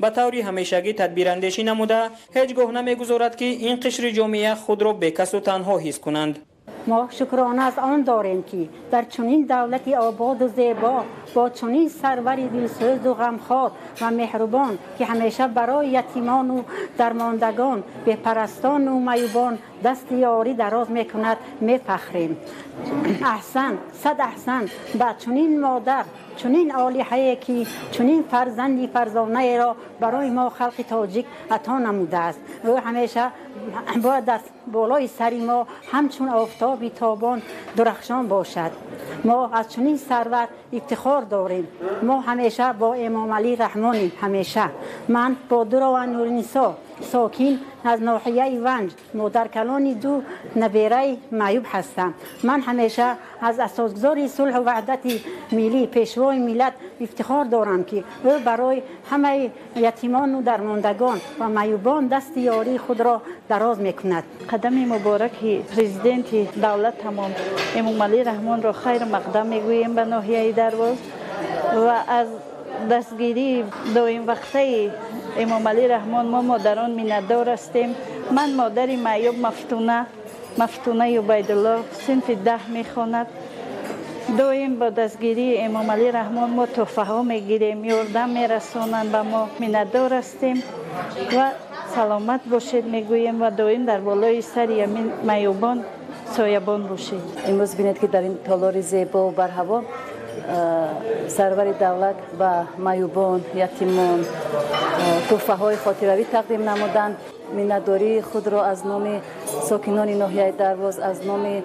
Ба таври ҳамешагӣ тадбирандешӣ намуда, ҳеҷ гоҳ намегузорад, ки ин қишри ҷомеа худро бекасу танҳо ҳис кунанд. Мо шукрона аз он дорем, ки дар чунин давлати ободу зебо, бо чунин сарвари дилсӯзу ғамхор ва меҳрубон, ки ҳамеша барои ятимону дармондагон, бепарастону маъюбон дасти ёрӣ дароз мекунад, мефахрем. Аҳсан, сад аҳсан ба чунин модар, чунин олиҳае, ки чунин фарзанди фарзонаеро барои мо, халқи тоҷик, ато намудааст. Ӯ ҳамеша бояд дар болои сари мо ҳамчун офтоби тобон дурахшон бошад. Мо аз чунин сарвар ифтихор дорем. Мо ҳамеша бо Эмомалӣ Раҳмонем, ҳамеша. Ман Бодурова Нуринисо, сокин аз ноҳияи Ванҷ, модаркалони ду набераи маъюб ҳастам. Ман ҳамеша аз асосгузори сулҳу ваҳдати миллӣ, Пешвои миллат ифтихор дорам, ки ӯ барои ҳамаи ятимону дармондагон ва маъюбон дасти ёрии худро дароз мекунад. Қадами мубораки президенти давлатамон Эмомалӣ Раҳмонро хайру мақдам мегӯем ба ноҳияи Дарвоз ва аз дастгирии доимвақтаи Эмомалӣ Раҳмон мо, модарон, миннатдор ҳастем. Ман модари маъюб Мафтуна, Мафтунаи Убайдулло, синфи 10 мехонад. Доим бо дастгирии Эмомалӣ Раҳмон мо тӯҳфаҳо мегирем, ёрдам мерасонанд ба мо. Миннатдор ҳастем ва саломат бошед мегӯем ва доим дар болои сари ҳамин маъюбон соябон бошед. Имрӯз бинед, ки дар ин толори зебо барҳаво сарвари давлат ба маъюбон, ятимон тӯҳфаҳои хотиравӣ тақдим намуданд. Миннатдории худро аз номи сокинони ноҳияи Дарвоз, аз номи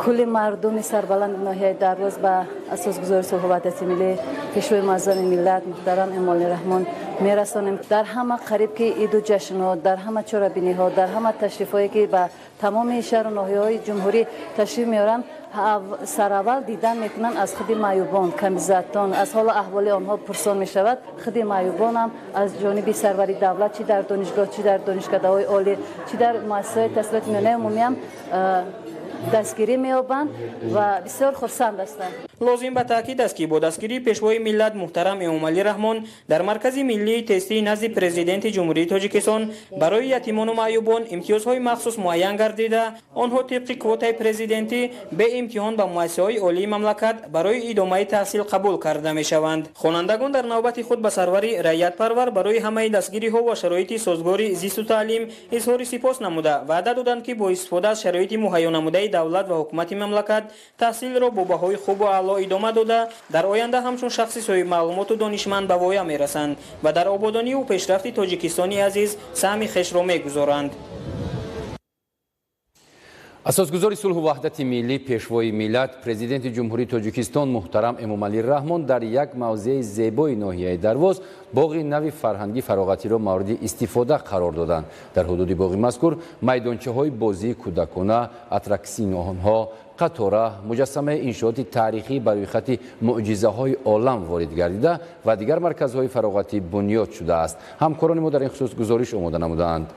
кулли мардуми сарбаланди ноҳияи Дарвоз ба асосгузори сулҳу ваҳдати миллӣ, Пешвои муаззами миллат муҳтарам Эмомалӣ Раҳмон мерасонем. Дар ҳама қариб ки иду ҷашнҳо, дар ҳама чорабиниҳо, дар ҳама ташрифҳое, ки ба тамоми шаҳру ноҳияҳои ҷумҳурӣ ташриф меоранд, сараввал дидан мекунанд аз худи маъюбон, камбизоатон, аз ҳолу аҳволи онҳо пурсон мешавад. Худи маъюбонам аз ҷониби сарвари давлат, чӣ дар донишгоҳ, чӣ дар донишкадаҳои олӣ, чӣ дар муассисаҳои таҳсилоти миёнаи умумиам дастгирӣ меёбанд ва бисёр хурсанд ҳастанд. Лозим ба таъкид аст, ки бо дастгирии Пешвои миллат муҳтарам Эмомалӣ Раҳмон дар Маркази миллии тестии назди Президенти Ҷумҳурии Тоҷикистон барои ятимону маъюбон имтиёзҳои махсус муайян гардида, онҳо тибқи квотаи президентӣ беимтиҳон ба муассисаҳои олии мамлакат барои идомаи таҳсил қабул карда мешаванд. Хонандагон дар навбати худ ба сарвари раиятпарвар барои ҳамаи дастгириҳо ва шароити созгори зисту таълим изҳори сипос намуда, ваъда доданд, ки бо истифода аз шароити муҳайё намудаи давлат ва ҳукумати мамлакат таҳсилро бо баҳои хубу аъло идома дода, дар оянда ҳамчун шахси соҳибмаълумоту донишманд ба воя мерасанд ва дар ободониву пешрафти Тоҷикистони азиз саҳми хешро мегузоранд. Асосгузори сулҳу ваҳдати миллӣ, Пешвои миллат, Президенти Ҷумҳурии Тоҷикистон муҳтарам Эмомалӣ Раҳмон дар як мавзеи зебои ноҳияи Дарвоз боғи нави фарҳангӣ фароғатиро мавриди истифода қарор доданд. Дар ҳудуди боғи мазкур майдончаҳои бозии кӯдакона, аттраксионҳо, қатора, муҷассамаи иншооти таърихӣ ба рӯйхати мӯъҷизаҳои олам ворид гардида ва дигар марказҳои фароғатӣ бунёд шудааст. Ҳамкорони мо дар ин хусус гузориш омода намудаанд.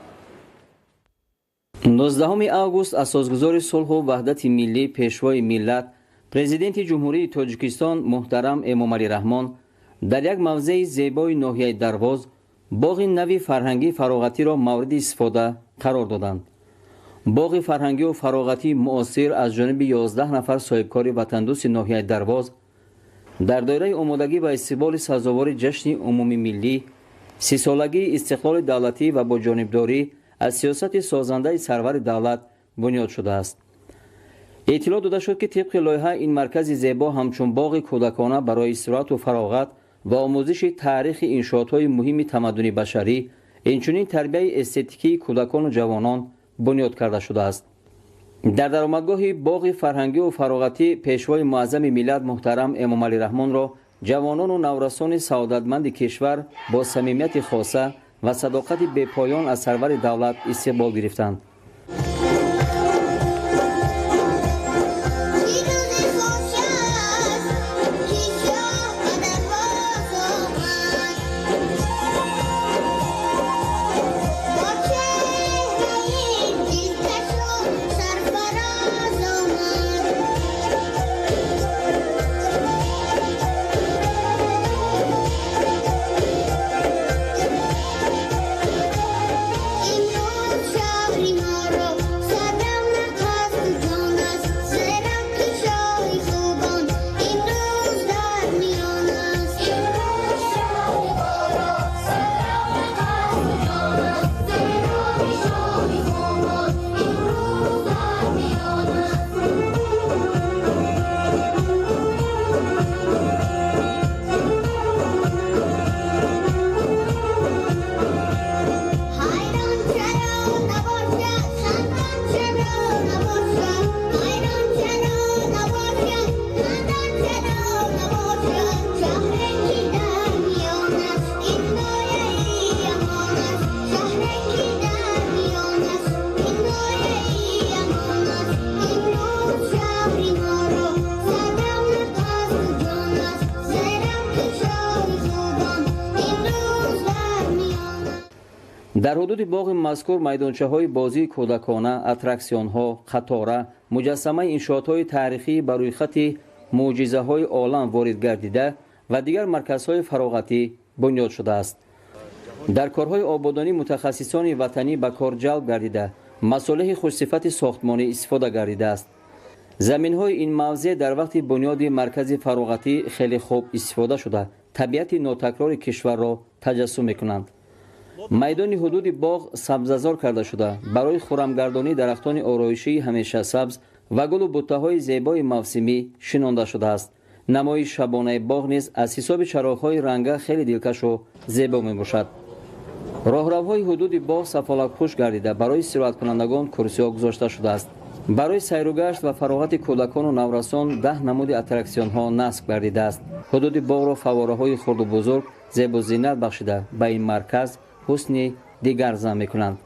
19 август асосгузори сулҳу ваҳдати миллӣ, Пешвои миллат, Президенти Ҷумҳурии Тоҷикистон муҳтарам Эмомалӣ Раҳмон дар як мавзеи зебои ноҳияи Дарвоз боғи нави фарҳангӣ фароғатиро мавриди истифода қарор доданд. Боғи фарҳангию фароғатии муосир аз ҷониби 11 нафар соҳибкори ватандӯсти ноҳияи Дарвоз дар доираи омодагӣ ба истиқболи сазовори ҷашни умумимиллӣ, 30-солагии истиқлоли давлатӣ ва бо ҷонибдорӣ аз сиёсати созандаи сарвари давлат бунёд шудааст. Эътилоъ дода шуд, ки тибқи лоиҳа ин маркази зебо ҳамчун боғи кӯдакона барои истироҳату фароғат ва омӯзиши таърихи иншоотҳои муҳими тамаддуни башарӣ, инчунин тарбияи эстетикии кӯдакону ҷавонон бунёд карда шудааст. Дар даромадгоҳи боғи фарҳангию фароғатӣ Пешвои муаззами миллат муҳтарам Эмомалӣ Раҳмонро ҷавонону наврасони саодатманди кишвар бо самимияти хоса ва садоқати бепоён аз сарвари давлат истиқбол гирифтанд. Дар ҳудуди боғи мазкур майдончаҳои бозии кӯдакона, аттраксионҳо, қатора, муҷассамаи иншоотҳои таърихӣ ба рӯйхати мӯъҷизаҳои олам ворид гардида ва дигар марказҳои фароғатӣ бунёд шудааст. Дар корҳои ободонӣ мутахассисони ватанӣ ба кор ҷалб гардида, масолеҳи хушсифати сохтмонӣ истифода гардидааст. Заминҳои ин мавзеъ дар вақти бунёди маркази фароғатӣ хеле хуб истифода шуда, табиати нотакрори кишварро таҷассум мекунанд. Майдони ҳудуди боғ сабзазор карда шуда, барои хуррамгардонии дарахтони ороишии ҳамешасабз ва гулу буттаҳои зебои мавсимӣ шинонда шудааст. Намои шабонаи боғ низ аз ҳисоби чароғҳои ранга хеле дилкашу зебо мебошад. Роҳравҳои ҳудуди боғ сафолакпӯш гардида, барои истироҳаткунандагон курсиҳо гузошта шудааст. Барои сайругашт ва фароғати кӯдакону наврасон 10 намуди аттраксионҳо насб гардидааст. Ҳудуди боғро фаввораҳои хурду бузург зебу зинат бахшида, ба ин марказ ҳусни дигар зам мекунанд.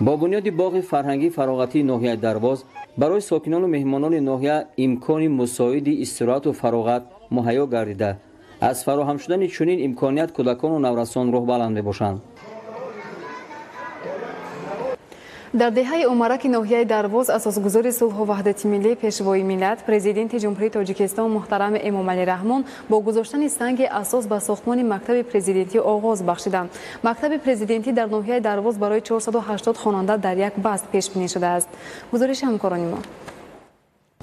Бо бунёди боғи фарҳангӣ фароғатии ноҳияи Дарвоз барои сокинону меҳмонони ноҳия имкони мусоиди истироҳату фароғат муҳайё гардида, аз фароҳам шудани чунин имконият кӯдакону наврасон рӯҳбаланд мебошанд. Дар деҳаи Умараки ноҳияи Дарвоз асосгузори сулҳу ваҳдати миллӣ, Пешвои миллат, Президенти Ҷумҳурии Тоҷикистон муҳтарам Эмомалӣ Раҳмон бо гузоштани санги асос ба сохтмони мактаби президентӣ оғоз бахшиданд. Мактаби президентӣ дар ноҳияи Дарвоз барои 480 хонанда дар як баст пешбинӣ шудааст. Гузориши ҳамкорони мо.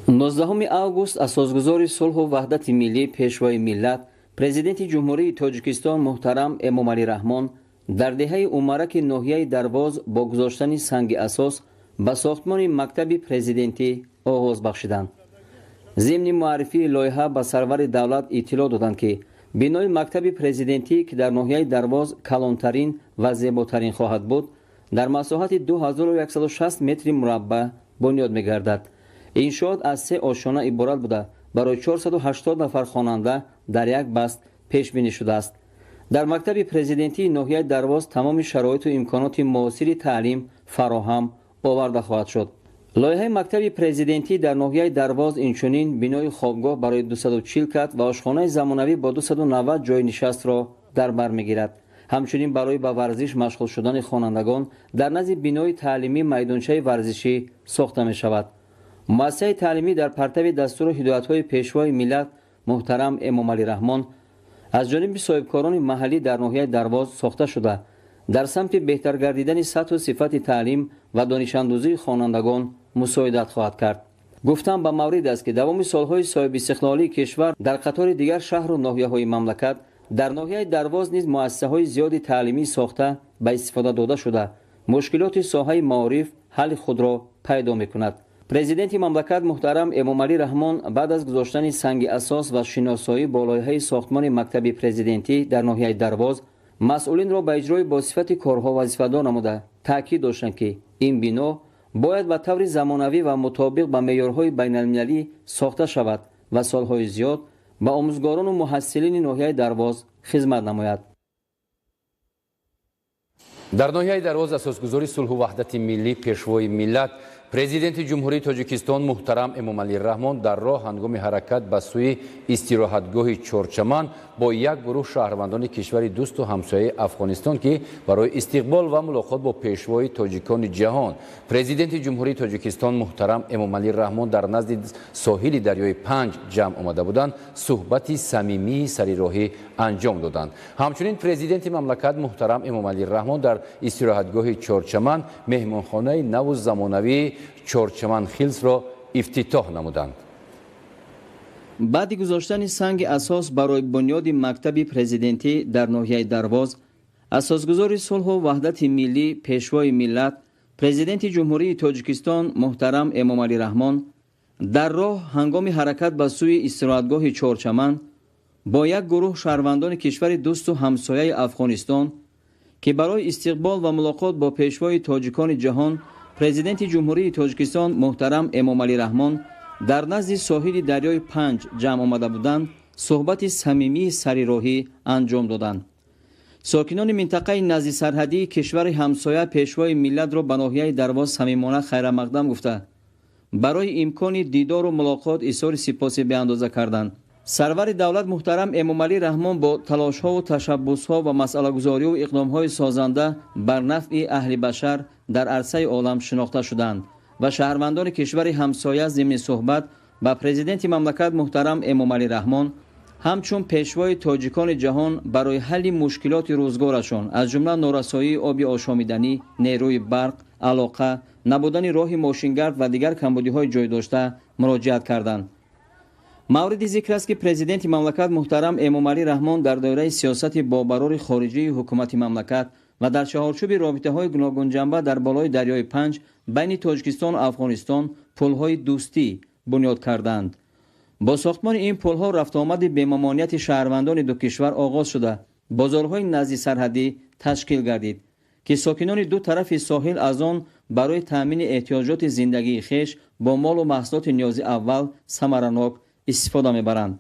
19 август асосгузори сулҳу ваҳдати миллӣ, Пешвои миллат, Президенти Ҷумҳурии Тоҷикистон муҳтарам Эмомалӣ Раҳмон дар деҳаи Умараки ноҳияи Дарвоз бо гузоштани санги асос ба сохтмони мактаби президентӣ оғоз бахшиданд. Зимни муаррифии лоиҳа ба сарвари давлат иттилоъ доданд, ки бинои мактаби президентӣ, ки дар ноҳияи Дарвоз калонтарин ва зеботарин хоҳад буд, дар масоҳати 2160 метри мураббаъ бунёд мегардад. Иншоот аз 3 ошёна иборат буда, барои 480 нафар хонанда дар як баст пешбинӣ шудааст. Дар мактаби президентии ноҳияи Дарвоз тамоми шароиту имконоти муосири таълим фароҳам оварда хоҳад шуд. Лоиҳаи мактаби президентӣ дар ноҳияи Дарвоз инчунин бинои хобгоҳ барои 240 кат ва ошхонаи замонавӣ бо 290 ҷойи нишастро дар бар мегирад. Ҳамчунин барои ба варзиш машғул шудани хонандагон дар назди бинои таълимӣ майдончаи варзишӣ сохта мешавад. Муассисаи таълимӣ дар партави дастуру ҳидоятҳои Пешвои миллат муҳтарам Эмомалӣ Раҳмон аз ҷониби соҳибкорони маҳаллӣ дар ноҳияи Дарвоз сохта шуда, дар самти беҳтар гардидани сатҳу сифати таълим ва донишандӯзии хонандагон мусоидат хоҳад кард. Гуфтам ба маврид аст, ки давоми солҳои соҳибистиқлолии кишвар дар қатори дигар шаҳру ноҳияҳои мамлакат дар ноҳияи Дарвоз низ муассисаҳои зиёди таълимӣ сохта ба истифода дода шуда, мушкилоти соҳаи маориф ҳалли худро пайдо мекунад. Президенти мамлакат муҳтарам Эмомалӣ Раҳмон баъд аз гузоштани санги асос ва шиносоӣ бо лоиҳаи сохтмони мактаби президентӣ дар ноҳияи Дарвоз масъулинро ба иҷрои босифати корҳо вазифадор намуда, таъкид доштанд, ки ин бино бояд ба таври замонавӣ ва мутобиқ ба меъёрҳои байналмилалӣ сохта шавад ва солҳои зиёд ба омӯзгорону муҳассилини ноҳияи Дарвоз хизмат намояд. Дар ноҳияи Дарвоз асосгузори сулҳу ваҳдати миллӣ, Пешвои миллат, Президенти Ҷумҳурии Тоҷикистон муҳтарам Эмомалӣ Раҳмон дар роҳ ҳангоми ҳаракат ба сӯи истироҳатгоҳи Чорчаман бо як гурӯҳ шаҳрвандони кишвари дӯсту ҳамсояи Афғонистон, ки барои истиқбол ва мулоқот бо пешвои тоҷикони ҷаҳон, Президенти Ҷумҳурии Тоҷикистон муҳтарам Эмомалӣ Раҳмон дар назди соҳили дарёи Панҷ ҷамъ омада буданд, суҳбати самимии сарироҳӣ анҷом доданд. Ҳамчунин Президенти мамлакат муҳтарам Эмомалӣ Раҳмон дар истироҳатгоҳи Чорчаман меҳмонхонаи наву замонавии Чорчаман Хилсро ифтитоҳ намуданд. Баъди гузоштани санги асос барои бунёди мактаби президентӣ дар ноҳияи Дарвоз, асосгузори сулҳу ваҳдати миллӣ, Пешвои миллат, Президенти Ҷумҳурии Тоҷикистон муҳтарам Эмомалӣ Раҳмон дар роҳ ҳангоми ҳаракат ба сӯи истироҳатгоҳи Чорчаман бо як гурӯҳ шаҳрвандони кишвари дӯсту ҳамсояи Афғонистон, ки барои истиқбол ва мулоқот бо пешвои тоҷикони ҷаҳон, Президенти Ҷумҳурии Тоҷикистон муҳтарам Эмомалӣ Раҳмон дар назди соҳили дарёи Панҷ ҷамъ омада буданд, суҳбати самимии сарироҳӣ анҷом доданд. Сокинони минтақаи назди сарҳадии кишвари ҳамсоя пешвои миллатро ба ноҳияи Дарвоз самимона хайрамақдам гуфта, барои имкони дидору мулоқот изҳори сипоси беандоза карданд. Сарвари давлат муҳтарам Эмомалӣ Раҳмон бо талошҳову ташаббусҳо ва масъалагузориву иқдомҳои созанда бар нафъи аҳли башар дар арсаи олам шинохта шуданд ва шаҳрвандони кишвари ҳамсоя зимни суҳбат ба президенти мамлакат муҳтарам Эмомалӣ Раҳмон ҳамчун пешвои тоҷикони ҷаҳон барои ҳалли мушкилоти рӯзгорашон, аз ҷумла норасоии оби ошомиданӣ, нерӯи барқ, алоқа, набудани роҳи мошингард ва дигар камбудиҳои ҷойдошта муроҷиат карданд. Мавриди зикр аст, ки президенти мамлакат муҳтарам Эмомалӣ Раҳмон дар доираи сиёсати бобарори хориҷии ҳукумати мамлакат ва дар чаҳорчӯби робитаҳои гуногунҷанба дар болои дарёи Панҷ байни Тоҷикистону Афғонистон пулҳои дӯстӣ бунёд карданд. Бо сохтмони ин пулҳо рафтуомади бемамонияти шаҳрвандони ду кишвар оғоз шуда, бозорҳои назди сарҳадӣ ташкил гардид, ки сокинони ду тарафи соҳил аз он барои таъмини эҳтиёҷоти зиндагии хеш бо молу маҳсулоти ниёзи аввал самаранок истифода мебаранд.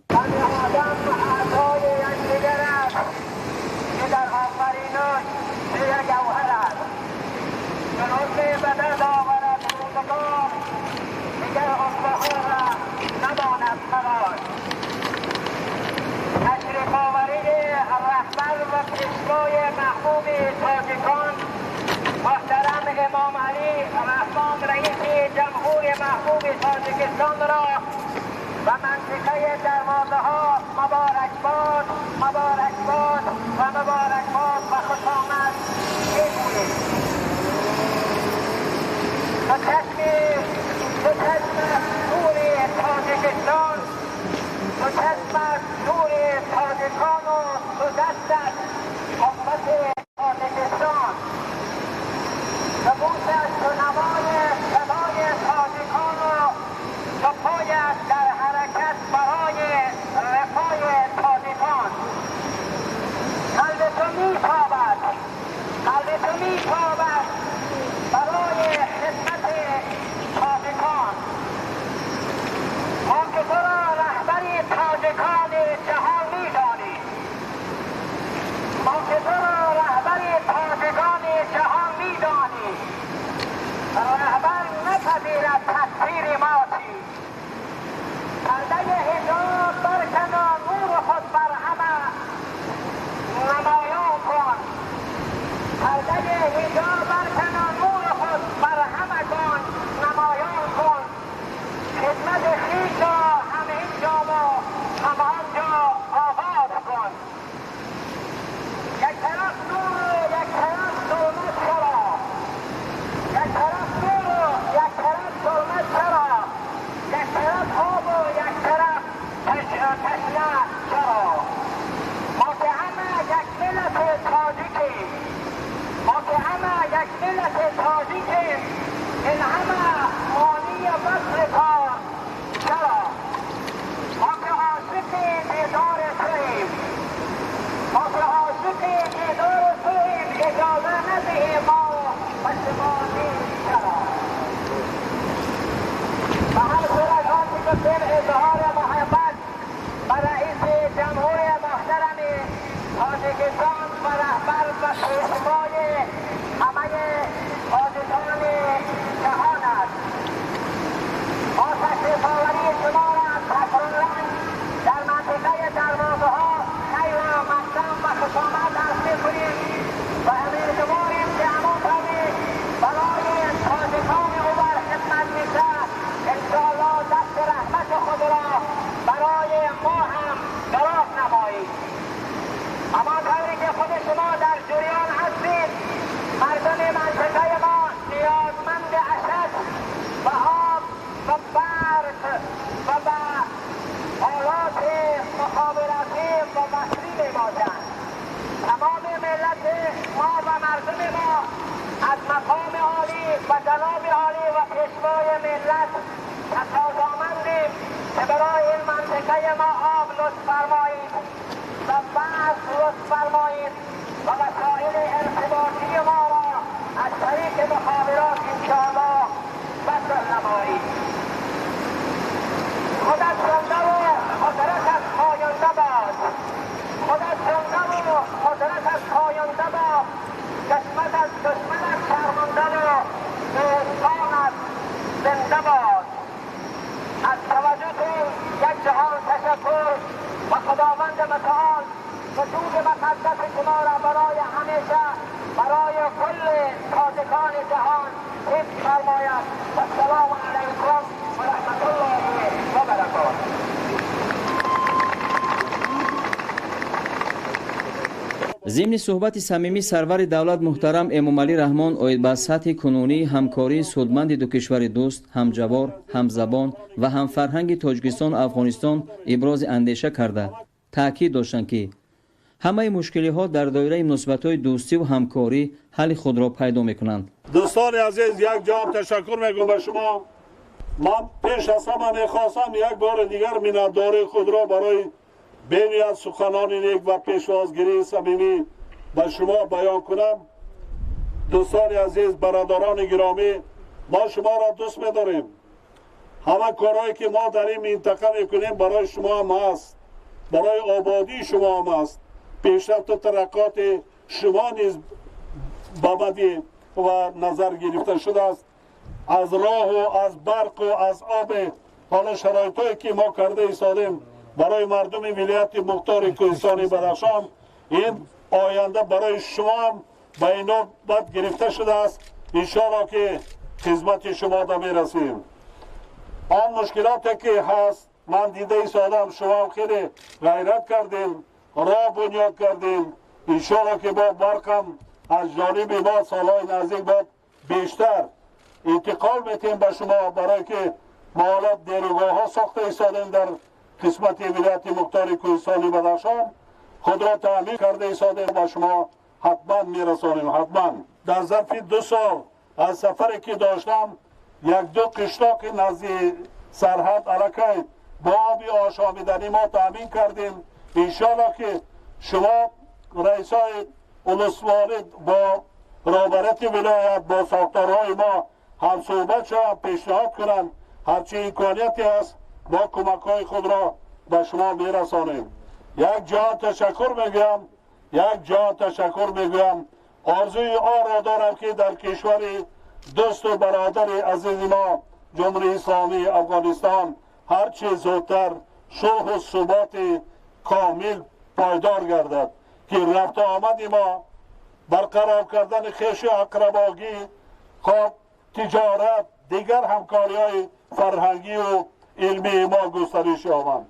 زنده باد. از توجهتون یک جهان تشکر. فرماید. السلام علیکم و رحمت الله و برکاته. Зимни суҳбати самимӣ сарвари давлат муҳтарам Эмомалӣ Раҳмон оид ба сатҳи кунунии ҳамкории судманди ду кишвари дӯст, ҳамҷавор, ҳамзабон ва ҳамфарҳанги Тоҷикистону Афғонистон ибрози андеша карда, таъкид доштанд, ки ҳамаи мушкилиҳо дар доираи муносибатҳои дӯстиву ҳамкорӣ ҳалли худро пайдо мекунанд. Дӯстони азиз, як ҷавоб ташаккур мекунам ба шумо. Ман пеш аз ҳама мехостам як бори дигар миннатдории худро барои бениҳоят суханони нек ва пешвозгирии самимӣ ба шумо баён кунам. Дӯстони азиз, бародарони гиромӣ, мо шуморо дӯст медорем. Ҳама корҳое ки мо дар ин минтақа мекунем барои шумо ҳам ҳаст, барои ободии шумо ҳам ҳаст. Пешрафту тараққоти шумо низ ба мадди ва назар гирифта шудааст. Аз роҳу аз барқу аз оби ҳоло шароитҳое ки мо карда истодем барои мардуми вилояти мухтори Кӯҳистони Бадахшон, ин оянда барои шумо ҳам ба инобат гирифта шудааст. Иншоалло ки хизмати шумо да мерасем. Он мушкилоте ки ҳаст, ман дида истодам, шумо ҳам хеле ғайрат кардем, роҳ бунёд кардем. Иншоалло ки бо барқам аз ҷониби мо солҳои наздик бод бештар интиқол метиҳем ба шумо, барое ки мо ҳоло нерӯгоҳҳо сохта истодем дар қисмати вилояти мухтори Кӯҳистони Бадахшон, худро таъмин карда истодем, ба шумо ҳатман мерасонем. Ҳатман дар зарфи 2 сол аз сафаре ки доштам, 1-2 қишлоқи назди сарҳад аллакай бо оби ошомиданӣ мо таъмин кардем. Иншоалло ки шумо раисои улусворӣ бо роҳбарияти вилоят, бо сохторҳои мо ҳамсӯҳбат шаванд, пешниҳод кунанд. Ҳарчи имконияте ҳаст, мо кӯмакҳои худро ба шумо мерасонем. Як ҷаҳон ташаккур мегӯям, як ҷаҳон ташаккур мегӯям. Орзуи онро дорам ки дар кишвари дӯсту бародари азизи мо Ҷумҳурии Исломии Афғонистон ҳарчи зудтар сулҳу суботи комил пойдор гардад, ки рафту омади мо, барқарор кардани хешу ақрабогӣ, хоб тиҷорат, дигар ҳамкориҳои фарҳангию илмии мо густариш ёбанд.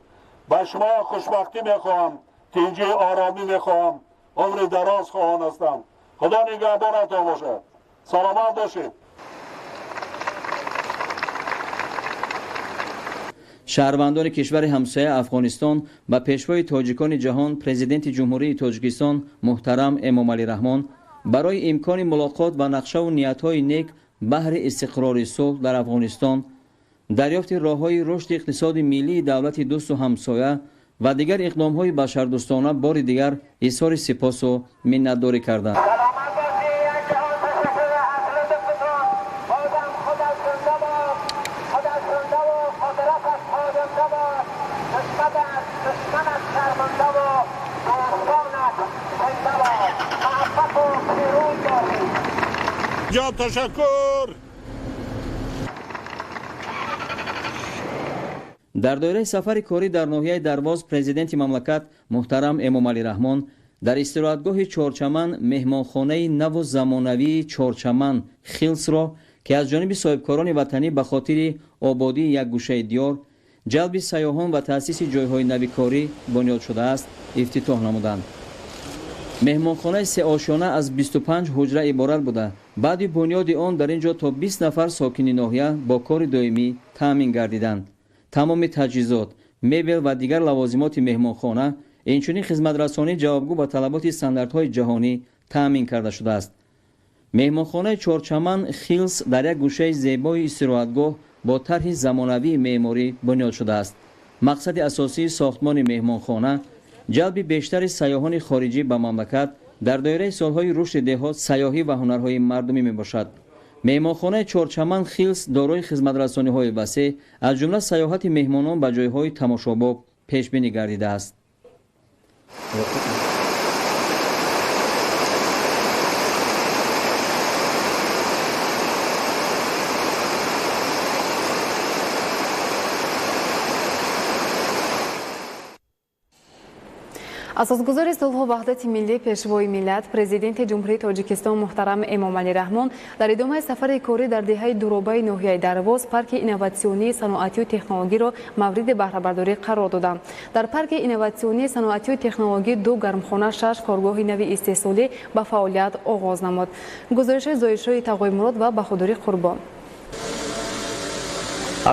Ба шумо хушбахтӣ мехоҳам, тинҷии оромӣ мехоҳам, умри дароз хоҳон ҳастам. Худо нигаҳбонатон бошад. Саломат бошед. Шаҳрвандони кишвари ҳамсоя Афғонистон ба пешвои тоҷикони ҷаҳон, президенти Ҷумҳурии Тоҷикистон муҳтарам Эмомалӣ Раҳмон барои имкони мулоқот ва нақшаву ниятҳои нек баҳри истиқрори сулҳ дар Афғонистон, дарёфти роҳҳои рушди иқтисоди миллии давлати дӯсту ҳамсоя ва дигар иқдомҳои башардӯстона бори дигар изҳори сипосу миннатдорӣ карданд. Ташаккур. Дар доираи сафари корӣ дар ноҳияи Дарвоз президенти мамлакат муҳтарам Эмомалӣ Раҳмон дар истироҳатгоҳи Чорчаман меҳмонхонаи наву замонавии Чорчаман Хилсро, ки аз ҷониби соҳибкорони ватанӣ ба хотири ободии як гӯшаи диёр, ҷалби сайёҳон ва таъсиси ҷойҳои нави корӣ бунёд шудааст, ифтитоҳ намуданд. Меҳмонхонаи сеошёна аз 25 ҳуҷра иборат буда, баъди бунёди он дар ин ҷо то 20 нафар сокини ноҳия бо кори доимӣ таъмин гардиданд. Тамоми таҷҳизот, мебел ва дигар лавозимоти меҳмонхона, инчунин хизматрасонӣ ҷавобгӯ ба талаботи стандартҳои ҷаҳонӣ таъмин карда шудааст. Меҳмонхонаи Чорчаман Хилс дар як гӯшаи зебои истироҳатгоҳ бо тарҳи замонавии меъморӣ бунёд шудааст. Мақсади асосии сохтмони меҳмонхона ҷалби бештари сайёҳони хориҷӣ ба мамлакат дар доираи солҳои рушди деҳот, сайёҳӣ ва ҳунарҳои мардумӣ мебошад. Меҳмонхонаи Чорчаман Хилс дорои хизматрасониҳои васеъ, аз ҷумла сайёҳати меҳмонон ба ҷойҳои тамошобоб пешбинӣ гардидааст. Асосгузори сулҳу ваҳдати миллӣ, Пешвои миллат, Президенти Ҷумҳурии Тоҷикистон муҳтарам Эмомалӣ Раҳмон дар идомаи сафари корӣ дар деҳаи Дуробаи ноҳияи Дарвоз парки инноватсионии саноатию технологиро мавриди баҳрабардорӣ қарор доданд. Дар парки инноватсионии саноатию технологӣ ду гармхона, шаш коргоҳи нави истеҳсолӣ ба фаъолият оғоз намуд. Гузориши Зоиршоҳи Тағоймурод ва Баҳодури Қурбон.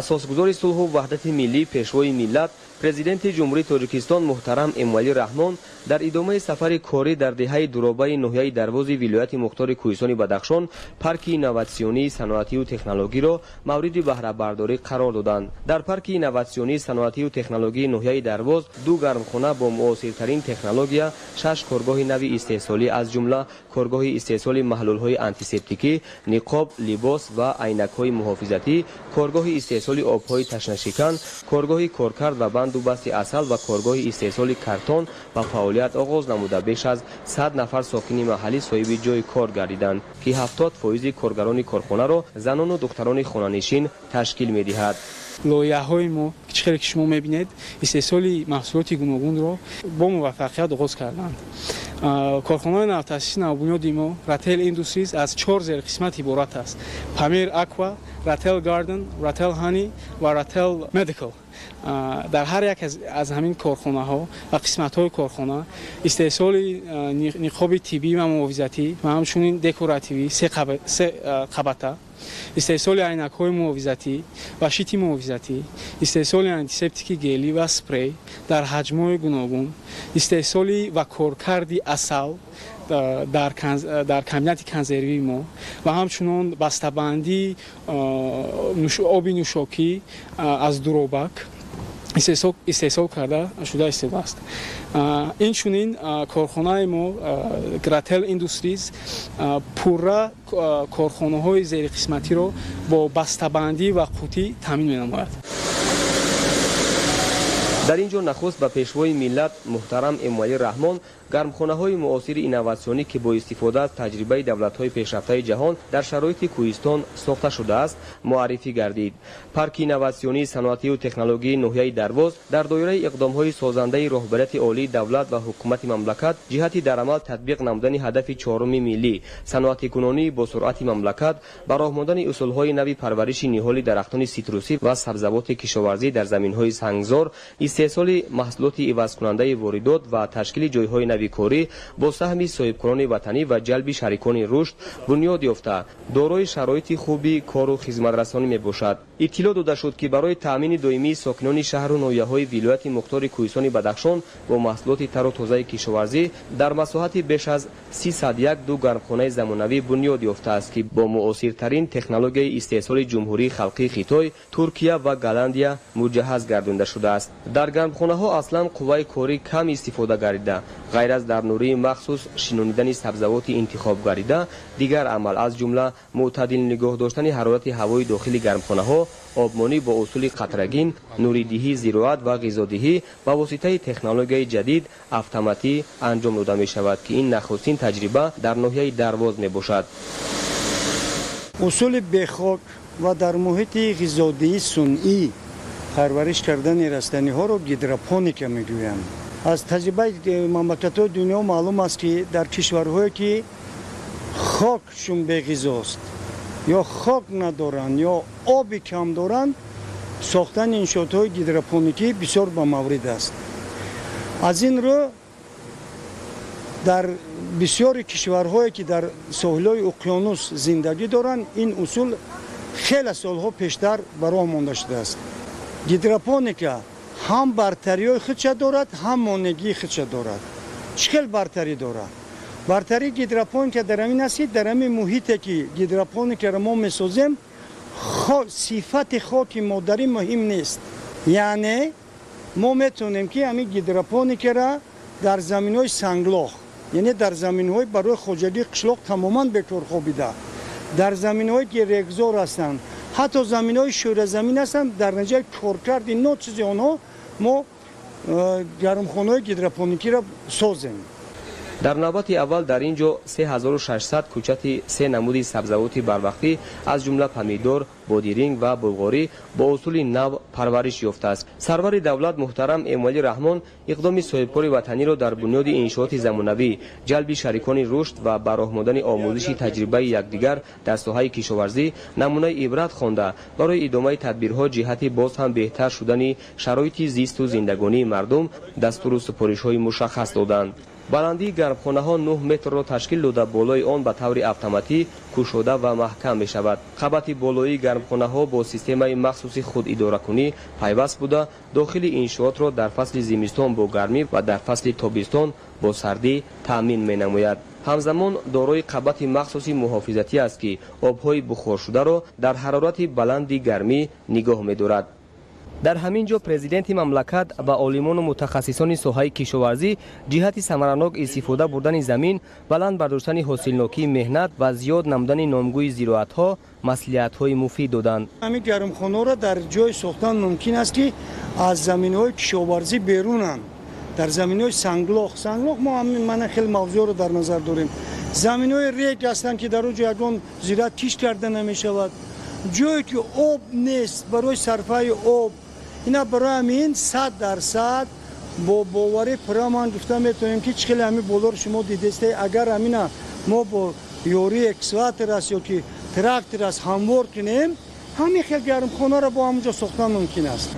Асосгузори сулҳу ваҳдати миллӣ, Пешвои миллат, Президенти Ҷумҳурии Тоҷикистон муҳтарам Эмомалӣ Раҳмон дар идомаи сафари корӣ дар деҳаи Дуробаи ноҳияи Дарвози вилояти мухтори Кӯҳистони Бадахшон парки инноватсионии саноатию технологиро мавриди баҳрабардорӣ қарор доданд. Дар парки инноватсионии саноатию технологии ноҳияи Дарвоз ду гармхона бо муосиртарин технология, шаш коргоҳи нави истеҳсолӣ, аз ҷумла коргоҳи истеҳсоли маҳлулҳои антисептикӣ, ниқоб, либос ва айнакҳои муҳофизатӣ, коргоҳи истеҳсоли обҳои ташнашикан, коргоҳи коркард ва банду басти асал ва коргоҳи истеҳсоли картон ба фаъолият оғоз намуда, беш аз 100 нафар сокини маҳаллӣ соҳиби ҷойи кор гардиданд, ки 70% коргарони корхонаро занону духтарони хонанишин ташкил медиҳад. Лоиҳаҳои мо, чӣ хеле ки шумо мебинед, истеҳсоли маҳсулоти гуногунро бо муваффақият оғоз карданд. Корхонаи навтаъсиси навбунёди мо Рател Индустрис аз чор зерқисмат иборат аст: Памир Аква, Рател Гарден, Рател Ҳани ва Рател Медикал. Дар ҳар як аз ҳамин корхонаҳо ва қисматҳои корхона истеҳсоли ниқоби тиббӣ ва муҳофизатӣ ва ҳамчунин декоративӣ се қабата, истеҳсоли айнакҳои муҳофизатӣ ва щити муҳофизатӣ, истеҳсоли антисептики гелӣ ва спрей дар ҳаҷмҳои гуногун, истеҳсоли ва коркарди асал дар комбинати консервии мо ва ҳамчунон бастабандии оби нӯшокӣ аз дуробак истеҳсол карда шуда истодааст. Инчунин корхонаи мо Грател Индустрис пурра корхонаҳои зерқисматиро бо бастабандӣ ва қутӣ таъмин менамояд. Дар ин ҷо нахуст ба Пешвои миллат муҳтарам Эмомалӣ Раҳмон гармхонаҳои муосири инноватсионӣ, ки бо истифода аз таҷрибаи давлатҳои пешрафтаи ҷаҳон дар шароити кӯҳистон сохта шудааст, муаррифӣ гардид. Парки инноватсионии саноатию технологии ноҳияи Дарвоз дар доираи иқдомҳои созандаи роҳбарияти олии давлат ва ҳукумати мамлакат ҷиҳати дар амал татбиқ намудани ҳадафи чоруми миллӣ, саноатикунонии босуръати мамлакат, ба роҳ мондани усулҳои нави парвариши ниҳоли дарахтони ситрусӣ ва сабзавоти кишоварзӣ дар заминҳои сангзор, истеҳсоли маҳсулоти ивазкунандаи воридот ва ташкили ҷойҳои нави корӣ бо саҳми соҳибкорони ватанӣ ва ҷалби шарикони рушд бунёд ёфта, дорои шароити хуби кору хизматрасонӣ мебошад. Иттилоъ дода шуд, ки барои таъмини доимии сокинони шаҳру ноҳияҳои вилояти мухтори Кӯҳистони Бадахшон бо маҳсулоти тару тозаи кишоварзӣ дар масоҳати беш аз 301 ду гармхонаи замонавӣ бунёд ёфтааст, ки бо муосиртарин технологияи истеҳсоли Ҷумҳурии Халқии Хитой, Туркия ва Голландия муҷаҳҳаз гардонда шудааст. Дар гармхонаҳо аслан қувваи корӣ кам истифода гардида, ғайр аз дар нурии махсус шинонидани сабзавоти интихоб гардида, дигар амал, аз ҷумла мӯътадил нигоҳ доштани ҳарорати ҳавои дохили гармхонаҳо, обмонӣ бо усули қатрагин, нуридиҳӣ зироат ва ғизодиҳӣ ба воситаи технологияи ҷадид автоматӣ анҷом дода мешавад, ки ин нахустин таҷриба дар ноҳияи Дарвоз мебошад. Усули бехок ва дар муҳити ғизодиҳии сунъӣ парвариш кардани растаниҳоро гидропоника мегӯянд. Аз таҷрибаи мамлакатҳои дунё маълум аст, ки дар кишварҳое ки хокшун беғизост ё хок надоранд ё оби кам доранд, сохтани иншоотҳои гидропоникӣ бисёр ба маврид аст. Аз ин рӯ дар бисёри кишварҳое ки дар соҳилҳои уқёнус зиндагӣ доранд, ин усул хеле солҳо пештар ба роҳ монда шудааст. Гидропоника ҳам бартариҳои худша дорад, ҳам монегии худша дорад. Чӣ хел бартарӣ дорад? Бартарии гидропоника дар ҳамин аст, ки дар ҳамин муҳите ки гидропоникаро мо месозем, сифати хоки модарӣ муҳим нест. Яъне мо метавонем, ки ҳамин гидропоникаро дар заминҳои санглох, яъне дар заминҳои барои хоҷагии қишлоқ тамоман бекор хобида, дар заминҳое ки регзор ҳастанд, ҳатто заминҳои шӯразамин ҳастанд, дар натиҷаи коркарди ночизи онҳо мо гармхонаҳои гидропоникиро созем. Дар навбати аввал дар ин ҷо 3600 кӯчати се намуди сабзавоти барвақтӣ аз ҷумла помидор, бодиринг ва булғорӣ бо усули нав парвариш ёфтааст. Сарвари давлат муҳтарам Эмомалӣ Раҳмон иқдоми соҳибкори ватаниро дар бунёди иншооти замонавӣ, ҷалби шарикони рушд ва ба роҳ мондани омӯзиши таҷрибаи якдигар дар соҳаи кишоварзӣ намунаи ибрат хонда, барои идомаи тадбирҳо ҷиҳати боз ҳам беҳтар шудани шароити зисту зиндагонии мардум дастуру супоришҳои мушаххас доданд. Баландии гармхонаҳо 9 метрро ташкил дода, болои он ба таври автоматӣ кушода ва маҳкам мешавад. Қабати болоии гармхонаҳо бо системаи махсуси худидоракунӣ пайваст буда, дохили иншоотро дар фасли зимистон бо гармӣ ва дар фасли тобистон бо сардӣ таъмин менамояд. Ҳамзамон дорои қабати махсуси муҳофизатӣ аст, ки обҳои бухоршударо дар ҳарорати баланди гармӣ нигоҳ медорад. Дар ҳамин ҷо президенти мамлакат ба олимону мутахассисони соҳаи кишоварзӣ ҷиҳати самаранок истифода бурдани замин, баланд бардоштани ҳосилнокии меҳнат ва зиёд намудани номгӯи зироатҳо маслиҳатҳои муфид доданд. Ҳамин гармхонаро дар ҷой сохтан мумкин аст, ки аз заминҳои кишоварзӣ берунанд, дар заминҳои санглох. Санглох мо ҳамин мана хеле мавзӯъро дар назар дорем. Заминҳои рег ҳастанд, ки дар он ҷо ягон зироат кишт карда намешавад. Ҷое ки об нест барои сарфаи об, ина барои ҳамин 100% бо боварӣ пурра ман гуфта метавонем, ки чӣ хеле ҳамин болоро шумо дидестед. Агар ҳамина мо бо ёрии экскаватор аст ё ки трактор аст ҳамвор кунем, ҳамин хел гармхонаро бо ҳамон ҷо сохтан мумкин аст.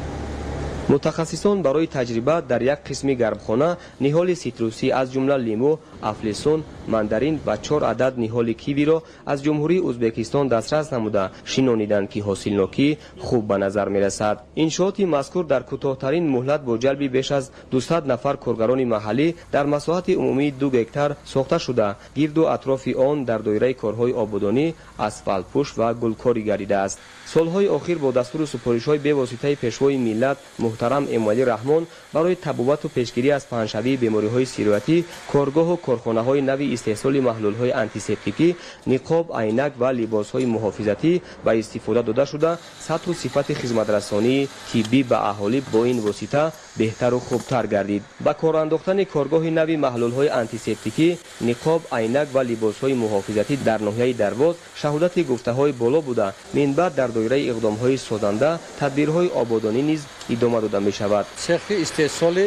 Мутахассисон барои таҷриба дар як қисми гармхона ниҳоли ситрусӣ аз ҷумла лимӯ, афлесун, мандарин ва 4 адад ниҳоли кивиро аз Ҷумҳурии Ӯзбекистон дастрас намуда шинониданд, ки ҳосилнокӣ хуб ба назар мерасад. Иншооти мазкур дар кӯтоҳтарин муҳлат бо ҷалби беш аз 200 нафар коргарони маҳаллӣ дар масоҳати умумии 2 гектар сохта шуда, гирду атрофи он дар доираи корҳои ободонӣ, асфалтпӯш ва гулкорӣ гардидааст. Солҳои охир бо дастуру супоришҳои бевоситаи пешвои миллат муҳтарам Эмомалӣ Раҳмон барои табобату пешгирӣ аз паҳншавии бемориҳои сироятӣ коргоҳу корхонаҳои нави истеҳсоли маҳлулҳои антисептикӣ, ниқоб, айнак ва либосҳои муҳофизатӣ ба истифода дода шуда, сатҳу сифати хизматрасонии тиббӣ ба аҳолӣ бо ин восита беҳтару хубтар гардид. Ба кор андохтани коргоҳи нави маҳлулҳои антисептикӣ, ниқоб, айнак ва либосҳои муҳофизатӣ дар ноҳияи Дарвоз шаҳодати гуфтаҳои боло буда, минбаъд дар доираи иқдомҳои созанда тадбирҳои ободонӣ низ идома дода мешавад. Цехи истеҳсоли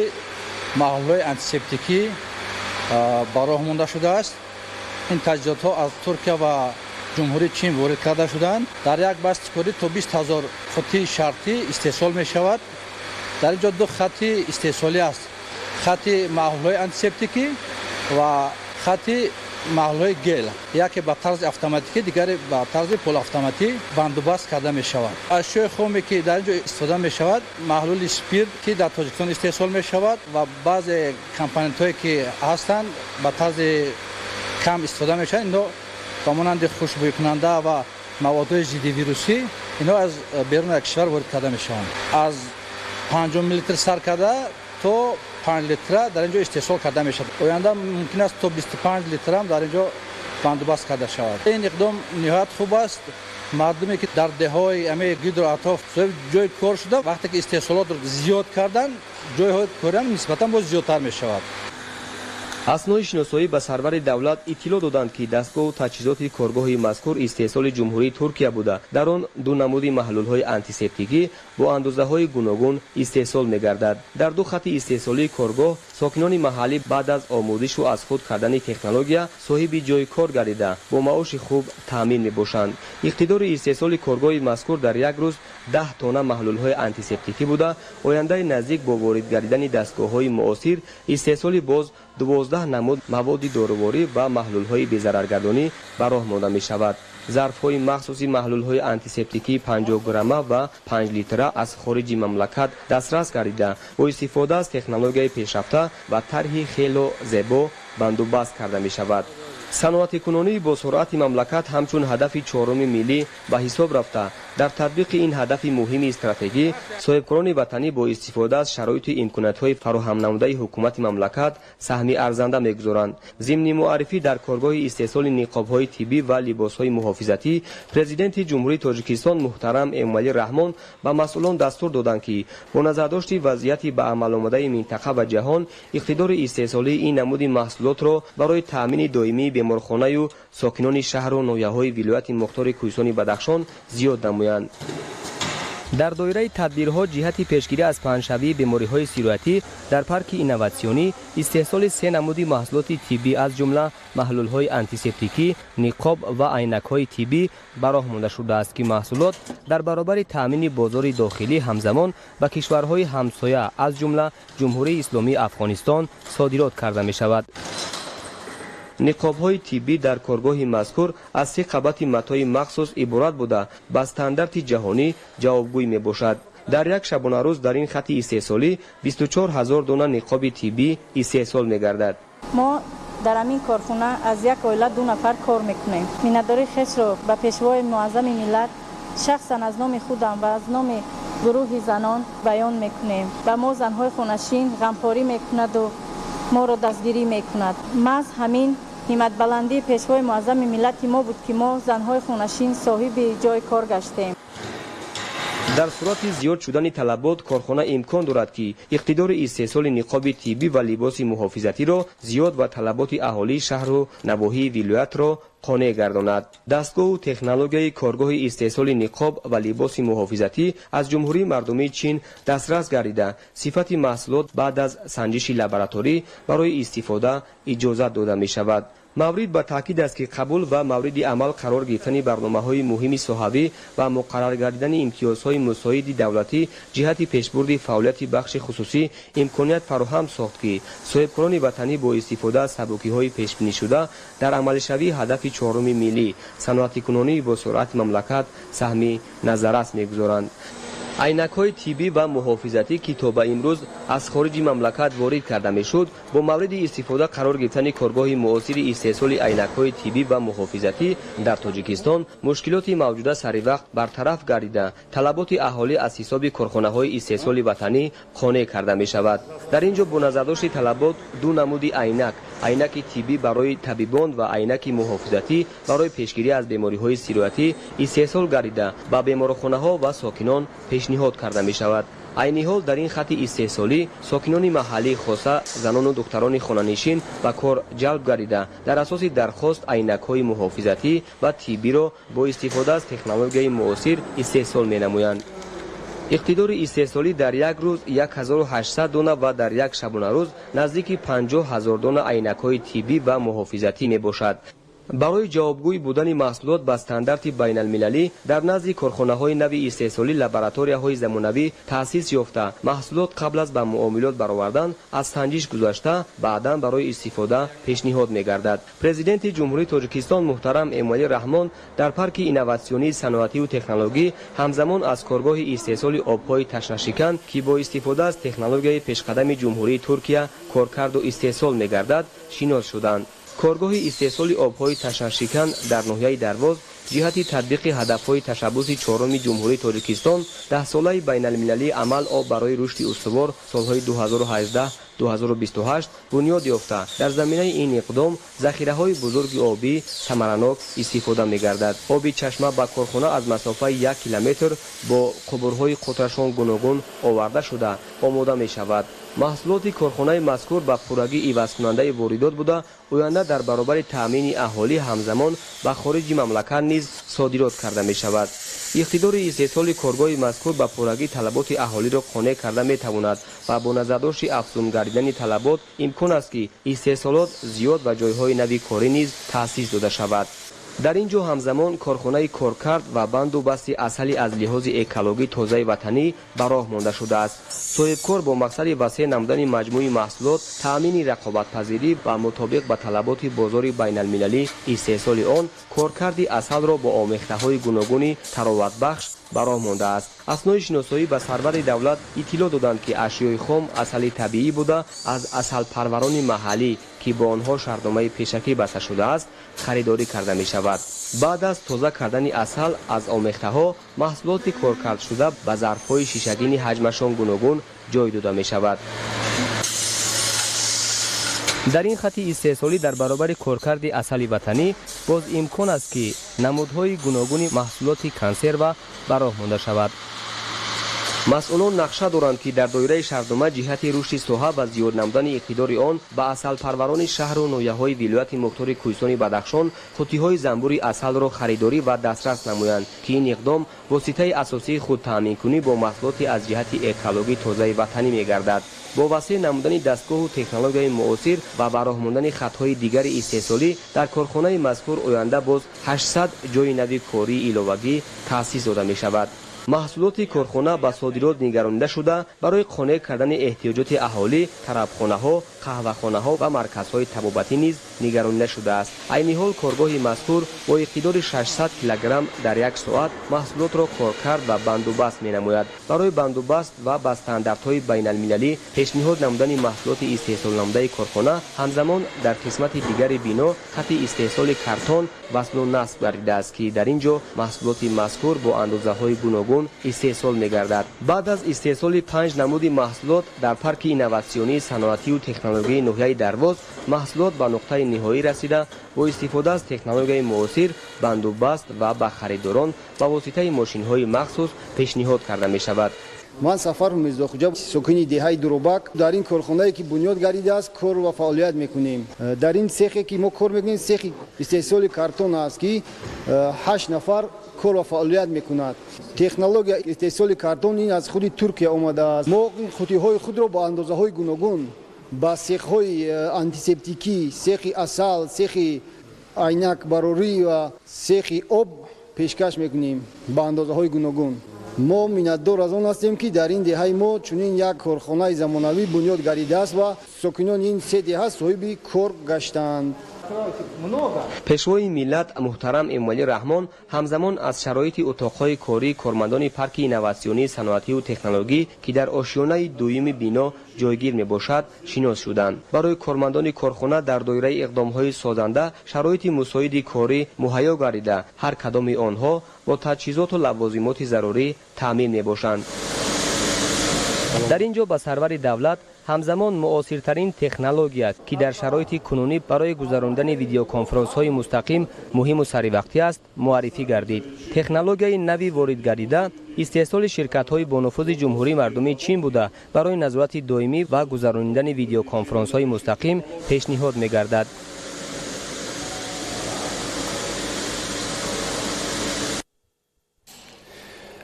маҳлулҳои антисептикӣ ба роҳ монда шудааст. Ин таҷҳизотҳо аз Туркия ва Ҷумҳурии Чин ворид карда шуданд. Дар як басти корӣ то 20 000 қуттии шартӣ истеҳсол мешавад. Дар ин ҷо 2 хати истеҳсолӣ аст: хати маҳлулҳои антисептикӣ ва хати маҳлулҳои гел. Яке ба тарзи автоматикӣ, дигаре ба тарзи полуавтоматӣ бандубаст карда мешавад. Ашёи хоме, ки дар ин ҷо истифода мешавад, маҳлули спирт, ки дар Тоҷикистон истеҳсол мешавад ва баъзе компонентҳое, ки ҳастанд, ба тарзи кам истифода мешаванд. Инҳо ба монанди хушбӯйкунанда ва маводҳои зиддивирусӣ, инҳо аз берун аз кишвар ворид карда мешаванд. Аз 5 миллилитр сар карда то 5 литра дар ин ҷо истеҳсол карда мешавад. Оянда мумкин аст то 25 литрам дар ин ҷо бандубаст карда шавад. Ин иқдом ниҳоят хуб аст. Мардуме, ки дар деҳҳои ҳамаи гирду атроф соҳиби ҷои кор шуда, вақте ки истеҳсолотро зиёд карданд, ҷойҳои кориам нисбатан боз зиёдтар мешавад. Аснои шиносоӣ ба сарвари давлат иттилоъ доданд, ки дастгоҳу таҷҳизоти коргоҳи мазкур истеҳсоли Ҷумҳурии Туркия буда, дар он 2 намуди маҳлулҳои антисептикӣ бо андозаҳои гуногун истеҳсол мегардад. Дар 2 хати истеҳсолии коргоҳ сокинони маҳаллӣ баъд аз омӯзишу аз худ кардани технология соҳиби ҷои кор гардида, бо маоши хуб таъмин мебошанд. Иқтидори истеҳсоли коргоҳи мазкур дар як рӯз 10 тонна маҳлулҳои антисептикӣ буда, ояндаи наздик бо ворид гардидани дастгоҳҳои муосир истеҳсоли боз 12 намуд маводи доруворӣ ва маҳлулҳои безараргардонӣ ба роҳ монда мешавад. Зарфҳои махсуси маҳлулҳои антисептикӣ 50 грамма ва 5 литра аз хориҷи мамлакат дастрас гардида, бо истифода аз технологияи пешрафта ва тарҳи хело зебо бандубаст карда мешавад. Саноатикунонии бо суръати мамлакат ҳамчун ҳадафи чоруми миллӣ ба ҳисоб рафта, дар татбиқи ин ҳадафи муҳими стратегӣ соҳибкорони ватанӣ бо истифода аз шароиту имкониятҳои фароҳамнамудаи ҳукумати мамлакат саҳми арзанда мегузоранд. Зимни муаррифӣ дар коргоҳи истеҳсоли ниқобҳои тиббӣ ва либосҳои муҳофизатӣ, Президенти Ҷумҳурии Тоҷикистон муҳтарам Эмомалӣ Раҳмон ба масъулон дастур доданд, ки бо назардошти вазъияти ба амал омадаи минтақа ва ҷаҳон иқтидори истеҳсолии ин намуди маҳсулотро барои таъмини доимии беморхонаю сокинони шаҳру ноҳияҳои вилояти мухтори Кӯҳистони Бадахшон зиёд намоянд. Дар доираи тадбирҳо ҷиҳати пешгирӣ аз паҳншавии бемориҳои сироятӣ дар парки инноватсионӣ истеҳсоли се намуди маҳсулоти тиббӣ, аз ҷумла маҳлулҳои антисептикӣ, ниқоб ва айнакҳои тиббӣ ба роҳ монда шудааст, ки маҳсулот дар баробари таъмини бозори дохилӣ ҳамзамон ба кишварҳои ҳамсоя, аз ҷумла Ҷумҳурии Исломии Афғонистон содирот карда мешавад. Ниқобҳои тиббӣ дар коргоҳи мазкур аз се қабати матои махсус иборат буда, ба стандарти ҷаҳонӣ ҷавобгӯй мебошад. Дар як шабонарӯз дар ин хати истеҳсолӣ 24 ҳазор дона ниқоби тиббӣ истеҳсол мегардад. Мо дар ҳамин корхона аз як оила 2 нафар кор мекунем. Миннатдории хешро ба Пешвои муаззами миллат шахсан аз номи худам ва аз номи гурӯҳи занон баён мекунем. Ба мо занҳои хонашин ғамхорӣ мекунаду моро дастгирӣ мекунад. Маҳз ҳамин ҳимматбаландии Пешвои муаззами миллати мо буд, ки мо занҳои хонашин соҳиби ҷои кор гаштем. Дар сурати зиёд шудани талабот корхона имкон дорад, ки иқтидори истеҳсоли ниқоби тиббӣ ва либоси муҳофизатиро зиёд ва талаботи аҳолии шаҳру навоҳии вилоятро қонеъ гардонад. Дастгоҳу технологияи коргоҳи истеҳсоли ниқоб ва либоси муҳофизатӣ аз Ҷумҳурии Мардумии Чин дастрас гардида, сифати маҳсулот баъд аз санҷиши лабораторӣ барои истифода иҷозат дода мешавад. Маврид ба таъкид аст, ки қабул ва мавриди амал қарор гирифтани барномаҳои муҳими соҳавӣ ва муқаррар гардидани имтиёзҳои мусоиди давлатӣ ҷиҳати пешбурди фаъолияти бахши хусусӣ имконият фароҳам сохт, ки соҳибкорони ватанӣ бо истифода аз сабукиҳои пешбинишуда дар амалишавии ҳадафи чоруми миллӣ саноатикунонии бо суръати мамлакат саҳми назаррас мегузоранд. Айнакҳои тиббӣ ва муҳофизатӣ, ки то ба имрӯз аз хориҷи мамлакат ворид карда мешуд, бо мавриди истифода қарор гирифтани коргоҳи муосири истеҳсоли айнакҳои тиббӣ ва муҳофизатӣ дар Тоҷикистон мушкилоти мавҷуда саривақт бартараф гардида, талаботи аҳолӣ аз ҳисоби корхонаҳои истеҳсоли ватанӣ қонеъ карда мешавад. Дар ин ҷо бо назардошти талабот ду намуди айнак, айнаки тиббӣ барои табибон ва айнаки муҳофизатӣ барои пешгирӣ аз бемориҳои сироятӣ истеҳсол гардида, ба беморхонаҳо ва сокинон пешниҳод карда мешавад. Айни ҳол дар ин хати истеҳсолӣ сокинони маҳаллӣ, хоса занону духтарони хонанишин ба кор ҷалб гардида, дар асоси дархост айнакҳои муҳофизатӣ ва тиббиро бо истифода аз технологияи муосир истеҳсол менамоянд. Иқтидори истеҳсолӣ дар як рӯз 1800 дона ва дар як шабонарӯз наздики 50 ҳазор дона айнакҳои тиббӣ ва муҳофизатӣ мебошад. Барои ҷавобгӯй будани маҳсулот ба стандарти байналмилалӣ дар назди корхонаҳои нави истеҳсолӣ лабораторияҳои замонавӣ таъсис ёфта, маҳсулот қабл аз ба муомилот баровардан аз санҷиш гузашта, баъдан барои истифода пешниҳод мегардад. Президенти Ҷумҳурии Тоҷикистон муҳтарам Эмомалӣ Раҳмон дар парки инноватсионии саноативу технологӣ ҳамзамон аз коргоҳи истеҳсоли обҳои ташнашикан, ки бо истифода аз технологияи пешқадами Ҷумҳурии Туркия коркарду истеҳсол мегардад, шинос шуданд. Коргоҳи истеҳсоли обҳои ташнашикан дар ноҳияи Дарвоз ҷиҳати татбиқи ҳадафҳои ташаббуси чоруми Ҷумҳурии Тоҷикистон даҳсолаи байналмилалии амал об барои рушди устувор солҳои 2018-2028 бунёд ёфта, дар заминаи ин иқдом захираҳои бузурги обӣ самаранок истифода мегардад. Оби чашма ба корхона аз масофаи 1 километр бо қубурҳои қутрашон гуногун оварда шуда омода мешавад. Маҳсулоти корхонаи мазкур ба пуррагӣ ивазкунандаи воридот буда, оянда дар баробари таъмини аҳолӣ ҳамзамон ба хориҷи мамлакат низ содирот карда мешавад. Иқтидори истеҳсоли коргоҳи мазкур ба пуррагӣ талаботи аҳолиро қонеъ карда метавонад ва бо назардошти афзун гардидани талабот имкон аст, ки истеҳсолот зиёд ва ҷойҳои нави корӣ низ таъсис дода шавад. Дар ин ҷо ҳамзамон корхонаи коркард ва банду басти асали аз лиҳози экологӣ тозаи ватанӣ ба роҳ монда шудааст. Соҳибкор бо мақсади васеъ намудани маҷмӯи маҳсулот, таъмини рақобатпазирӣ ва мутобиқ ба талаботи бозори байналмилалӣ истеҳсоли он, коркарди асалро бо омехтаҳои гуногуни тароватбахш ба роҳ мондааст. Аснои шиносоӣ ба сарвари давлат иттилоъ доданд, ки ашёи хом асали табиӣ буда, аз асалпарварони маҳаллӣ, ки ки бо онҳо шартномаи пешакӣ баста шудааст, харидорӣ карда мешавад. Баъд аз тоза кардани асал аз омехтаҳо, маҳсулоти коркардшуда ба зарфҳои шишагини ҳаҷмашон гуногун ҷой дода мешавад. Дар ин хати истеҳсолӣ дар баробари коркарди асали ватанӣ боз имкон аст, ки намудҳои гуногуни маҳсулоти консерва ба роҳ монда шавад. Масъулон нақша доранд, ки дар доираи шартнома ҷиҳати рушди соҳа ва зиёд намудани иқтидори он ба асалпарварони шаҳру ноҳияҳои вилояти мухтори Кӯҳистони Бадахшон қуттиҳои занбури асалро харидорӣ ва дастрас намоянд, ки ин иқдом воситаи асосии худтаъминкунӣ бо маҳсулоти аз ҷиҳати экологӣ тозаи ватанӣ мегардад. Бо васеъ намудани дастгоҳу технологияи муосир ва ба роҳ мондани хатҳои дигари истеҳсолӣ дар корхонаи мазкур оянда боз 800 ҷойи нави кории иловагӣ таъсис дода мешавад. Маҳсулоти корхона ба содирот нигаронида шуда, барои қонеъ кардани эҳтиёҷоти аҳолӣ, тарабхонаҳо, қаҳвахонаҳо ва марказҳои табобатӣ низ нигаронида шудааст. Айни ҳол коргоҳи мазкур бо иқтидори 600 килограмм дар як соат маҳсулотро коркард ва бандубаст менамояд. Барои бандубаст ва ба стандартҳои байналмилалӣ пешниҳод намудани маҳсулоти истеҳсолнамудаи корхона, ҳамзамон дар қисмати дигари бино хати истеҳсоли картон васлу насб гардидааст, ки дар ин ҷо маҳсулоти мазкур бо андозаҳои гуногун истеҳсол мегардад. Баъд аз истеҳсоли 5 намуди маҳсулот дар парки инноватсионии саноатию технологияи ноҳияи Дарвоз, маҳсулот ба нуқтаи ниҳоӣ расида, бо истифода аз технологияи муосир бандубаст ва ба харидорон ба воситаи мошинҳои махсус пешниҳод карда мешавад. Ман Сафар Мирзохуҷа, сокини деҳаи Дурубак. Дар ин корхонае ки бунёд гардидааст, кор ва фаъолият мекунем. Дар ин цехе ки мо кор мекунем, цехи истеҳсоли картон аст, ки 8 нафар кор ва фаъолият мекунад. Технология истеҳсоли картон ин аз худи Туркия омадааст. Мо қуттиҳои худро ба андозаҳои гуногун ба цехҳои антисептикӣ, цехи асал, цехи айнакбарорӣ ва цехи об пешкаш мекунем ба андозаҳои гуногун. Мо миннатдор аз он ҳастем, ки дар ин деҳаи мо чунин як корхонаи замонавӣ бунёд гардидааст ва сокинони ин се деҳа соҳиби кор гаштанд. Пешвои миллат муҳтарам Эмомалӣ Раҳмон ҳамзамон аз шароити утоқҳои кории кормандони парки инноватсионии саноатию технологӣ, ки дар ошёнаи дуюми бино ҷойгир мебошад, шинос шуданд. Барои кормандони корхона дар доираи иқдомҳои созанда шароити мусоиди корӣ муҳайё гардида, ҳар кадоми онҳо бо таҷҳизоту лавозимоти зарурӣ таъмин мебошанд. Дар ин ҷо ба сарвари давлат ҳамзамон муосиртарин технология, ки дар шароити кунунӣ барои гузарондани видеоконференсҳои мустақим муҳиму саривақтӣ аст, муаррифӣ гардид. Технологияи нави ворид гардида истеҳсоли ширкатҳои бонуфузи Ҷумҳурии Мардумии Чин буда, барои назорати доимӣ ва гузаронидани видеоконференсҳои мустақим пешниҳод мегардад.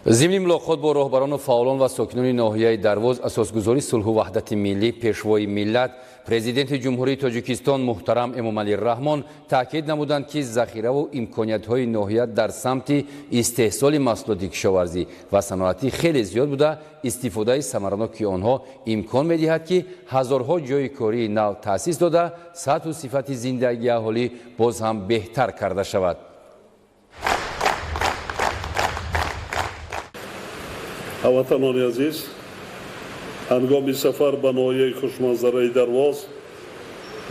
Зимни мулоқот бо роҳбарону фаъолон ва сокинони ноҳияи Дарвоз, асосгузори сулҳу ваҳдати миллӣ, пешвои миллат, Президенти Ҷумҳурии Тоҷикистон муҳтарам Эмомалӣ Раҳмон таъкид намуданд, ки захираву имкониятҳои ноҳия дар самти истеҳсоли маҳсулоти кишоварзӣ ва саноатӣ хеле зиёд буда, истифодаи самараноки онҳо имкон медиҳад, ки ҳазорҳо ҷойи кории нав таъсис дода, сатҳу сифати зиндагии аҳолӣ боз ҳам беҳтар карда шавад. Ҳамватанони азиз, ҳангоми сафар ба ноҳияи хушманзараи Дарвоз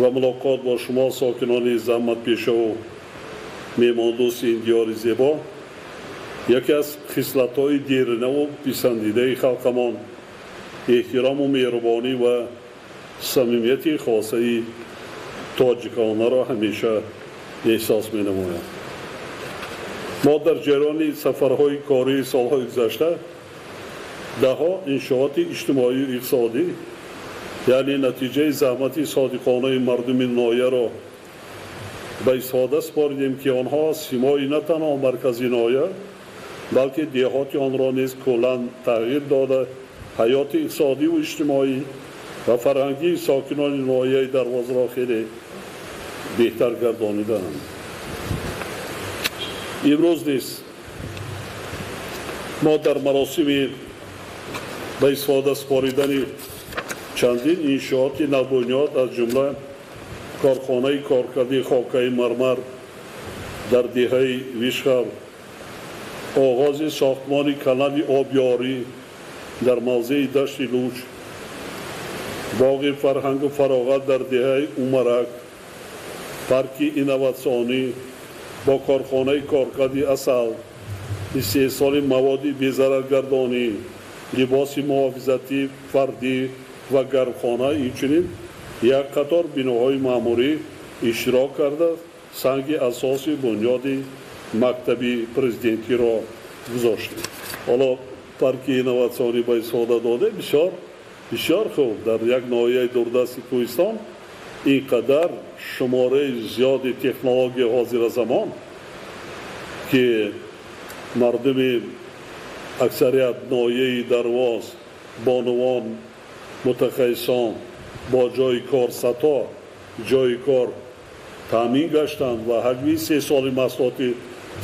ва мулоқот бо шумо, сокинони заҳматпешаву меҳмондӯсти ин диёри зебо, яке аз хислатҳои деринаву писандидаи халқамон эҳтирому меҳрубонӣ ва самимияти хосаи тоҷиконаро ҳамеша эҳсос менамоям. Мо дар ҷараёни сафарҳои кории солҳои гузашта даҳҳо иншооти иҷтимоию иқтисодӣ, яъне натиҷаи заҳмати содиқонаи мардуми ноҳияро ба истифода супоридем, ки онҳо симои на танҳо маркази ноҳия, балки деҳоти онро низ куллан тағйир дода, ҳаёти иқтисодиву иҷтимоӣ ва фарҳангии сокинони ноҳияи Дарвозро хеле беҳтар гардонидаанд. Имрӯз низ мо дар маросими ба истифода супоридани чандин иншооти навбунёд, аз ҷумла корхонаи коркарди хокаи мармар дар деҳаи Вишхав, оғози сохтмони канали обёрӣ дар мавзеи Дашти Луч, боғи фарҳангу фароғат дар деҳаи Умарак, парки инноватсионӣ бо корхонаи коркарди асал, истеҳсоли маводи безараргардонӣ, либоси муҳофизатӣ фардӣ ва гармхона, инчунин як қатор биноҳои маъмурӣ иштирок карда, санги асоси бунёди мактаби президентиро гузоштем. Ҳоло парки инноватсионӣ ба истифода доде, бисёр бисёр хуб. Дар як ноҳияи дурдасти кӯҳистон ин қадар шумораи зиёди технология ҳозира замон, ки мардуми аксарият ноҳияи Дарвоз, бонувон, мутахассисон бо ҷойи кор, сато ҷойи кор таъмин гаштанд ва ҳаҷми истеҳсоли маҳсулоти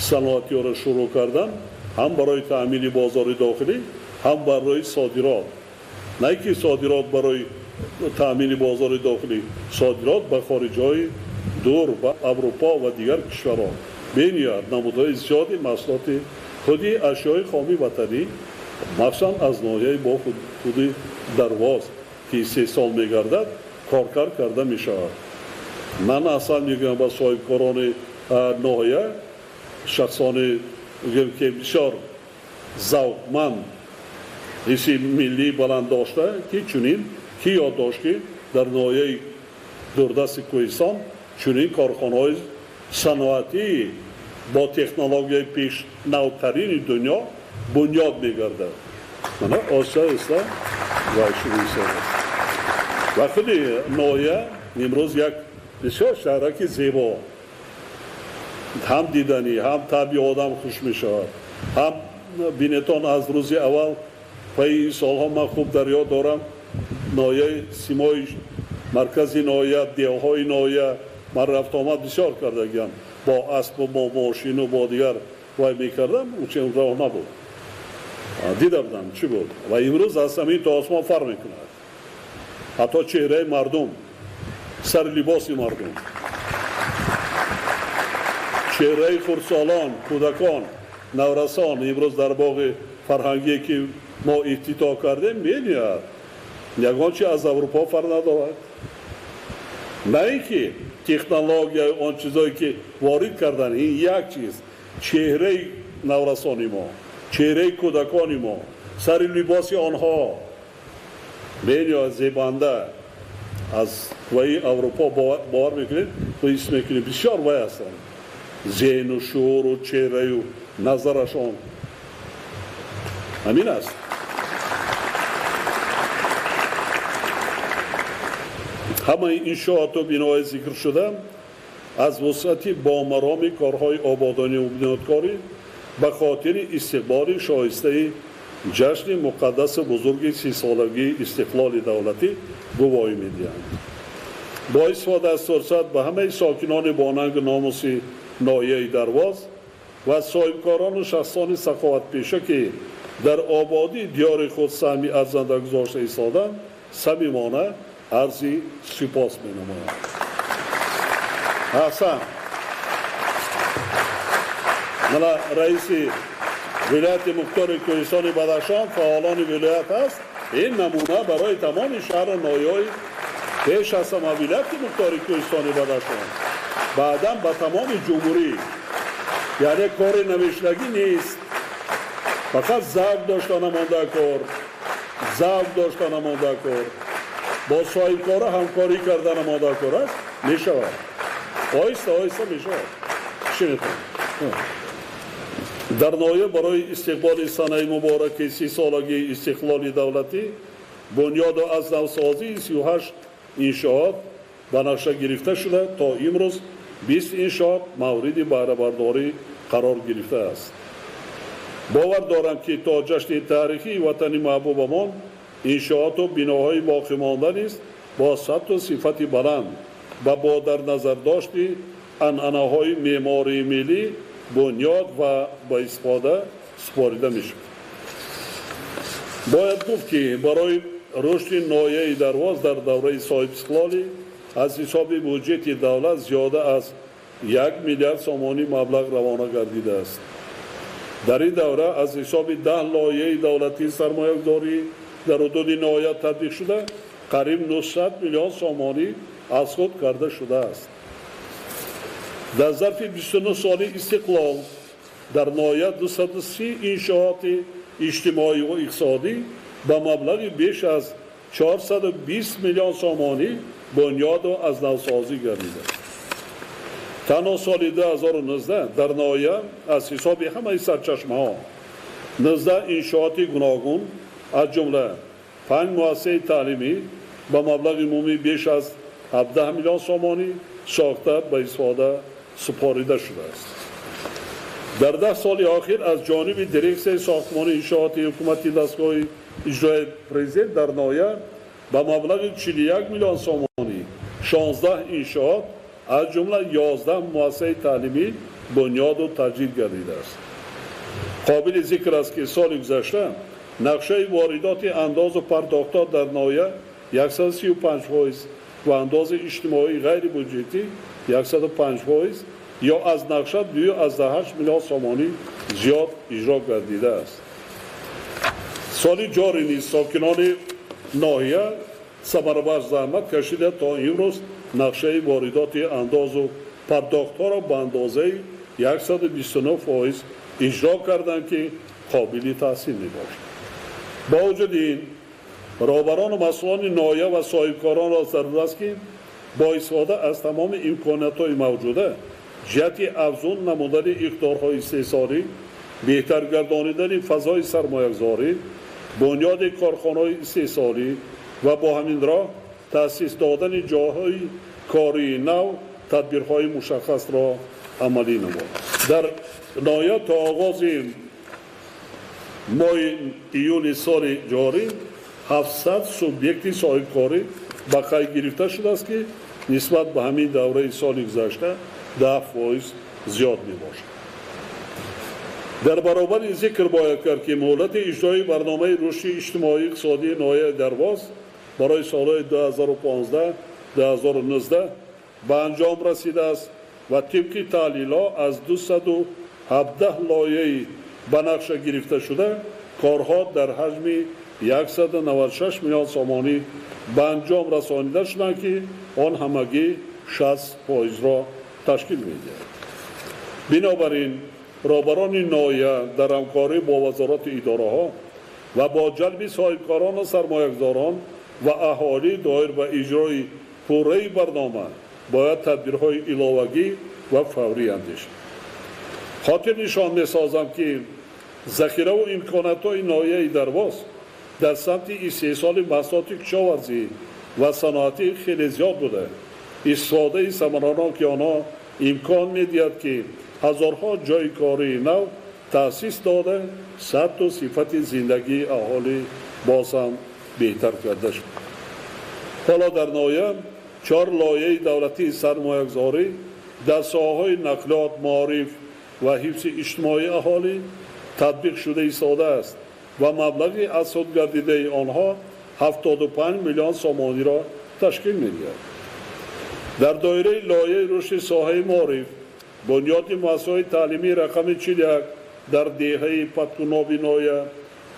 саноатиёро шурӯъ карданд, ҳам барои таъмини бозори дохилӣ, ҳам барои содирот. На ки содирот барои таъмини бозори дохилӣ, содирот ба хориҷҳои дур, ба Аврупо ва дигар кишварҳо. Бениҳоят намудҳои зиёди маҳсулоти худи ашёи хоми ватанӣ, махсусан аз ноҳияи бо худи Дарвоз, ки истеҳсол мегардад, коркард карда мешавад. Ман аслан мегӯям ба соҳибкорони ноҳия, шахсоне мегӯям, ки бисёр завқманд, ҳисси миллӣ баланд дошта, ки чунин ки ёд дошт, ки дар ноҳияи дурдасти кӯҳистон чунин корхонаҳои саноатӣ бо технологияи пешнавтарини дунё бунёд мегардад. Мана оҳиста оҳиста вай шурӯъ истодааст. Ва худи ноҳия имрӯз як бисёр шаҳраки зебо, ҳам диданӣ, ҳам табъи одам хуш мешавад, ҳам бинетон аз рӯзи аввал пайи ин солҳо ман хуб дар ёд дорам, ноҳияи симои маркази ноҳия, деҳҳои ноҳия ман рафтуомад бисёр кардагиам, бо аспу бо мошину бо дигар вай мекардам, чун роҳ набуд, дида будам чӣ буд. Ва имрӯз аз ҳамин то осмон фарқ мекунад, ҳатто чеҳраи мардум, сари либоси мардум, чеҳраи хурдсолон, кӯдакон, наврасон имрӯз дар боғи фарҳангие ки мо ифтитоҳ кардем, мениҳад ягон чи аз Аврупо фарқ надорад. На ин ки технология, он чизое ки ворид кардан, ин як чиз, чеҳраи наврасони мо, чеҳраи кӯдакони мо, сари либоси онҳо бениҳоят зебанда аз ваи Аврупо. Бовар мекунед, ҳис мекунед, бисёр вай ҳастанд, зеҳну шууру чеҳраю назарашон ҳамин аст. Ҳамаи иншооту биноҳои зикршуда аз вусъати бомароми корҳои ободониву бунёдкорӣ ба хотири истиқболи шоистаи ҷашни муқаддаси бузурги 30-солагии истиқлоли давлатӣ гувоҳӣ медиҳанд. Бо истифода аз фурсат ба ҳамаи сокинони бонангу номуси ноҳияи Дарвоз ва соҳибкорону шахсони саховатпеша, ки дар ободии диёри худ саҳми арзанда гузошта истоданд, самимона арзи сипос менамоям. Аҳсан, мана раиси вилояти мухтори кӯҳистони Бадахшон, фаъолони вилоят аст. Ин намуна барои тамоми шаҳру ноҳияҳои пеш аз ҳама вилояти мухтори кӯҳистони Бадахшон, баъдан ба тамоми ҷумҳурӣ. Яъне кори навиштагӣ нест, фақат завқ дошта намонда кор, завқ дошта намонда кор, бо соҳибкора ҳамкорӣ карда намонда кор аст, мешавад. Оҳиста оҳиста мешавад. Чӣ мехоҳем? Дар ноҳия барои истиқболи санаи мубораки 30-солагии истиқлоли давлатӣ бунёду аз навсозии 38 иншоот ба нақша гирифта шуда, то имрӯз 20 иншоот мавриди баҳрабардорӣ қарор гирифтааст. Бовар дорам, ки то ҷашни таърихии ватани маҳбубамон иншооту биноҳои боқимонда низ бо сатҳу сифати баланд ва бо дар назардошти анъанаҳои меъмории миллӣ бунёд ва ба истифода супорида мешавад. Бояд гуфт, ки барои рушди ноҳияи Дарвоз дар давраи соҳибистиқлолӣ аз ҳисоби буҷети давлат зиёда аз 1 миллиард сомонӣ маблағ равона гардидааст. Дар ин давра аз ҳисоби 10 лоиҳаи давлатии сармоягузорӣ дар ҳудуди ноҳия татбиқ шуда, қариб 900 миллион сомонӣ аз худ карда шудааст. Дар зарфи 29 соли истиқлол дар ноҳия 230 иншооти иҷтимоӣ ва иқтисодӣ ба маблағи беш аз 420 миллион сомонӣ бунёду аз навсозӣ гардида. Танҳо соли 2019 дар ноҳия аз ҳисоби ҳамаи сарчашмаҳо 19 иншооти гуногун, аз ҷумла 5 муассисаи таълимӣ ба маблағи умумӣ беш аз 17 миллион сомонӣ сохта ба истифода супорида шудааст. Дар 10 соли охир аз ҷониби дирексияи сохтмони иншооти ҳукумати дастгоҳи иҷрои президент дар ноҳия ба маблағи 41 миллион сомонӣ 16 иншоот, аз ҷумла 11 муассисаи таълимӣ бунёду таҷдид гардидааст. Қобили зикр аст, ки соли гузашта нақшаи воридоти андозу пардохтҳо дар ноҳия 135% ва андози иҷтимоии ғайрибюҷетӣ 105% ё аз нақша 2,8 миллион сомонӣ зиёд иҷро гардидааст. Соли ҷорӣ низ сокинони ноҳия самарабахш заҳмат кашида то имрӯз нақшаи воридоти андозу пардохтҳоро ба андозаи 129% иҷро карданд, ки қобили таҳсин мебошад. Бо вуҷуди ин, роҳбарону масъулони ноҳия ва соҳибкоронро зарур аст, ки бо истифода аз тамоми имкониятҳои мавҷуда ҷиҳати афзун намудани иқтидорҳои истеҳсолӣ, беҳтар гардонидани фазои сармоягузорӣ, бунёди корхонаҳои истеҳсолӣ ва бо ҳамин роҳ таъсис додани ҷойҳои кории нав тадбирҳои мушаххасро амалӣ намуд. Дар ноҳия то оғози моҳи июли соли ҷорӣ 700 субъекти соҳибкорӣ ба қайд гирифта шудааст, ки нисбат ба ҳамин давраи соли гузашта 10% зиёд мебошад. Дар баробари зикр бояд кард, ки муҳлати иҷрои барномаи рушди иҷтимоӣ иқтисодии ноҳияи Дарвоз барои солҳои 2015-2019 ба анҷом расидааст ва тибқи таҳлилҳо аз 217 лоиҳаи ба нақша гирифташуда корҳо дар ҳаҷми 196 миллион сомонӣ ба анҷом расонида шуданд, ки он ҳамагӣ 60%-ро ташкил медиҳад. Бинобар ин, роҳбарони ноҳия дар ҳамкорӣ бо вазорати идораҳо ва бо ҷалби соҳибкорону сармоягузорон ва аҳолӣ доир ба иҷрои пурраи барнома бояд тадбирҳои иловагӣ ва фаврӣ андешанд. Хотир нишон месозам, ки захираву имкониятҳои ноҳияи Дарвоз дар самти истеҳсоли маҳсулоти кишоварзӣ ва саноатӣ хеле зиёд буда, истифодаи самараноки онҳо имкон медиҳад, ки ҳазорҳо ҷойи кории нав таъсис дода, сатҳу сифати зиндагии аҳолӣ боз ҳам беҳтар карда шуд. Ҳоло дар ноҳия 4 лоиҳаи давлатии сармоягузорӣ дар соҳаҳои нақлиёт, маориф ва ҳифзи иҷтимоии аҳолӣ татбиқ шуда истодааст ва маблағи аз худ гардидаи онҳо 75 миллион сомониро ташкил медиҳад. Дар доираи лоиҳаи рушди соҳаи маориф бунёди муассисаҳои таълимии рақами 41 дар деҳаи Паткуноби ноҳия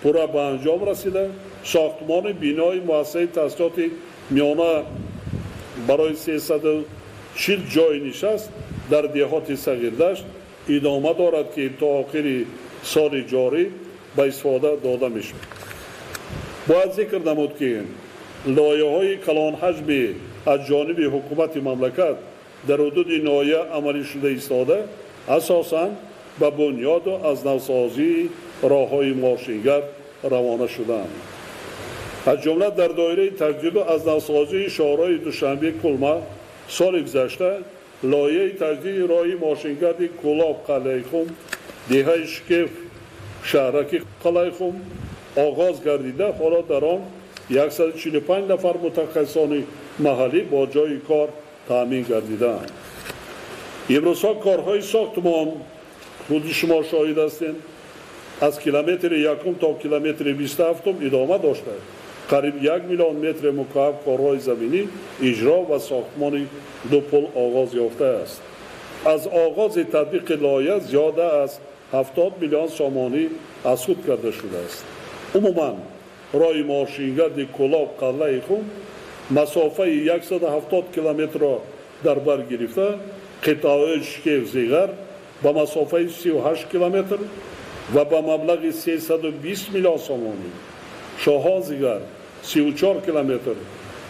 пурра ба анҷом расида, сохтмони бинои муассисаи таҳсилоти миёна барои 340 ҷойи нишаст дар деҳоти Сағирдашт идома дорад, ки то охири соли ҷорӣ ба истифода дода мешавад. Бояд зикр намуд, ки лоиҳаҳои калонҳаҷми аз ҷониби ҳукумати мамлакат дар ҳудуди ноҳия амалӣ шуда истода асосан ба бунёду аз навсозии роҳҳои мошингард равона шудаанд. Аз ҷумла дар доираи таҷдиду аз навсозии шоҳроҳи Душанбе Кулма соли гузашта лоиҳаи таҷдиди роҳи мошингарди Кӯлоб Қалъаихум, деҳаи Шкеф, шаҳраки Қалъаихум оғоз гардида, ҳоло дар он 145 нафар мутахассисони маҳаллӣ бо ҷойи кор таъмин гардидаанд. Имрӯзҳо корҳои сохтмон, худи шумо шоҳид ҳастед, аз километри 1 то километри 27 идома дошта, қариб 1 миллион метри мукааб корҳои заминӣ иҷро ва сохтмони ду пул оғоз ёфтааст. Аз оғози татбиқи лоиҳа зиёда аз 70 миллион сомонӣ аз худ карда шудааст. Умуман роҳи мошингарди Кӯлоб Қалъаихум масофаи 170 километрро дар бар гирифта, Қитъаҳои Шкев Зиғар ба масофаи 38 километр ва ба маблағи 320 миллион сомонӣ, Шоҳон Зиғар 34 километр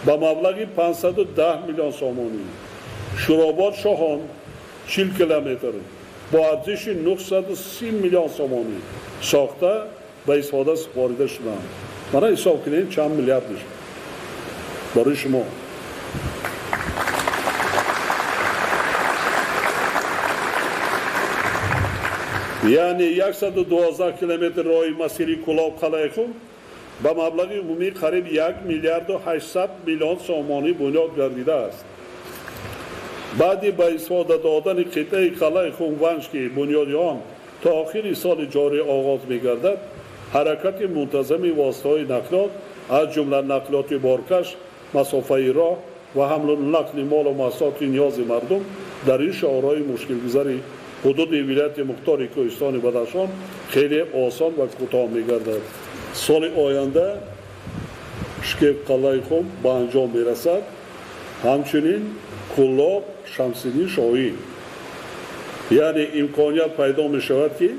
ба маблағи 510 миллион сомонӣ, Шуробод Шоҳон 40 километр бо арзиши 930 миллион сомонӣ сохта ба истифода супорида шуданд. Мана ҳисоб кунем чанд миллиард мешавад барои шумо. Яъне 112 километр роҳи масири Кӯлоб Қалъаихум ба маблағи умумии қариб 1 миллиарду 800 миллион сомонӣ бунёд гардидааст. Баъди ба истифода додани қитъаи Қалъаихум Ванҷ, ки бунёди он то охири соли ҷорӣ оғоз мегардад, ҳаракати мунтазами воситаҳои нақлиёт, аз ҷумла нақлиёти боркаш, масофаи роҳ ва ҳамлу нақли молу маҳсулоти ниёзи мардум дар ин шоҳроҳи мушкилгузари ҳудуди вилояти мухтори Кӯҳистони Бадахшон хеле осон ва кӯтоҳ мегардад. Соли оянда Шкев Қалъаихум ба анҷом мерасад, ҳамчунин Кӯлоб Шамсиддин Шоҳӣ. Яъне имконият пайдо мешавад, ки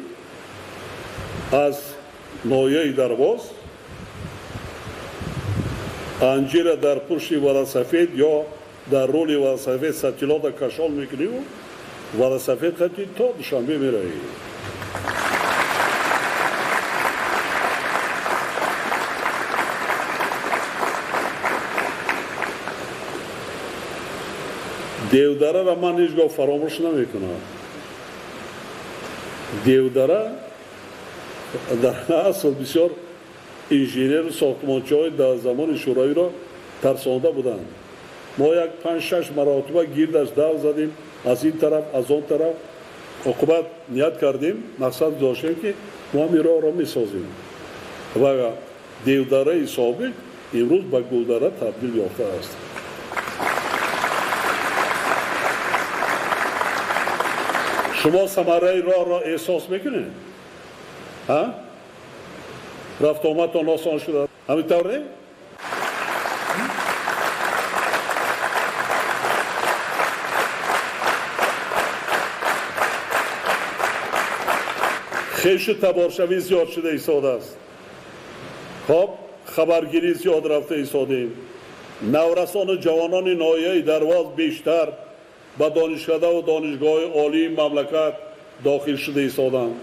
аз ноҳияи Дарвоз анҷира дар пушти велосипед ё дар рули велосипед сатилота кашол мекуниву велосипед хати то Душанбе меравӣ. Девдараро ман ҳеҷ гоҳ фаромӯш намекунам. Девдара дар асл бисёр инженеру сохтмончиҳои дар замони шӯравиро тарсонда буданд. Мо як 5-6 маротиба гирдаш дав задем, аз ин тараф, аз он тараф. Оқибат ният кардем, мақсад гузоштем, ки мо ҳамин роҳро месозем. Ва девдараи собиқ имрӯз ба Гулдара табдил ёфтааст. Шумо самараи роҳро эҳсос мекунед? Рафтуомадтон осон шуда? Ҳамин тавр не? Хешу таборшавӣ зиёд шуда истодааст. Хоб, хабаргирӣ зиёд рафта истодаем. Наврасону ҷавонони ноҳияи Дарвоз бештар ба донишкадаву донишгоҳҳои олии мамлакат дохил шуда истоданд,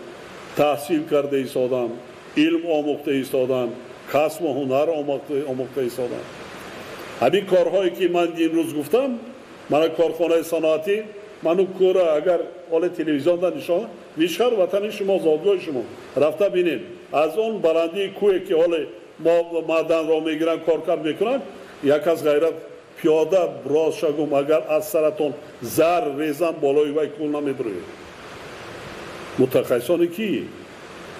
таҳсил карда истоданд, илм омӯхта истоданд, касбу ҳунар омӯхта истоданд. Ҳамин корҳое ки ман имрӯз гуфтам, мана корхонаи саноатӣ, ману кӯра агар оли телевизионда нишон, вишхар ватани шумо, зодгоҳи шумо, рафта бинед. Аз он баландии кӯе ки ҳоле мо маъданро мегиранд, коркард мекунанд, як аз ғайрат пиёда рост шагум, агар аз саратон зар резам болои вай кӯл намебуред. Мутахассисони ки?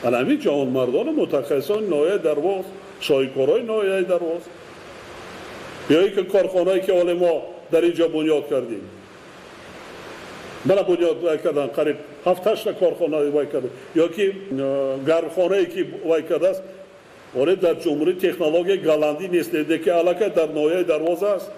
Ана ҳамин ҷавонмардону мутахассисони ноҳияи Дарвоз, шоҳикорҳои ноҳияи Дарвоз, ё ин ки корхонае ки ҳоле мо дар ин ҷо бунёд кардем. Мана бунёд вай кардан, қариб 7-8 корхона вай кард, ё ки гармхонае ки вай кардааст, оре дар ҷумҳурии технологияи голландӣ нест, ки аллакай дар ноҳияи Дарвоз аст.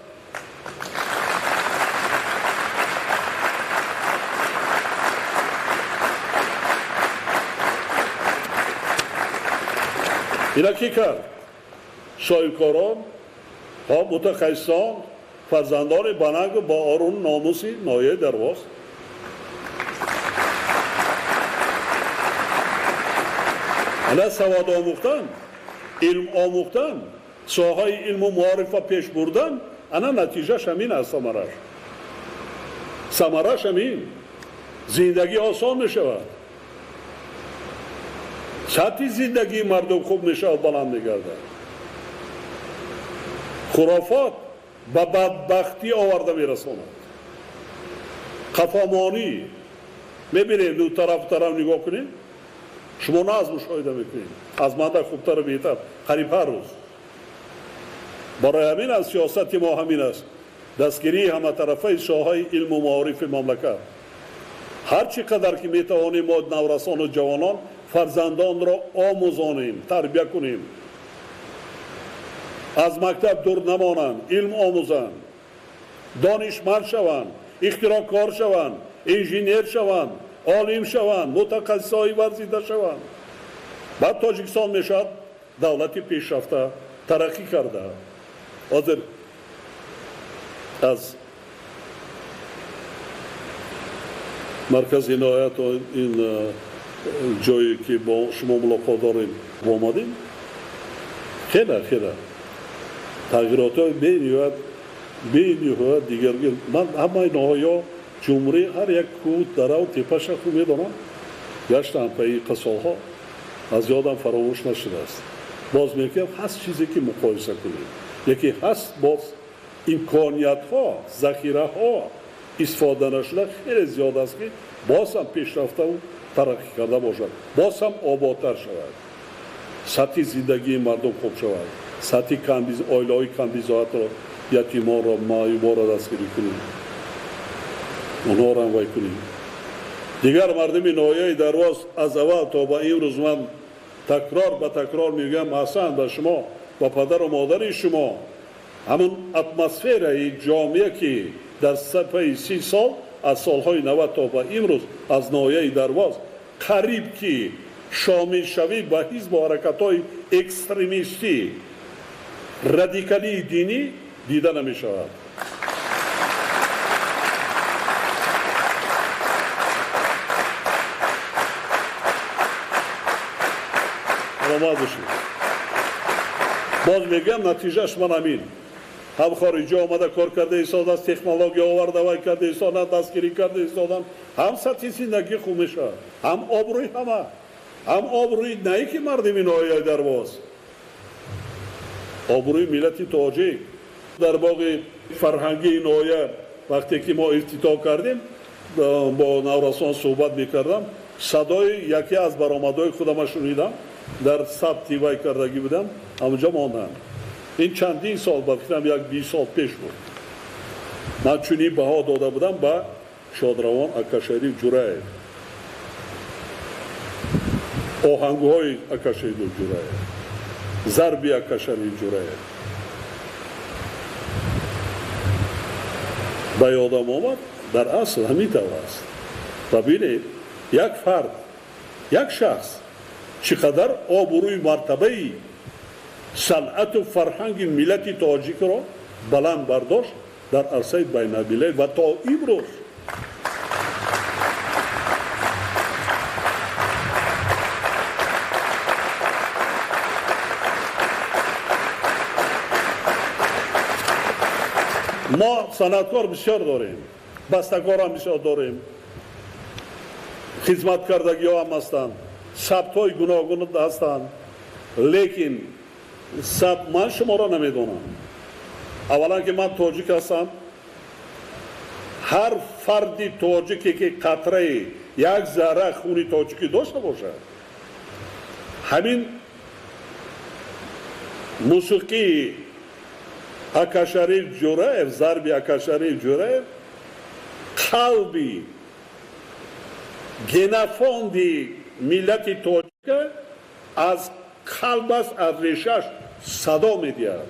Ина ки кард? Шоҳикорон, мутахассисон, фарзандони банангу бо орун номуси ноҳияи Дарвоз. Ана савод омӯхтан, илм омӯхтан, соҳаи илму маорифа пеш бурдан, ана натиҷаш ҳамин аст, самараш. Самараш ҳамин. Зиндагӣ осон мешавад. Сатҳи зиндагии мардум хуб мешавад, баланд мегардад. Хурофот ба бадбахтӣ оварда мерасонад. Қафомонӣ. Мебинем, ду тараф тараф нигоҳ кунем, шумо на аз мушоҳида мекунед, аз манда хубтару беҳтар, қариб ҳар рӯз. Барои ҳамин аз сиёсати мо ҳамин аст: дастгирии ҳаматарафаи соҳаи илму маорифи мамлакат. Ҳар чӣ қадар ки метавонем мо наврасону ҷавонон фарзандонро омӯзонем, тарбия кунем, аз мактаб дур намонанд, илм омӯзанд, донишманд шаванд, ихтироъкор шаванд, инженер шаванд, олим шаванд, мутахассисҳои варзида шаванд. Баъд Тоҷикистон мешавад давлати пешрафта, тараққӣ карда. Ҳозир аз маркази ноҳия то ин ҷое ки бо шумо мулоқот дорем омадем, хеле хеле тағйиротҳои бениҳоят дигаргир. Ман ҳамаи ноҳияҳо ҷумҳурӣ ҳар як кӯҳ, дараву тепаша хуб медонам, гаштам пайи қасолҳо, аз ёдам фаромӯш нашудааст. Боз мегӯям, ҳаст чизе ки муқоиса кунем, яке ҳаст боз имкониятҳо, захираҳо истифода нашуда хеле зиёд аст, ки боз ҳам пешрафтаву тараққӣ карда бошад, боз ҳам ободтар шавад, сатҳи зиндагии мардум хуб шавад, сатҳи оилаҳои камбизоатро, ятимонро, маъюбонро дастгирӣ кунем, онҳоро ҳам вай кунем. Дигар мардуми ноҳияи Дарвоз аз аввал то ба имрӯз ман такрор ба такрор мегӯям, аҳсан ба шумо ва падару модари шумо. Ҳамон атмосфераи ҷомеа ки дар пайи 30 сол аз солҳои 90 то ба имрӯз аз ноҳияи Дарвоз қариб ки шомилшавӣ ба ҳизбу ҳаракатҳои экстремистӣ, радикалии динӣ дида намешавад. Саломат бошед. Боз мегӯям, натиҷааш ман ҳамин. Ҳам хориҷа омада кор карда истодааст, технология оварда вай карда истодан, дастгирӣ карда истодан, ҳам сатҳи зиндагӣ хуб мешавад, ҳам обрӯи ҳама, ҳам обрӯи на ки мардуми ноҳияи Дарвоз, обрӯи миллати тоҷик. Дар боғи фарҳангии ноҳия вақте ки мо ифтитоҳ кардем, бо наврасон суҳбат мекардам, садои яке аз баромадҳои худама шунидам, дар сабти вай кардагӣ будам, ҳамонҷо мондам. Ин чандин сол, ба фикрам як 20 сол пеш буд. Ман чунин баҳо дода будам ба шодравон Акашариф Ҷураев, оҳангҳои Акашариф Ҷураев, зарби Акашариф Ҷураев. Ба ёдам омад, дар асл ҳамин тавр аст. Ва бинед, як фард, як шахс чӣ қадар обрӯи мартабаи санъату фарҳанги миллати тоҷикро баланд бардошт дар арсаи байналмилалӣ ва то имрӯз. Мо санъаткор бисёр дорем, бастакорам бисёр дорем, хизматкардагиҳо ҳам ҳастанд, сабтҳои гуногун ҳастанд, лекин ман шуморо намедонам. Аввалан ки ман тоҷик ҳастам, ҳар фарди тоҷике ки қатраи як зарра хуни тоҷикӣ дошта бошад, ҳамин мусиқии Акашариф Ҷураев, зарби Акашариф Ҷураев қалби генофонди миллати тоҷика аз қалбаш, аз решаш садо медиҳад.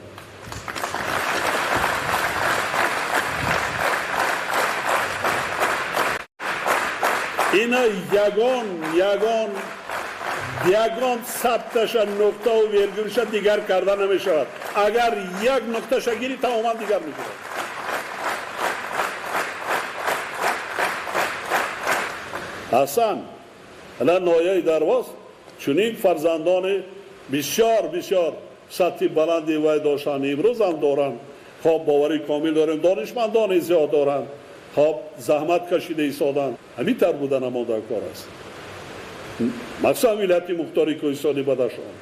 Ина ягон сабташа, нуқтаву вергулша дигар карда намешавад. Агар як нуқташа гирӣ, тамоман дигар мешавад. Ҳасан, ала ноҳияи Дарвоз чунин фарзандони бисёр бисёр сатҳи баланди вай доштанд, имрӯз ҳам доранд. Хоб, боварии комил дорем, донишмандони зиёд доранд, хоб, заҳмат кашида истоданд. Ҳамин тавр будан ҳамон дар кор аст, махсусан вилояти мухтори Кӯҳистони Бадахшон.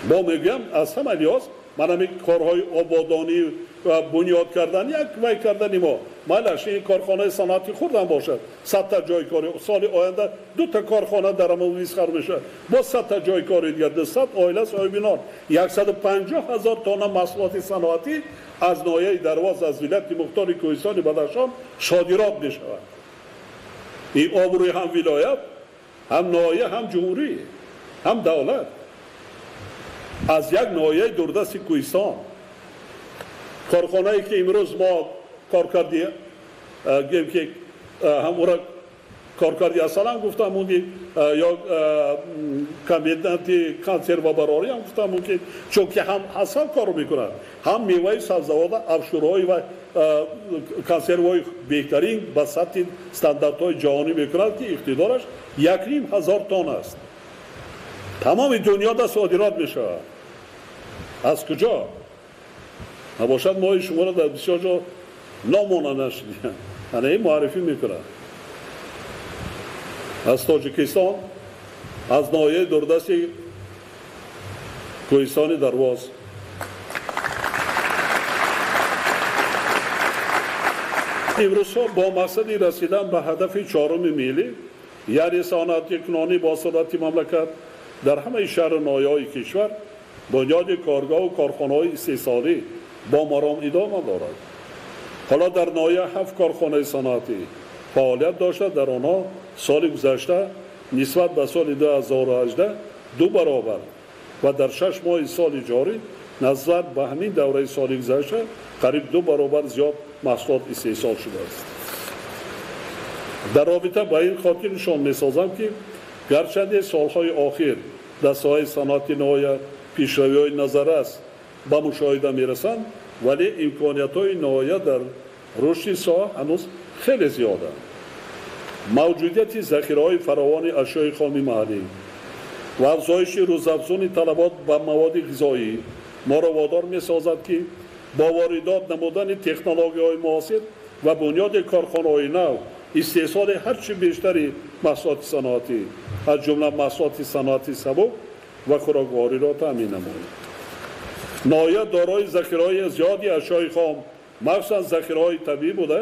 Бо мегӯям, аз ҳама лиҳоз ман ҳамин корҳои ободонӣ ва бунёд кардан, як вай кардани мо, майлаш ин корхонаи саноати хурдам бошад, 100 та ҷойи кори, соли оянда дута корхона дар ҳамон Висхар мешавад, боз 100 та ҷойи кори дигар, 200 оила соҳибинон, 150 000 тонна маҳсулоти саноатӣ аз ноҳияи Дарвоз, аз вилояти мухтори Кӯҳистони Бадахшон содирот мешавад. Ин обрӯи ҳам вилоят, ҳам ноҳия, ҳам ҷумҳурӣ, ҳам давлат аз як ноҳияи дурдасти кӯҳистон. Корхонае ки имрӯз мо коркарди гӯем ки ҳам ӯра коркарди асал ҳам гуфтам мумкин, ё комбинати консервабарорӣ ҳам гуфтам мумкин, чунки ҳам асал кор мекунад, ҳам меваи сабзавота, афшурҳои ва консервҳои беҳтарин ба сатҳи стандартҳои ҷаҳонӣ мекунад, ки иқтидораш 1500 тонна аст. Тамоми дунёда содирот мешавад. Аз куҷо? Набошад, мои шуморо дар бисёр ҷо номона нашидем. Ана ин муаррифӣ мекунад. Аз Тоҷикистон, аз ноҳияи дурдасти кӯҳистони Дарвоз. Имрӯзҳо бо мақсади расидан ба ҳадафи чоруми миллӣ, яъне саноатикунонӣ бо суръати мамлакат, дар ҳамаи шаҳру ноҳияҳои кишвар бунёди коргоҳу корхонаҳои истеҳсолӣ бо маром идома дорад. Ҳоло дар ноҳия 7 корхонаи саноатӣ фаъолият дошта, дар онҳо соли гузашта нисбат ба соли 2018 2 баробар ва дар 6 моҳи соли ҷорӣ назар ба ҳамин давраи соли гузашта қариб 2 баробар зиёд маҳсулот истеҳсол шудааст. Дар робита ба ин хотир нишон месозам, ки гарчанде солҳои охир дар соҳаи саноати ноҳия пешравиҳои назаррас ба мушоҳида мерасанд, вале имкониятҳои ноҳия дар рушди соҳа ҳанӯз хеле зиёданд. Мавҷудияти захираҳои фаровони ашёи хоми маҳаллӣ ва афзоиши рӯзафзуни талабот ба маводи ғизоӣ моро водор месозад, ки бо воридот намудани технологияҳои муосир ва бунёди корхонаҳои нав истеҳсоли ҳарчи бештари маҳсулоти саноатӣ, аз ҷумла маҳсулоти саноати сабук ва хӯроквориро таъмин намоем. Ноҳия дорои захираҳои зиёди ашёи хом, махсусан захираҳои табиӣ буда,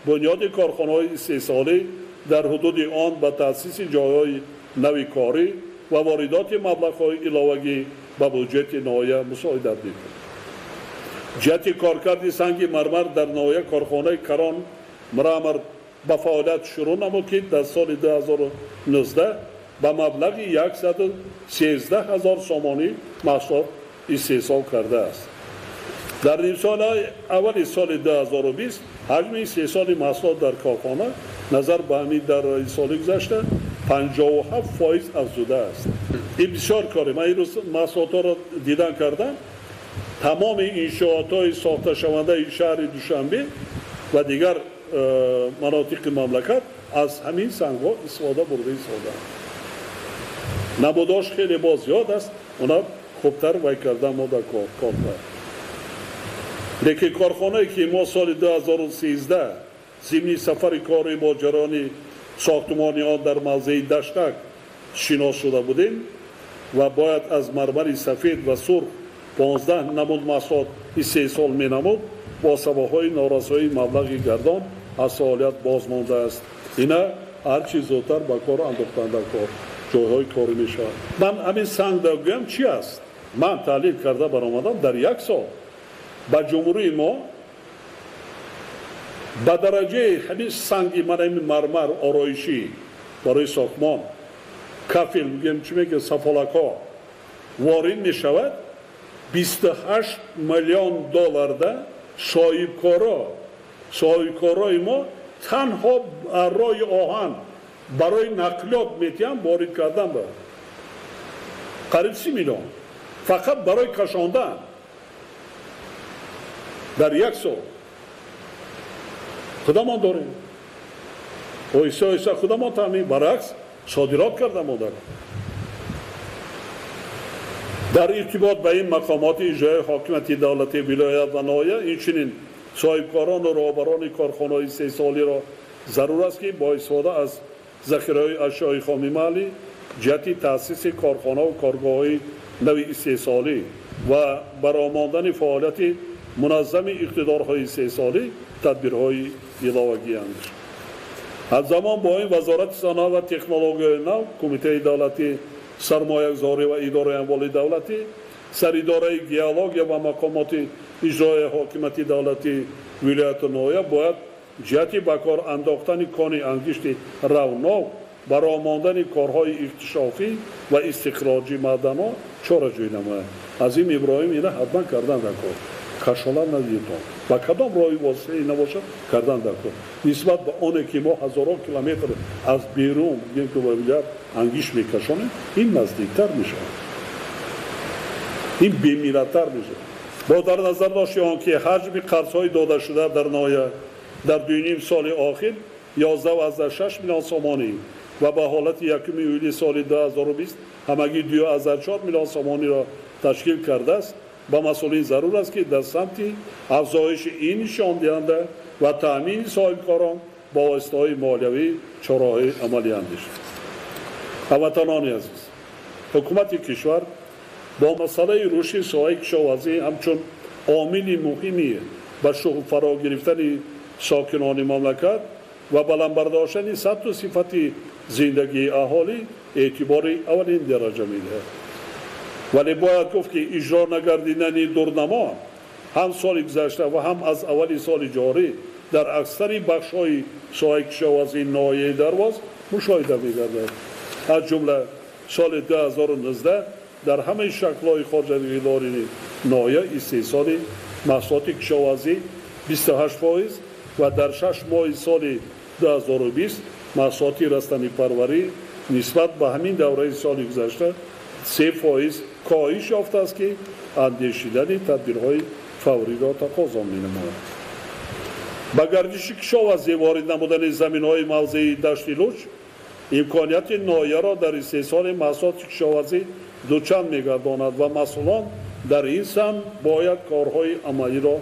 бунёди корхонаҳои истеҳсолӣ дар ҳудуди он ба таъсиси ҷойҳои нави корӣ ва воридоти маблағҳои иловагӣ ба буҷети ноҳия мусоидат мекунад. Ҷиҳати коркарди санги мармар дар ноҳия корхонаи Карон Мрамар ба фаъолият шурӯъ намуд, ки дар соли 2019 ба маблағи 113 ҳазор сомонӣ маҳсулот истеҳсол кардааст. Дар нимсолаи аввали соли 2020 ҳаҷми истеҳсоли маҳсулот дар корхона назар ба ҳамин давраи соли гузашта 57% афзудааст. Ин бисёр коре. Ман имрӯз маҳсулотҳоро дидан кардам. Тамоми иншоотҳои сохташавандаи шаҳри Душанбе ва дигар манотиқи мамлакат аз ҳамин сангҳо истифода бурда истодаанд. Намудош хеле боз зиёд аст, она хубтар вай кардан мо дар кор. Лекин корхонае ки мо соли 2013 зимни сафари кори бо ҷараёни сохтумони он дар мавзеи Даштак шинос шуда будем ва бояд аз мармари сафед ва сурх 15 намуд маҳсулот истеҳсол менамуд, бо сабабҳои норасоии маблағи гардон аз фаъолият боз мондааст. Ина ҳарчи зудтар ба кор андохтанда кор ҷойҳои корӣ мешавад. Ман ҳамин санг гӯям чи аст? Ман таҳлил карда баромадам, дар як сол ба ҷумҳурии мо ба дараҷаи ҳамин санги манами мармар ороишӣ барои сохтмон, кафел мегӯем, чӣ мегӯем, сафолакҳо ворид мешавад 28 миллион долларда. Соҳибкорои мо танҳо роҳи оҳан барои нақлиёт метиҳанд, ворид кардан ба қариб 30 миллион фақат барои кашондан дар як сол. Худамон дорем, оҳиста оҳиста худамон таъмин, баръакс содирот карда модар. Дар иртибот ба ин мақомоти иҷроияи ҳокимияти давлатии вилоят ва ноҳия, инчунин соҳибкорону роҳбарони корхонаҳои истеҳсолиро зарур аст, ки бо истифода аз захираҳои ашёи хоми маҳаллӣ ҷиҳати таъсиси корхонаву коргоҳҳои нави истеҳсолӣ ва баромондани фаъолияти муназзами иқтидорҳои истеҳсолӣ тадбирҳои иловагӣ андешанд. Ҳамзамон бо ин Вазорати саноат ва технологияи нав, Кумитаи давлатӣ сармоягузорӣ ва идораи амволи давлатӣ, саридораи геология ва мақомоти иҷроияи ҳокимияти давлатии вилояту ноҳия бояд ҷиҳати ба кор андохтани кони ангишти равнок, баромондани корҳои иктишофӣ ва истихроҷи маъданҳо чораҷӯӣ намоянд. Азим Иброҳим ина ҳатман кардан дар кор. Кашола надидон ба кадом роҳи воситае набошад, кардан дар кор, нисбат ба оне ки мо ҳазорон километр аз берун, бигем ки вилоят, ангиш мекашонем, ин наздиктар мешавад, ин бемиллаттар мешавад. Бо дар назар дошти он ки ҳаҷми қарзҳои додашуда дар ноҳия дар 2,5 соли охир 11,6 миллион сомонӣ ва ба ҳолати 1 июли соли 2020 ҳамагӣ 2,4 миллион сомониро ташкил кардааст, ба масъулин зарур аст, ки дар самти афзоиши ин нишондиҳанда ва таъмини соҳибкорон бо воситаҳои молиявӣ чораҳои амалӣ андешанд. Ҳамватанони азиз, ҳукумати кишвар бо масъалаи рушди соҳаи кишоварзӣ ҳамчун омили муҳими ба шуғл фаро гирифтани сокинони мамлакат ва баланд бардоштани сатҳу сифати зиндагии аҳолӣ эътибори аввалин дараҷа медиҳад. Вале бояд гуфт, ки иҷро нагардидани дурнамо ҳам соли гузашта ва ҳам аз аввали соли ҷорӣ дар аксари бахшҳои соҳаи кишоварзии ноҳияи Дарвоз мушоҳида мегардад. Аз ҷумла соли 2019 дар ҳамаи шаклҳои хоҷагидории ноҳия истеҳсоли маҳсулоти кишоварзӣ 28% ва дар 6 моҳи соли 2020 маҳсулоти растанипарварӣ нисбат ба ҳамин давраи соли гузашта 3% коҳиш ёфтааст, ки андешидани тадбирҳои фавриро тақозо менамояд. Ба гардиши кишоварзӣ ворид намудани заминҳои мавзеи Дашти Луч имконияти ноҳияро дар истеҳсоли маҳсулоти кишоварзӣ дучанд мегардонад ва масъулон дар ин самт бояд корҳои амалиро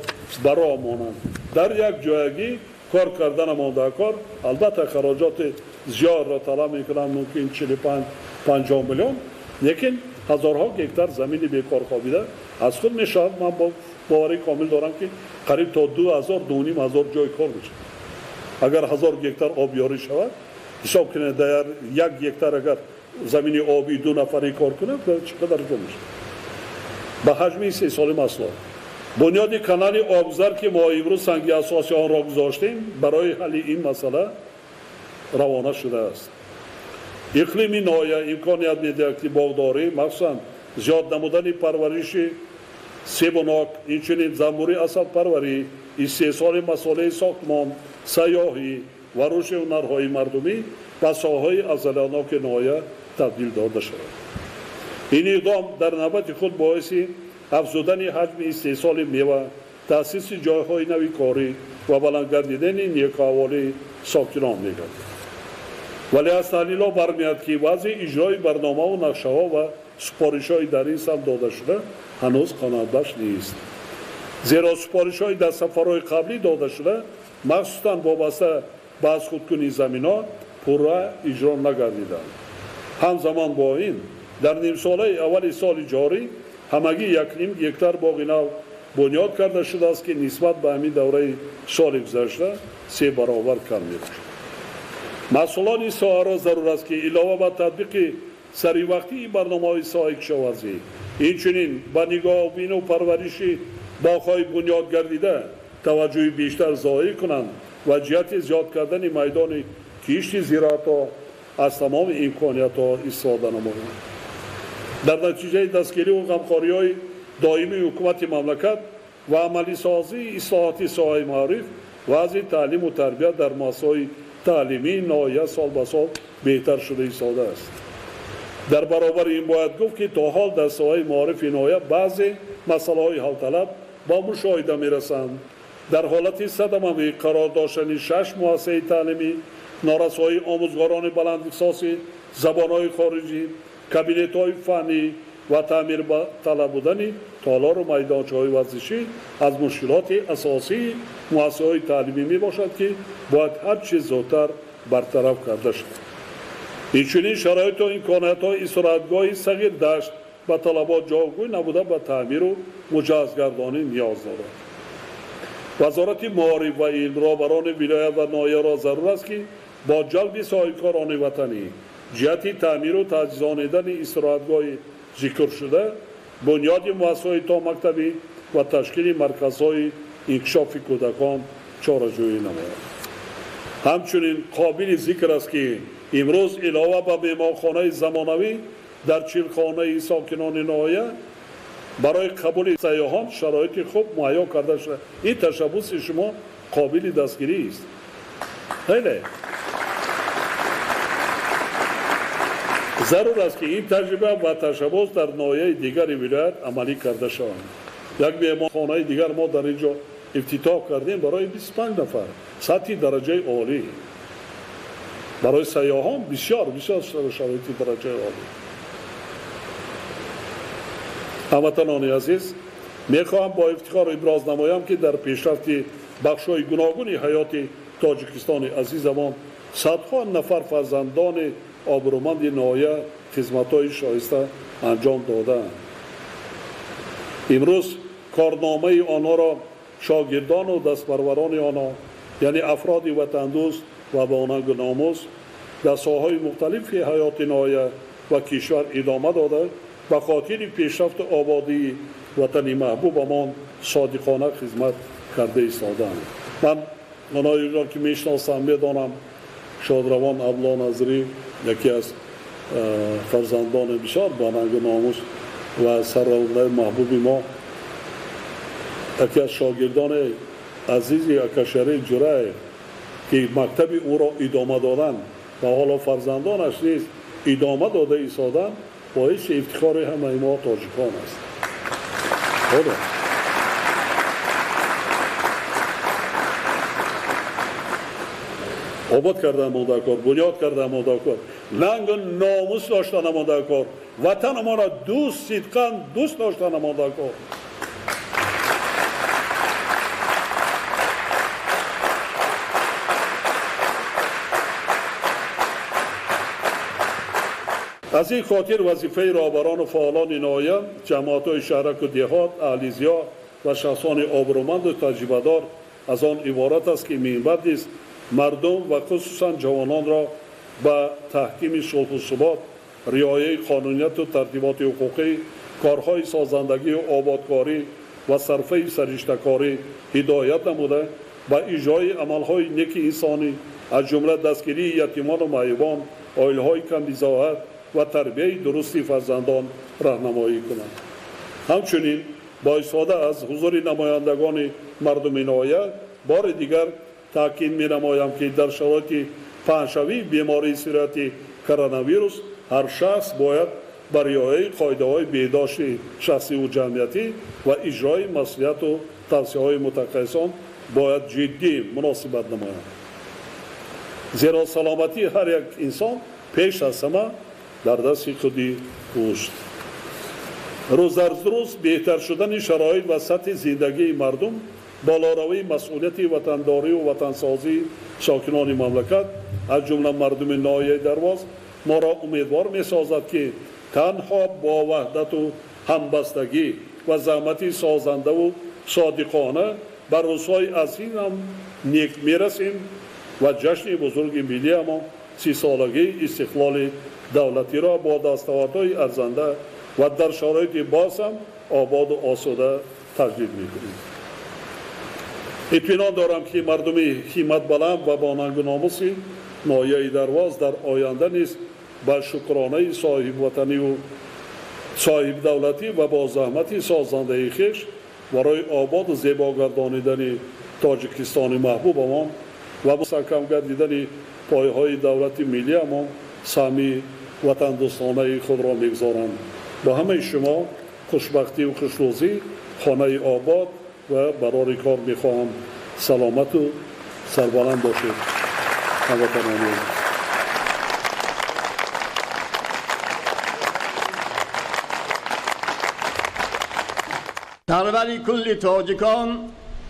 ба роҳ монанд. Дар як ҷоягӣ кор карданамон дар кор албатта хароҷоти зиёдро талаб мекунанд, мумкин 45-50 миллион, лекин ҳазорҳо гектар замини бекор хобида аз худ мешавад. Ман бо боварии комил дорам, ки қариб то 2000, 2500 ҷои кор мешавад. Агар 1000 гектар обёрӣ шавад, ҳисоб кунед, дар 1 гектар агар замини обӣ ду нафарӣ кор кунад, чӣ қадар ҷо мешавад ба ҳаҷми истеҳсоли маҳсулот. Бунёди канали обгузар, ки мо имрӯз санги асоси онро гузоштем, барои ҳалли ин масъала равона шудааст. Иқлими ноҳия имконият медиҳад, ки боғдорӣ, махсусан зиёд намудани парвариши себу нок, инчунин занбури асалпарварӣ, истеҳсоли масолеҳи сохтмон, сайёҳӣ ва рушди ҳунарҳои мардумӣ ба соҳаҳои афзалиятноки ноҳия табдил дода шавад. Ин иқдом дар навбати худ боиси афзудани ҳаҷми истеҳсоли мева, таъсиси ҷойҳои нави корӣ ва баланд гардидани некуаҳволии сокинон мегардад. Вале аз таҳлилҳо бармеяд, ки вазъи иҷрои барномаву нақшаҳо ва супоришҳои дар ин самт додашуда ҳанӯз қаноатбахш нест, зеро супоришҳои дар сафарҳои қаблӣ додашуда, махсусан вобаста ба аз худкунии заминҳо, пурра иҷро нагардиданд. Ҳамзамон бо ин, дар нимсолаи аввали соли ҷорӣ ҳамагӣ 1,5 гектар боғи нав бунёд карда шудааст, ки нисбат ба ҳамин давраи соли гузашта се баробар кам мебошад. Масъулони соҳаро зарур аст, ки илова ба татбиқи саривақтии барномаҳои соҳаи кишоварзӣ, инчунин ба нигоҳубину парвариши боғҳои бунёд гардида таваҷҷӯҳи бештар зоҳир кунанд ва ҷиҳати зиёд кардани майдони кишти зироатҳо аз тамоми имкониятҳо истифода намоянд. Дар натиҷаи дастгириву ғамхориҳои доимии ҳукумати мамлакат ва амалисозии ислоҳоти соҳаи маориф, вазъи таълиму тарбия дар муассисаҳои таълимии ноҳия сол ба сол беҳтар шуда истодааст. Дар баробари ин бояд гуфт, ки то ҳол дар соҳаи маорифи ноҳия баъзе масъалаҳои ҳалталаб ба мушоҳида мерасанд. Дар ҳолати садамавӣ қарор доштани шаш муассисаи таълимӣ, норасоии омӯзгорони баландихтисоси забонҳои хориҷӣ, кабинетҳои фаннӣ ва таъмирталаб будани толору майдончаҳои варзишӣ аз мушкилоти асосии муассисаҳои таълимӣ мебошад, ки бояд ҳар чиз зудтар бартараф карда шавад. Инчунин шароиту имкониятҳои истироҳатгоҳи Сағир Дашт ба талабот ҷавобгӯй набуда, ба таъмиру муҷаҳҳазгардонӣ ниёз дорад. Вазорати маориф ва илм, роҳбарони вилоят ва ноҳияро зарур аст, ки бо ҷалби соҳибкорони ватанӣ ҷиҳати таъмиру таҷҳизонидани истироҳатгоҳи зикршуда, бунёди муассисаҳои томактабӣ ва ташкили марказҳои инкишофи кӯдакон чораҷӯӣ намояд. Ҳамчунин қобили зикр аст, ки имрӯз илова ба меҳмонхонаи замонавӣ дар 40 хонаи сокинони ноҳия Барои қабули сайёҳон шароити хуб муҳайё карда шуда. Ин ташаббуси шумо қобили дастгирӣ аст. Хеле зарур аст, ки ин таҷриба ва ташаббус дар ноҳияи дигари вилоят амалӣ карда шаванд. Як меҳмонхонаи дигар мо дар ин ҷо ифтитоҳ кардем барои 25 нафар, сатҳи дараҷаи олӣ. Барои сайёҳон бисёр бисёр шароити дараҷаи олӣ. Ҳамватанони азиз, мехоҳам бо ифтихор иброз намоям, ки дар пешрафти бахшҳои гуногуни ҳаёти Тоҷикистони азизамон садҳо нафар фарзандони обрӯманди ноҳия хизматҳои шоиста анҷом додаанд. Имрӯз корномаи онҳоро шогирдону дастпарварони онҳо, яъне афроди ватандӯст ва бонангу номус, дар соҳаҳои мухталифи ҳаёти ноҳия ва кишвар идома дода, ба хотири пешрафту ободии ватани маҳбубамон содиқона хизмат карда истодаанд. Ман оноеро ки мешиносам, медонам, шодравон Абдулло Назрӣ яке аз фарзандони бисёр бонангу номус ва сарравндаи маҳбуби мо, яке аз шогирдони азизи Акашариф Ҷураев, ки мактаби ӯро идома доданд ва ҳоло фарзандонаш низ идома дода истоданд, боиси ифтихори ҳамаи мо тоҷикон аст. Обод карда модакор, бунёд карда модакор, нангу номус дошта намодакор, ватанамонро дӯст, сидқан дӯст дошта намодакор. Аз ин хотир вазифаи роҳбарону фаъолони ноҳия, ҷамоатҳои шаҳраку деҳот, аҳли зиё ва шахсони обрӯманду таҷрибадор аз он иборат аст, ки минбаъд низ мардум ва хусусан ҷавононро ба таҳкими сулҳу субот, риояи қонунияту тартиботи ҳуқуқӣ, корҳои созандагию ободкорӣ ва сарфаи сариштакорӣ ҳидоят намуда, ба иҷрои амалҳои неки инсонӣ, аз ҷумла дастгирии ятимону маъюбон, оилаҳои камбизоат ва тарбияи дурусти фарзандон роҳнамоӣ кунанд. Ҳамчунин бо истифода аз ҳузури намояндагони мардуми ноҳия бори дигар таъкид менамоям, ки дар шароити паҳншавии бемории сирояти коронавирус ҳар шахс бояд ба риояи қоидаҳои беҳдошти шахсиву ҷамъиятӣ ва иҷрои маслиҳату тавсияҳои мутахассисон бояд ҷиддӣ муносибат намояд. Зеро саломатии ҳар як инсон пеш аз ҳама дар дасти худи ӯст. Рӯз дар рӯз беҳтар шудани шароит ва сатҳи зиндагии мардум, болоравии масъулияти ватандорию ватансозии сокинони мамлакат, аз ҷумла мардуми ноҳияи Дарвоз, моро умедвор месозад, ки танҳо бо ваҳдату ҳамбастагӣ ва заҳмати созандаву содиқона ба рӯзҳои азимам нек мерасем ва ҷашни бузурги миллиамон, 30-солагии истиқлоли давлатиро бо дастовардҳои арзанда ва дар шароити боз ҳам ободу осуда таҷдид мекунем. Итминон дорам, ки мардуми ҳимматбаланд ва бонангу номуси ноҳияи Дарвоз дар оянда низ ба шукронаи соҳибватаниву соҳибдавлатӣ ва бо заҳмати созандаи хеш барои ободу зебо гардонидани Тоҷикистони маҳбубамон ва мустаҳкам гардидани пойҳои давлати миллиамон саҳми ватандӯстонаи худро мегузоранд. Ба ҳамаи шумо хушбахтию хушрӯзӣ, хонаи обод ва барори кор мехоҳам. Саломату сарбаланд бошед, ҳамватанони. Сарвари кулли тоҷикон,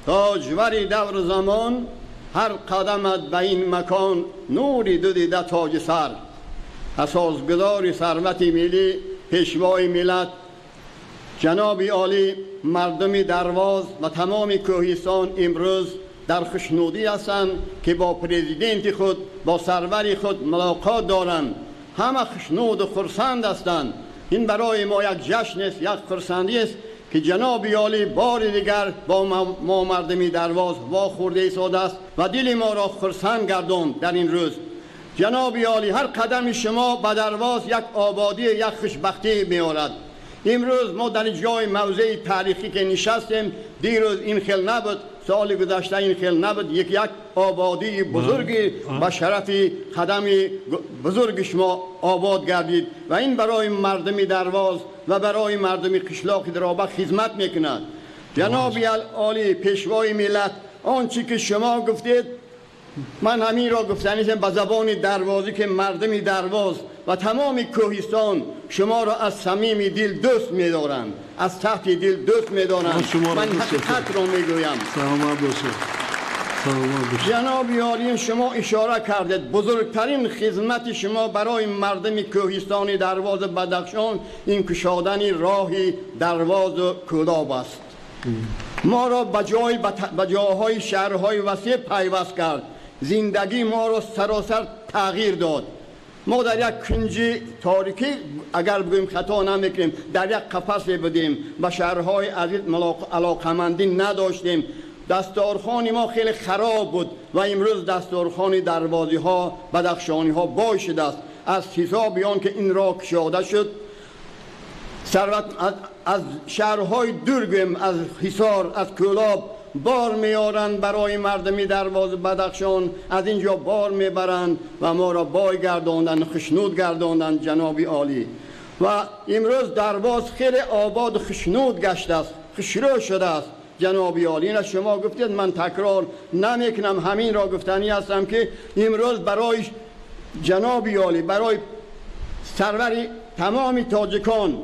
тоҷвари давру замон, ҳар қадамат ба ин макон нури ду дида тоҷи сар. Асосгузори сарвати миллӣ, пешвои миллат, ҷаноби олӣ, мардуми Дарвоз ва тамоми кӯҳистон имрӯз дар хушнудӣ ҳастанд, ки бо президенти худ, бо сарвари худ мулоқот доранд. Ҳама хушнуду хурсанд ҳастанд. Ин барои мо як ҷашн аст, як хурсандӣ аст, ки ҷаноби олӣ бори дигар бо мо мардуми Дарвоз вохӯрда истодааст ва дили моро хурсанд гардонд дар ин рӯз. Ҷаноби олӣ, ҳар қадами шумо ба Дарвоз як ободӣ, як хушбахтӣ меорад. امروز ما در جای موضع تاریخی که نشستیم، دیروز این خیل نبود، سال گذشته این خیل نبود. یک آبادی بزرگی با شرف قدم بزرگ شما آباد گردید و این برای مردم درواز و برای مردم قشلاق درابه خدمت میکند. جناب عالی پیشوای ملت، آنچه که شما گفتید من همین را گفتنیشم به زبان دروازی که مردم درواز و تمام کوهستان شما را از صمیم دل دوست می‌دارند، از تحت دل دوست می‌دارند. من حقیقت را می‌گویم. سلامت باشید. جناب عالی، شما اشاره کردید بزرگترین خدمت شما برای مردم کوهستان درواز بدخشان این کشادن راه درواز و کولاب است. ما را به جاهای شهرهای وسیع پیوست کرد، زندگی ما را سراسر تغییر داد. ما در یک کنج تاریکی اگر بگوییم خطا نمیکنیم، در یک قفس بودیم، به شهرهای عزیز علاقمندی نداشتیم، دستارخوان ما خیلی خراب بود و امروز دستارخوان دروازی ها بدخشانی ها باز شده است. از حساب آن که این راه کشاده شد، ثروت از شهرهای دور گویم، از حصار، از کولاب بار میارند برای مردمی درواز بدخشان، از اینجا بار میبرند و ما را بای گرداندن، خشنود گرداندن جناب عالی. و امروز درواز خیلی آباد و خشنود گشته است، خشرو شده است جناب عالی. این شما گفتید، من تکرار نمیکنم، همین را گفتنی هستم که امروز برای جناب عالی، برای سرور تمام تاجیکان،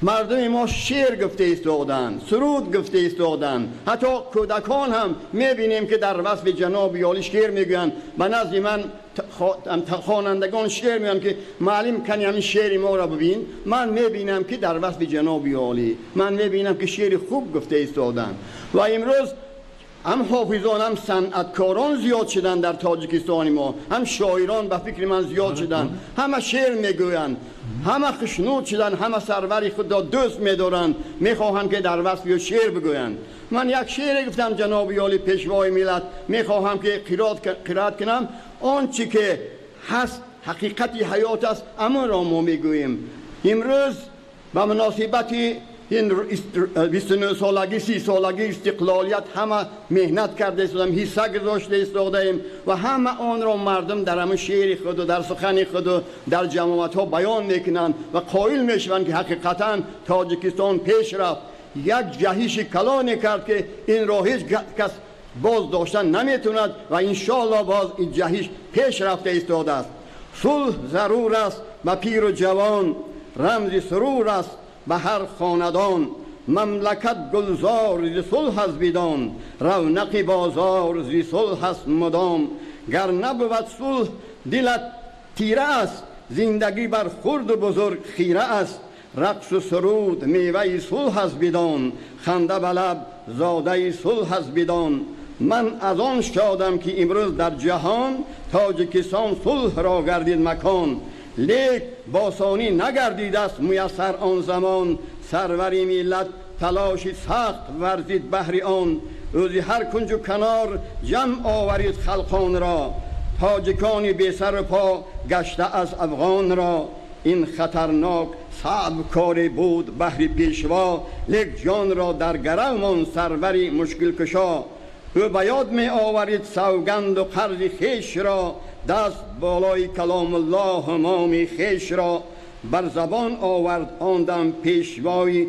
مردم ما شعر گفته ایستادند، سرود گفته ایستادند، حتی کودکان هم میبینیم که در وصف جناب عالی شعر میگویند. به نزد من خوانندگان شعر میگن که معلم کنی همین شعر ما را ببین. من میبینم که در وصف جناب عالی، من میبینم که شعر خوب گفته ایستادند. و امروز هم حافظان هم صنعتکاران زیاد شدن در تاجیکستان ما، هم شاعران به فکر من زیاد شدن، همه شعر میگویند، همه خشنود شدن، همه سروری خود را دوست میدارند، میخواهند که در وصف او شعر بگویند. من یک شعر گفتم جناب عالی پیشوای ملت، میخواهم که قرائت کنم. آنچه که هست حقیقت حیات است، اما را ما میگوییم. امروز به مناسبت این 29 سالگی 30 سالگی استقلالیت همه مهنت کرده ایستادیم، حصه گذاشته ایستادیم و همه آن را مردم در همه شعر خود و در سخن خود و در جماعت ها بیان میکنند و قائل میشوند که حقیقتا تاجیکستان پیش رفت، یک جهش کلانی کرد که این را هیچ کس باز داشتن نمیتوند و انشاءالله باز این جهش پیش رفته ایستاده است. صلح ضرور است به پیر و جوان، رمز سرور است به هر خاندان. مملکت گلزار ز صلح است بدان، رونق بازار ز صلح است مدام. گر نبود صلح دلت تیره است، زندگی بر خرد و بزرگ خیره است. رقص و سرود میوه صلح است بدان، خنده به لب زاده صلح است بدان. من از آن شادم که امروز در جهان، تاجیکستان صلح را گردید مکان. لیک باسانی نگردید است میسر آن زمان، سروری ملت تلاش سخت ورزید بهر آن. روزی هر کنج و کنار جمع آورید خلقان را، تاجیکان بی سر و پا گشته از افغان را. این خطرناک صعب کاری بود بهر پیشوا، لیک جان را در گرو سروری مشکل کشا. او به یاد می آورید سوگند و قرض خویش را، دست بالای کلام الله امام خویش را. بر زبان آورد آن دم پیشوای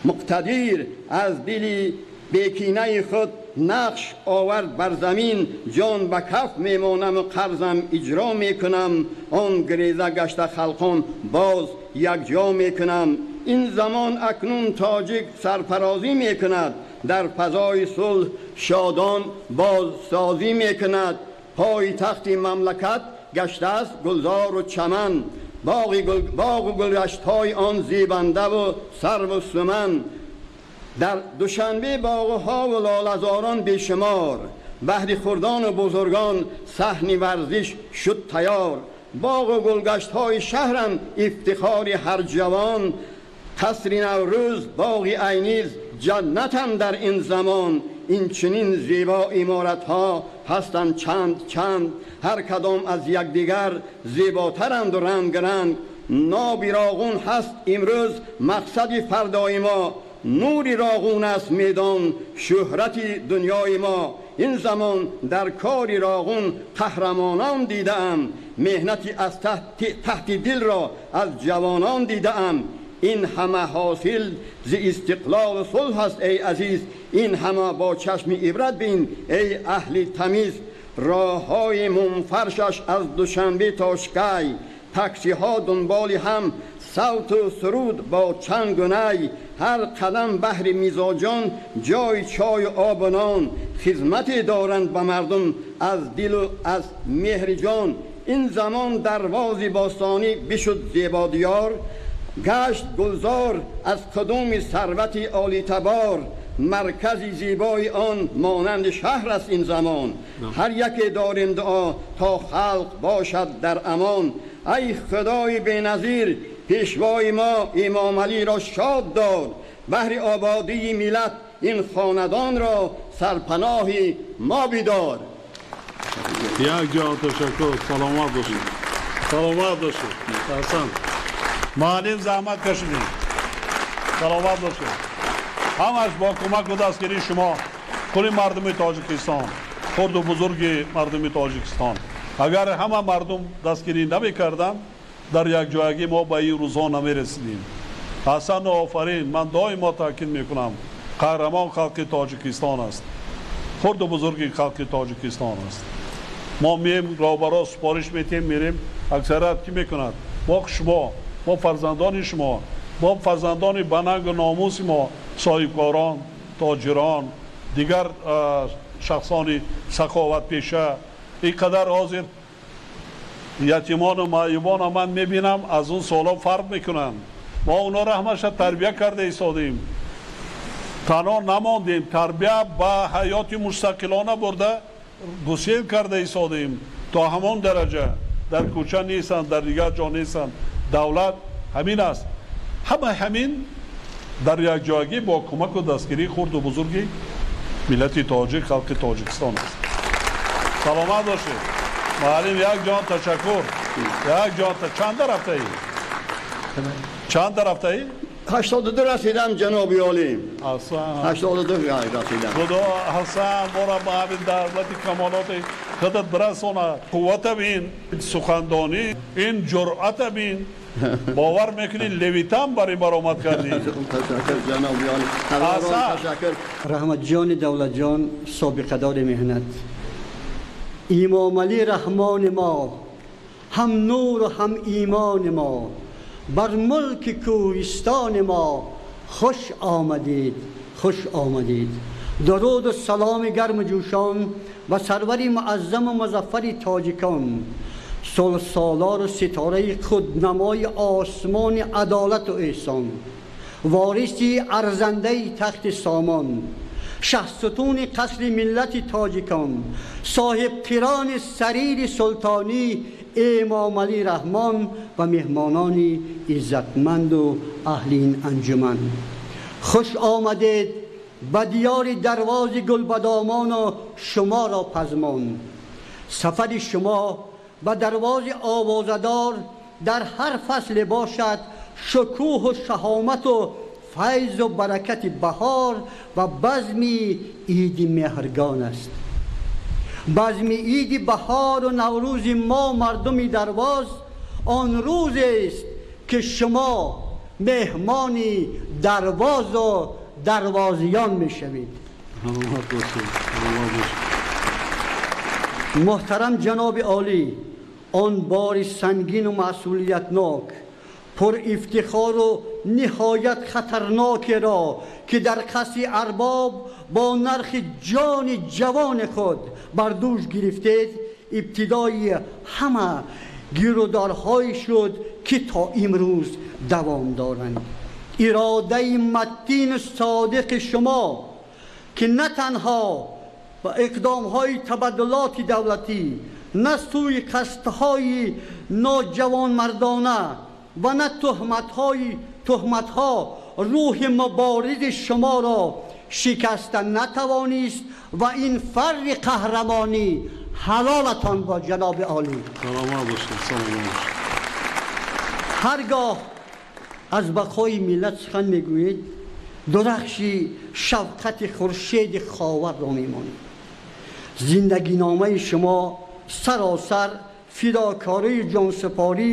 مقتدیر، از دل بیکینه خود نقش آورد بر زمین. جان به کف میمانم و قرضم اجرا میکنم، آن گریزه گشته خلقان باز یک جا میکنم. این زمان اکنون تاجیک سرفرازی میکند، در فضای صلح شادان باز سازی میکند. پای تخت مملکت گشته است گلزار و چمن، باغ و گلگشت‌های آن زیبنده و سرو و سمن. در دوشنبه باغها و لاله‌زاران بیشمار، بهر خردان و بزرگان صحن ورزش شد تیار. باغ و گلگشت‌های شهرم افتخار هر جوان، قصر نوروز باغ عینیز جنتم در این زمان. این چنین زیبا عمارت‌ها هستند چند چند، هر کدام از یکدیگر زیباترند و رنگ رنگ. Ноби Роғун ҳаст имрӯз мақсади фардои мо, нури Роғун аст медон шӯҳрати дунёи мо. Ин замон дар кори Роғун қаҳрамонон дидаам, меҳнати аз таҳти дилро аз ҷавонон дидаам. Ин ҳама ҳосил зи истиқлолу сулҳ аст эй азиз, ин ҳама бо чашми ибрат бин эй аҳли тамиз. Роҳҳои мумфаршаш аз Душанбе то Шкай, таксиҳо дунболи ҳам савту суруд бо чангу най. Ҳар қадам баҳри мизоҷон ҷои чою обу нон, хизмате доранд ба мардум аз дилу аз меҳри ҷон. Ин замон дарвози бостонӣ бишуд зебодиёр, гашт гулзор аз қудуми сарвати олитабор. Маркази зебои он монанди шаҳр аст ин замон, ҳар яке дорем дуо то халқ бошад дар амон. Ай худои беназир пешвои мо Имомалиро шод дор, баҳри ободии миллат ин хонадонро сарпаноҳи мо бидор. Як ҷон ташаккур, саломат бошед, саломат бошед. Аҳсан муаллим, заҳмат кашидем, саломат бошед. Ҳамаш бо кӯмаку дастгирии шумо, кулли мардуми Тоҷикистон, хурду бузурги мардуми Тоҷикистон. Агар ҳама мардум дастгирӣ намекарданд, дар якҷоягӣ мо ба ин рӯзҳо намерасидем. Ҳасану офарин, ман доимо таъкид мекунам, қаҳрамон халқи Тоҷикистон аст, хурду бузурги халқи Тоҷикистон аст. Мо меем, роҳбаро супориш метиҳем, мерем, аксарият кӣ мекунад? Мо шумо, мо фарзандони шумо, мо фарзандони банангу номуси мо, соҳибкорон, тоҷирон, дигар шахсони саховатпеша. Ин қадар ҳозир ятимону маъюбона ман мебинам, аз он солҳо фарқ мекунанд. Мо онҳоро ҳамаша тарбия карда истодем, танҳо намондем, тарбия ба ҳаёти мустақилона бурда гусел карда истодем то ҳамон дараҷа. Дар кӯча нестанд, дар дигар ҷо нестанд. Давлат ҳамин аст. Ҳама ҳамин дар якҷоягӣ бо кӯмаку дастгирии хурду бузурги миллати тоҷик, халқи Тоҷикистон аст. Саломат бошед муаллим, як ҷон ташаккур, як ҷон. Чанда рафтаӣ? Чанда рафтаӣ? 82 расидам ҷаноби олӣ. Аҳсан, 82 расидам. Худо ҳасан мора ба ҳамин давлати камолоти худат бирасона. Қуввата бин, сухандонӣ, ин ҷуръата бин. Бовар мекунӣ, левитан бар ин баромад кардӣ. Ташаккур ҷаноби олӣ, ташаккур. Раҳматҷони Давлатҷон, собиқадори меҳнат, Имомалӣ Раҳмони мо, ҳам нуру ҳам имони мо, бар мулки кӯҳистони мо хуш омадед, хуш омадед. Дуруду саломи гарму ҷӯшон ба сарвари муаззаму музаффари тоҷикон, сулҳсолору ситораи худнамои осмони адолату эҳсон, вориси арзандаи тахти сомон, шаҳсутуни қасри миллати тоҷикон, соҳибқирони сарири султонӣ Эмомалӣ Раҳмон ва меҳмонони иззатманду аҳли ин анҷуман. Хуш омадед ба диёри дарвози гулбадомону шуморо пазмон. Сафари шумо ба дарвози овозадор дар ҳар фасле бошад шукӯҳу шаҳомату файзу баракати баҳор ва базми иди меҳргон аст. Базми иди баҳору наврӯзи мо мардуми Дарвоз он рӯзест ки шумо меҳмони Дарвозу дарвозиён мешавед. Муҳтарам ҷаноби олӣ, он бори сангину масъулиятнок, пур ифтихору ниҳоят хатарнокеро ки дар қасри арбоб бо нархи ҷони ҷавони худ бар дӯш гирифтед, ибтидои ҳама гирудорҳое шуд ки то имрӯз давом доранд. Иродаи матину содиқи шумо ки на танҳо ба иқдомҳои табаддулоти давлатӣ, на сӯи қасдҳои ноҷавонмардона ва на туҳматҳо рӯҳи муборизи шуморо шикаста натавонист ва ин фарри қаҳрамонӣ ҳалолатон бо ҷаноби олӣ. Саломат бошед, саломат бошед. Ҳаргоҳ аз бақои миллат сухан мегӯед, дурахши шавқати хуршеди ховарро мемонед. Зиндагиномаи шумо саросар фидокории ҷонсупорӣ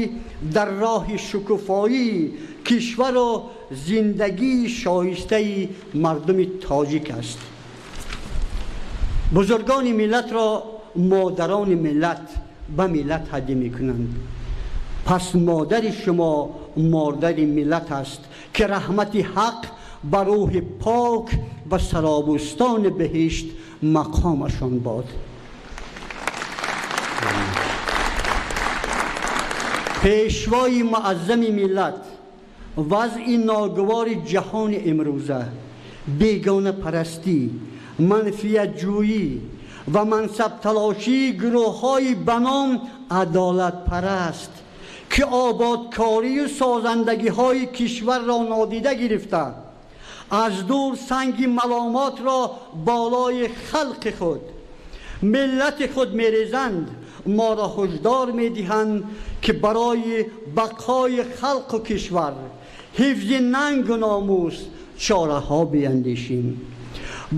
дар роҳи шукуфоии кишвару зиндагии шоистаи мардуми тоҷик аст. Бузургони миллатро модарони миллат ба миллат ҳадя мекунанд. Пас модари шумо модари миллат аст, ки раҳмати ҳақ ба рӯҳи пок ва саробӯстони беҳишт мақомашон бод. Пешвои муаззами миллат, вазъи ногувори ҷаҳони имрӯза, бегонапарастӣ, манфиятҷӯӣ ва мансабталошии гурӯҳҳои ба ном адолатпараст, ки ободкорию созандагиҳои кишварро нодида гирифта, аз дур санги маломотро болои халқи худ, миллати худ мерезанд, моро ҳушдор медиҳанд, ки барои бақои халқу кишвар, ҳифзи нангу номус чораҳо биандешем.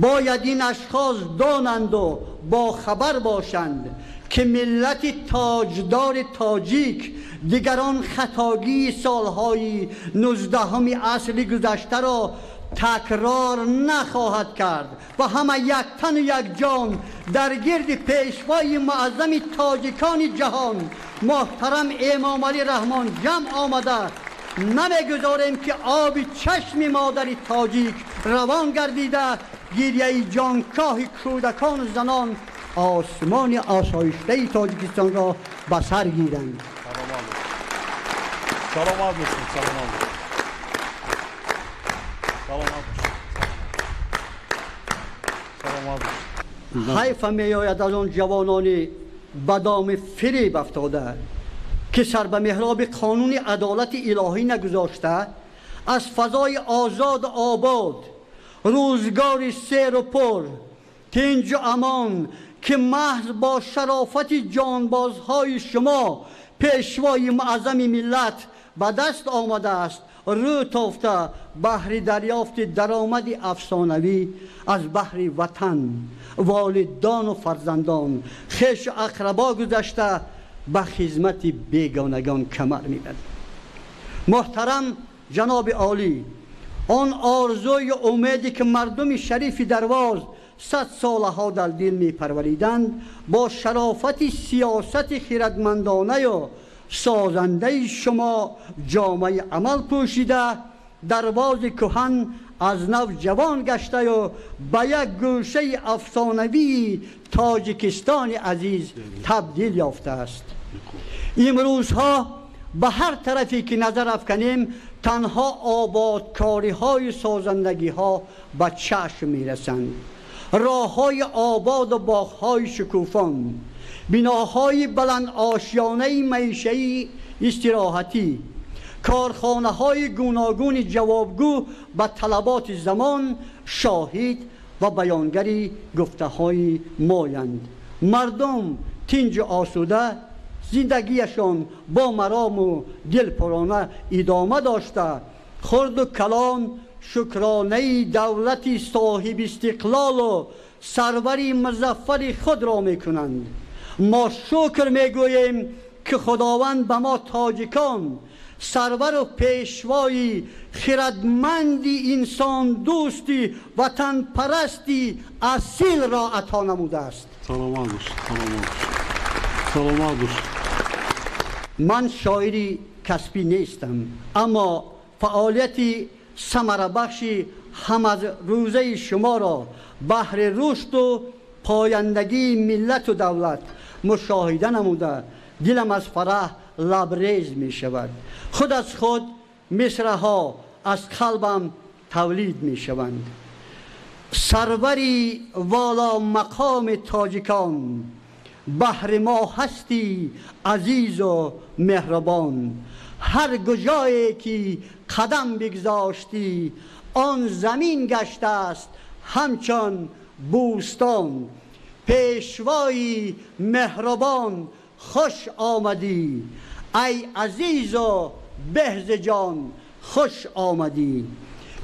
Бояд ин ашхос донанду бохабар бошанд, ки миллати тоҷдори тоҷик дигарон хатогии солҳои 19 асри гузаштаро такрор нахоҳад кард ва ҳама яктану якҷон дар гирди пешвои муаззами тоҷикони ҷаҳон муҳтарам Эмомалӣ Раҳмон ҷамъ омада, намегузорем, ки оби чашми модари тоҷик равон гардида, гиряи ҷонкоҳи кӯдакону занон осмони осоиштаи Тоҷикистонро ба сар гиранд. Саломат бошед, саломат бошед. Саломат бошед. Саломат бошед. Ҳайфа меояд аз он ҷавонони ба доми фиреб афтода, ки сар ба меҳроби қонуни адолати илоҳӣ нагузошта, аз фазои озоду обод, рӯзгори серу пур, тинҷу амон, ки маҳз бо шарофати ҷонбозҳои шумо пешвои муаззами миллат ба даст омадааст, рӯ тофта баҳри дарёфти даромади афсонавӣ аз баҳри ватан, волидону фарзандон, хешу ақрабо гузашта ба хизмати бегонагон камар мебандад. Муҳтарам ҷаноби олӣ, он орзую умеде ки мардуми шарифи Дарвоз 100 солаҳо дар дил мепарвариданд, бо шарофати сиёсати хирадмандонаю созандаи шумо ҷомаи амал пӯшида, Дарвози кӯҳан аз нав ҷавон гаштаю ба як гӯшаи афсонавии Тоҷикистони азиз табдил ёфтааст. Имрӯзҳо ба ҳар тарафе ки назар афканем, танҳо ободкориҳои созандагиҳо ба чашм мерасанд. Роҳҳои ободу боғҳои шукуфон, биноҳои баландошёнаи маишаи истироҳатӣ, корхонаҳои гуногуни ҷавобгӯ ба талаботи замон шоҳид ва баёнгари гуфтаҳои моянд. Мардум тинҷу осуда зиндагиашон бо марому дилпурона идома дошта, хурду калон шукронаи давлати соҳибистиқлолу сарвари музаффари худро мекунанд. Мо шукр мегӯем, ки Худованд ба мо тоҷикон сарвару пешвои хирадманди инсондӯсти ватанпарасти асилро ато намудааст. Саломат бошед, саломат бошед. Саломат бошед. Ман шоири касбӣ нестам, аммо фаъолияти самарабахши ҳамарӯзаи шуморо баҳри рушду пояндагии миллату давлат мушоҳида намуда, дилам аз фараҳ лабрез мешавад. Худ аз худ мисраҳо аз қалбам тавлид мешаванд. Сарвари воломақоми тоҷикон, баҳри мо ҳастӣ азизу меҳрубон. Ҳар куҷое ки қадам бигзоштӣ, он замин гаштааст ҳамчун бӯстон. Пешвои меҳрубон, хуш омадӣ, ай азизу беҳз ҷон хуш омадӣ.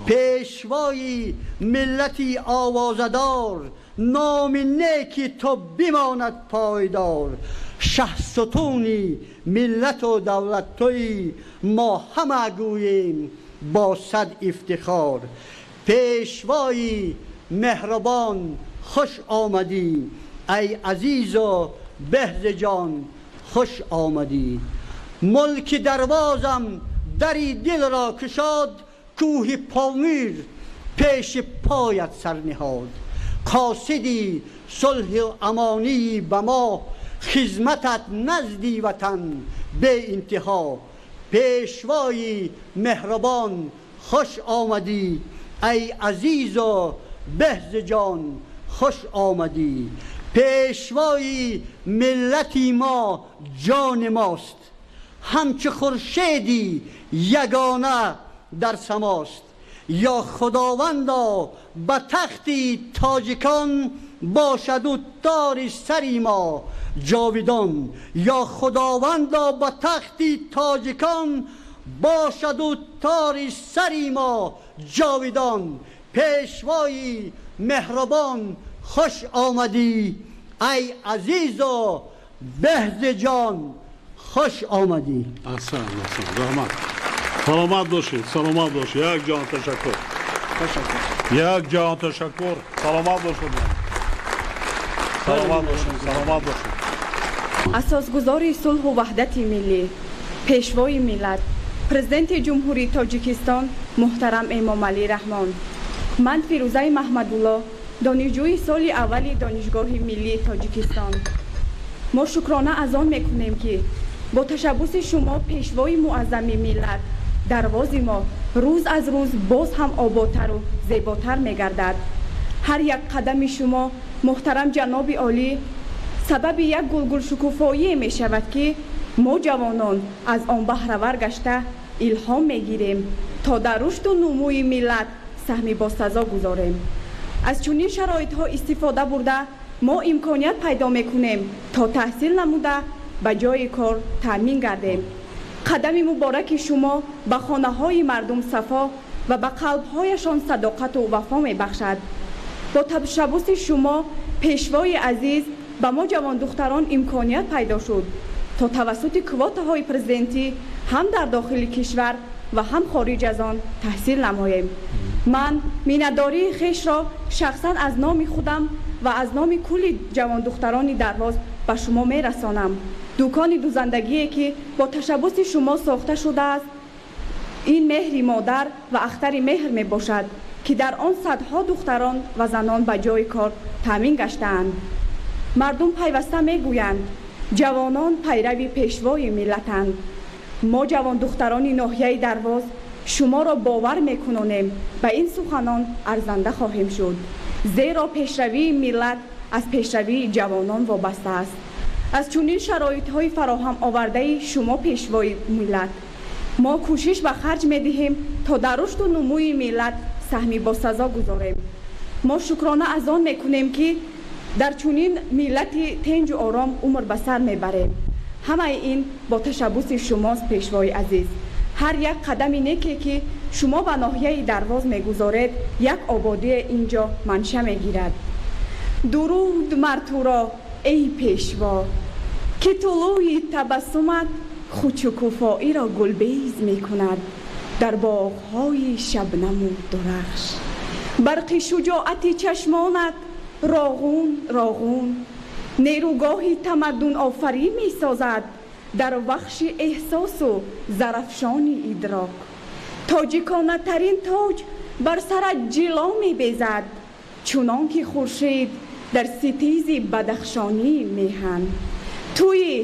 Пешвои миллати овозадор, номи неки ту бимонад пойдор. Шаҳсутуни миллату давлат туӣ, мо ҳама гӯем бо сад ифтихор. Пешвои меҳрубон хуш омадӣ, эй азизу беҳз ҷон хуш омадӣ. Мулки Дарвозам дари дилро кушод, кӯҳи Помир пеши поят сар ниҳод. Қосиди сулҳу амонӣ ба мо, хизматат назди ватан беинтиҳо. Пешвои меҳрубон хуш омадӣ, эй азизу беҳз ҷон хуш омадӣ. Пешвои миллати мо ҷони мост, ҳамчу хуршеди ягона дар самост. Ё Худовандо ба тахти тоҷикон бошаду тори сари мо ҷовидон. Ё Худовандо ба тахти тоҷикон бошаду тори сари мо ҷовидон. Пешвои меҳрубон хуш омадӣ, эй азизу беҳз ҷон хуш омадӣ. Аҳсан, аҳсан, раҳмат. Саломат бошед, саломат бошед. Як ҷон ташаккур. Як ҷон ташаккур. Саломат бошед. Саломат бошед, саломат бошед. Асосгузори сулҳу ваҳдати миллӣ, Пешвои миллат, Президенти Ҷумҳурии Тоҷикистон муҳтарам Эмомалӣ Раҳмон. Ман Фирӯзаи Маҳмадулло, донишҷӯи соли аввали Донишгоҳи миллии Тоҷикистон. Мо шукрона аз он мекунем, ки бо ташаббуси шумо, Пешвои муаззами миллат, Дарвози мо рӯз аз рӯз боз ҳам оботару зеботар мегардад. Ҳар як қадами шумо, муҳтарам ҷаноби олӣ, сабаби як гулгулшукуфоие мешавад, ки мо ҷавонон аз он баҳравар гашта илҳом мегирем, то дар рушду нумӯи миллат саҳми босазо гузорем. Аз чунин шароитҳо истифода бурда, мо имконият пайдо мекунем, то таҳсил намуда ба ҷои кор таъмин гардем. Қадами мубораки шумо ба хонаҳои мардум сафо ва ба қалбҳояшон садоқату вафо мебахшад. Бо ташаббуси шумо, Пешвои азиз, ба мо ҷавондухтарон имконият пайдо шуд, то тавассути квотаҳои президентӣ ҳам дар дохили кишвар ва ҳам хориҷ аз он таҳсил намоем. Ман миннатдории хешро шахсан аз номи худам ва аз номи кулли ҷавондухтарони Дарвоз ба шумо мерасонам. Дукони дузандагие, ки бо ташаббуси шумо сохта шудааст, ин меҳри модар ва ахтари меҳр мебошад, ки дар он садҳо духтарон ва занон ба ҷои кор таъмин гаштаанд. Мардум пайваста мегӯянд, ҷавонон пайрави пешвои миллатанд. Мо, ҷавондухтарони ноҳияи Дарвоз, шуморо бовар мекунонем, ба ин суханон арзанда хоҳем шуд, зеро пешравии миллат аз пешравии ҷавонон вобаста аст. Аз чунин шароитҳои фароҳам овардаи шумо, Пешвои миллат, мо кӯшиш ба харҷ медиҳем, то дар рушду нумӯи миллат саҳми босазо гузорем. Мо шукрона аз он мекунем, ки дар чунин миллати тинҷу ором умр ба сар мебарем. Ҳамаи ин бо ташаббуси шумост, Пешвои азиз. Ҳар як қадами неке, ки шумо ба ноҳияи Дарвоз мегузоред, як ободие ин ҷо манша мегирад. Дуруд мар туро, эй Пешво, ки тулӯи табассумат худшукуфоиро гулбез мекунад дар боғҳои шабнаму дурахш. Барқи шуҷоати чашмонат роғун роғун нерӯгоҳи тамаддунофарӣ месозад дар вахши эҳсосу зарафшони идрок. Тоҷиконатарин тоҷ бар сарат ҷило мебезад, чунон ки хуршед дар ситизи бадахшонии меҳан. Туи,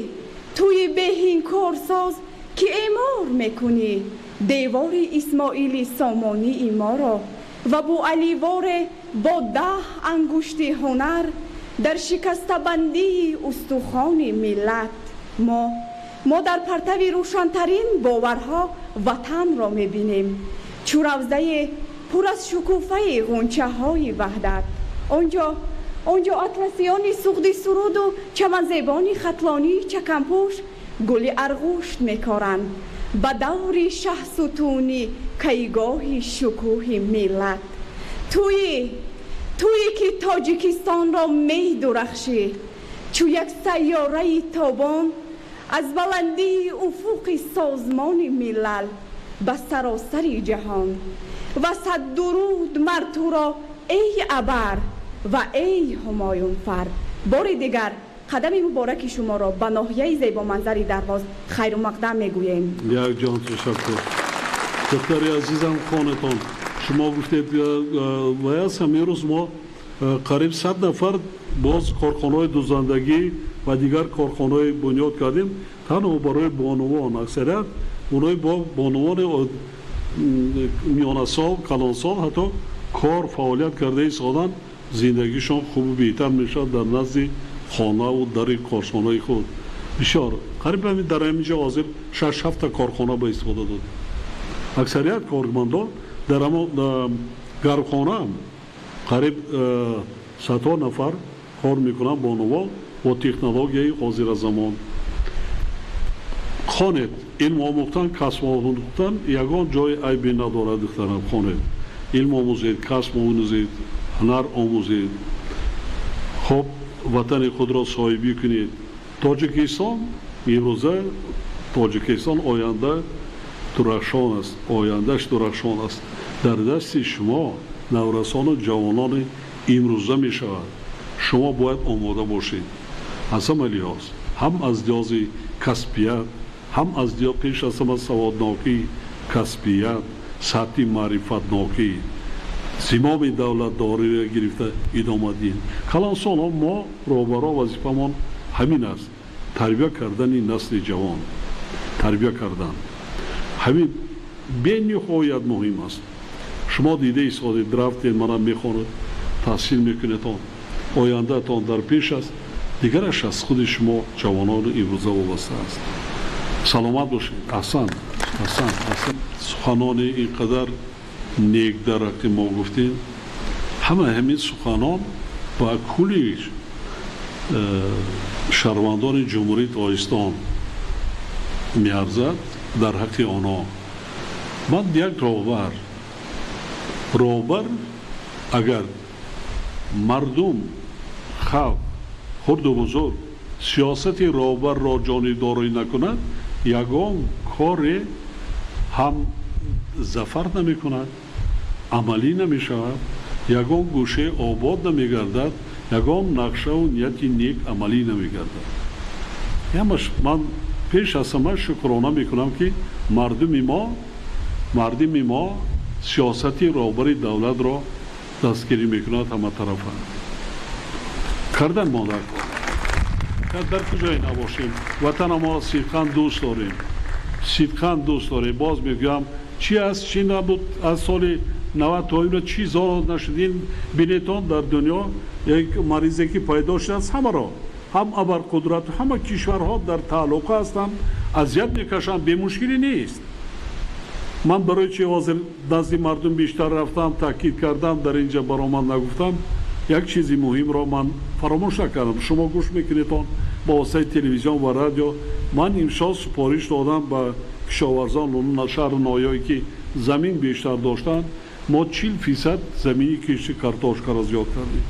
туи беҳинкорсоз, ки эъмор мекунӣ девори Исмоили Сомонии моро ва Буаливоре бо 10 ангушти ҳунар дар шикастабандии устухони миллат. Мо дар партави рӯшантарин боварҳо ватанро мебинем, чу равзае пур аз шукуфаи ғунчаҳои ваҳдат. Онҷо атласиёни суғди суруду чаманзебони хатлонии чакампӯш гули арғушт мекоранд. Ба даври шаҳсутунӣ кайгоҳи шукӯҳи миллат. Туӣ, туӣ ки Тоҷикистонро медурахшӣ, чу як сайёраи тобон аз баландии уфуқи Созмони Милал ба саросари ҷаҳон. Ва сад дуруд мар туро, эй абар ва эй ҳумоюнфар. Бори дигар қадами мубораки шуморо ба ноҳияи зебоманзари Дарвоз хайру мақдам мегӯем. Як ҷон ташаккур. Духтари азизам, хонатон, шумо гуфтед, ва аз ҳамин рӯз мо қариб 100 нафар боз корхонаҳои дузандагӣ ва дигар корхонаҳои бунёд кардем, танҳо барои бонувон, аксарият онои бо бонувони миёнасол, калонсол ҳатто кор фаъолият карда истодан, зиндагишон хубу беҳтар мешавад дар назди хонаву дари корхонаи худ. Бисёр қариб ҳамин дар ҳамин ҷо ҳозир 6-7 корхона ба истифода додем. Аксарият кормандон дар ҳамон гармхона қариб садҳо нафар кор мекунанд, бонувон, бо технологияи ҳозиразамон. Хонед, илм омӯхтан, касб омӯхтан ягон ҷои айбе надорад, духтарам, хонед, илм омӯзед, касб омӯзед, ҳунар омӯзед, хоб ватани худро соҳибӣ кунед. Тоҷикистон имрӯза, Тоҷикистон оянда дурахшон аст, ояндааш дурахшон аст. Дар дасти шумо наврасону ҷавонони имрӯза мешавад. Шумо бояд омода бошед аз ҳама лиҳоз, ҳам аз лиҳози касбият, ҳам аз пеш аз ҳама саводнокӣ, касбият, сатҳи маърифатнокӣ, зимоми давлатдориро гирифта идома диҳем. Калонсолон мо роҳбаро вазифамон ҳамин аст: тарбия кардани насли ҷавон, тарбия кардан ҳамин бениҳоят муҳим аст. Шумо дида истодед, рафтед, мана мехонед, таҳсил мекунедон, ояндаатон дар пеш аст, дигараш аз худи шумо ҷавонони имрӯза вобаста аст. Саломат бошед. Аҳсан, аҳсан, аҳсан. Суханони ин қадар нек дар ҳаққи мо гуфтем, ҳама ҳамин суханон ба кулли шаҳрвандони Ҷумҳурии Тоҷикистон меарзад дар ҳаққи онҳо. Ман як роҳбар, агар мардум, халқ, хурду бузург сиёсати роҳбарро ҷонибдорӣ накунад, ягон коре ҳам зафар намекунад, амалӣ намешавад, ягон гӯшаи обод намегардад, ягон нақшаву нияти нек амалӣ намегардад. Ҳамаш ман пеш аз ҳама шукрона мекунам, ки мардуми мо сиёсати роҳбари давлатро дастгирӣ мекунад ҳаматарафа. Кардан мо дар кор, дар куҷое набошем, ватана мо сидқан дӯст дорем, сидқан дӯст дорем. Боз мегӯям, чи аст, чи набуд, аз соли 90 то имрӯз чи зор нашуд. Ин бинетон, дар дунё як маризе ки пайдо шудааст, ҳамаро, ҳам абарқудрат, ҳама кишварҳо дар тааллуқа ҳастанд, азият мекашанд, бемушкилӣ нест. Ман барои чи ҳозир назди мардум бештар рафтам, таъкид кардам, дар ин ҷо баромад нагуфтам, як чизи муҳимро ман фаромӯш накардам. Шумо гӯш мекунедон ба воситаи телевизион ва радио. Ман имсол супориш додам ба кишоварзон шаҳру ноҳияҳое ки замин бештар доштанд, мо 40% замини кишти картошкаро зиёд кардем,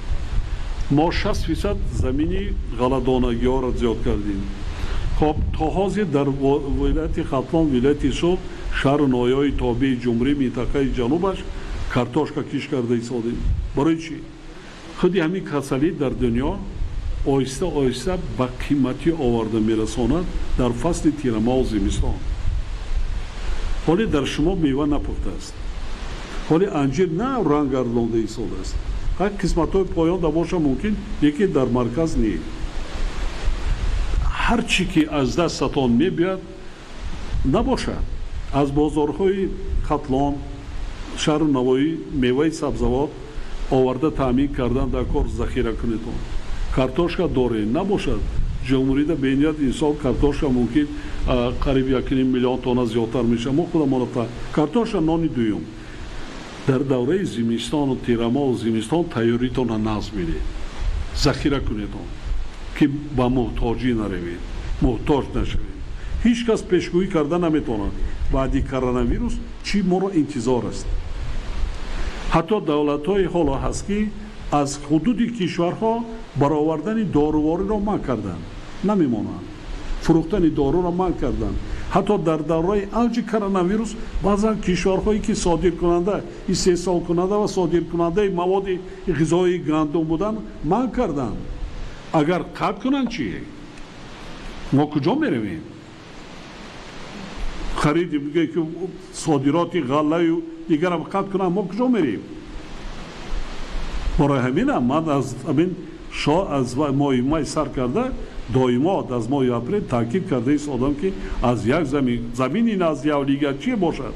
мо 60% замини ғалладонагиҳоро зиёд кардем. Хоб, то ҳозир дар вилояти Хатлон, вилояти Суғд, шаҳру ноҳияҳои тобеи ҷумҳурӣ, минтақаи ҷанубаш картошка кишт карда истодем. Барои чӣ? Худи ҳамин касалӣ дар дунё оҳиста оҳиста ба қиматӣ оварда мерасонад дар фасли тирамоҳу зимистон. Ҳоле дар шумо мева напухтааст, ҳоле анҷир на ранг гардонда истодааст, ҳар қисматҳои поён да боша мумкин, лекин дар марказ не. Ҳар чӣ ки аз дастатон мебиёд набошад, аз бозорҳои Хатлон, шаҳру Навоӣ меваи сабзавот оварда таъмин кардан дар кор, захира кунедон. Картошка дорем, набошад, ҷумҳурида бениҳоят имсол картошка мумкин қариб 1,5 миллион тонна зиёдтар мешавад. Мо худамон картошка нони дуюм. Дар давраи зимистону тирамоҳу зимистон тайёритонро назм бинед, захира кунедон, ки ба муҳтоҷӣ наравед, муҳтоҷ нашавед. Ҳеҷ кас пешгӯӣ карда наметавонад. Баъди коронавирус чӣ моро интизор аст. Ҳатто давлатҳои ҳоло ҳаст, ки аз ҳудуди кишварҳо баровардани дорувориро манъ карданд, намемонанд, фурӯхтани доруро манъ карданд. Ҳатто дар давраи авҷи коронавирус баъзан кишварҳое ки содиркунанда, истеҳсолкунанда ва содиркунандаи маводи ғизоии гандум буданд, манъ карданд. Агар қатъ кунанд чӣ? Мо куҷо меравем? Хариди ки содироти ғаллаю дигарам қатъ кунанд, мо куҷо мерем? Барои ҳаминам ман аз ҳамин аз моҳи май сар карда доимо аз моҳи апрел таъкид карда истодам, ки аз як замини назди авлига чие бошад,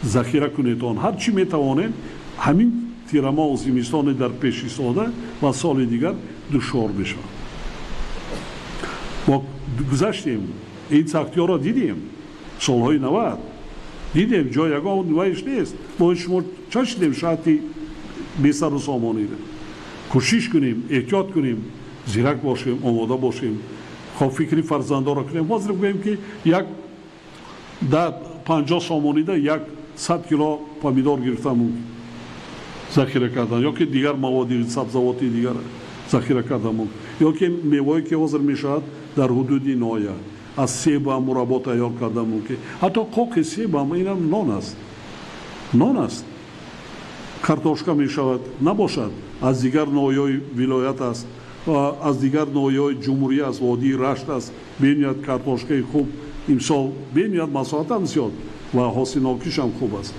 захира кунед он ҳар чӣ метавонед. Ҳамин тирамоҳу зимистони дар пеш истода ва соли дигар душвор мешавад. Мо гузаштем, ин сахтиҳоро дидем, солҳои 90 дидем, ҷой ягон вайш нест. Мо шумо чашидем шаҳти бесару сомониро. Кӯшиш кунем, эҳтиёт кунем, зирак бошем, омода бошем, хоб фикри фарзандонро кунем. Ҳозир гӯем, ки як 50 сомонида 100 кило помидор гирифтан мумкин, захира кардан, ё ки дигар маводи сабзавоти дигар захира кардан мумкин, ё ки мевое ки ҳозир мешавад дар ҳудуди ноҳия, аз себам мураббо тайёр кардан мумкин. Ҳатто қоқи себам инам нон аст, нон аст. Картошка мешавад, набошад, аз дигар ноҳияҳои вилоят аст, аз дигар ноҳияҳои ҷумҳурӣ аст, водии Рашт аст. Бениҳоят картошкаи хуб имсол, бениҳоят масоҳатам зиёд ва ҳосилнокишам хуб аст.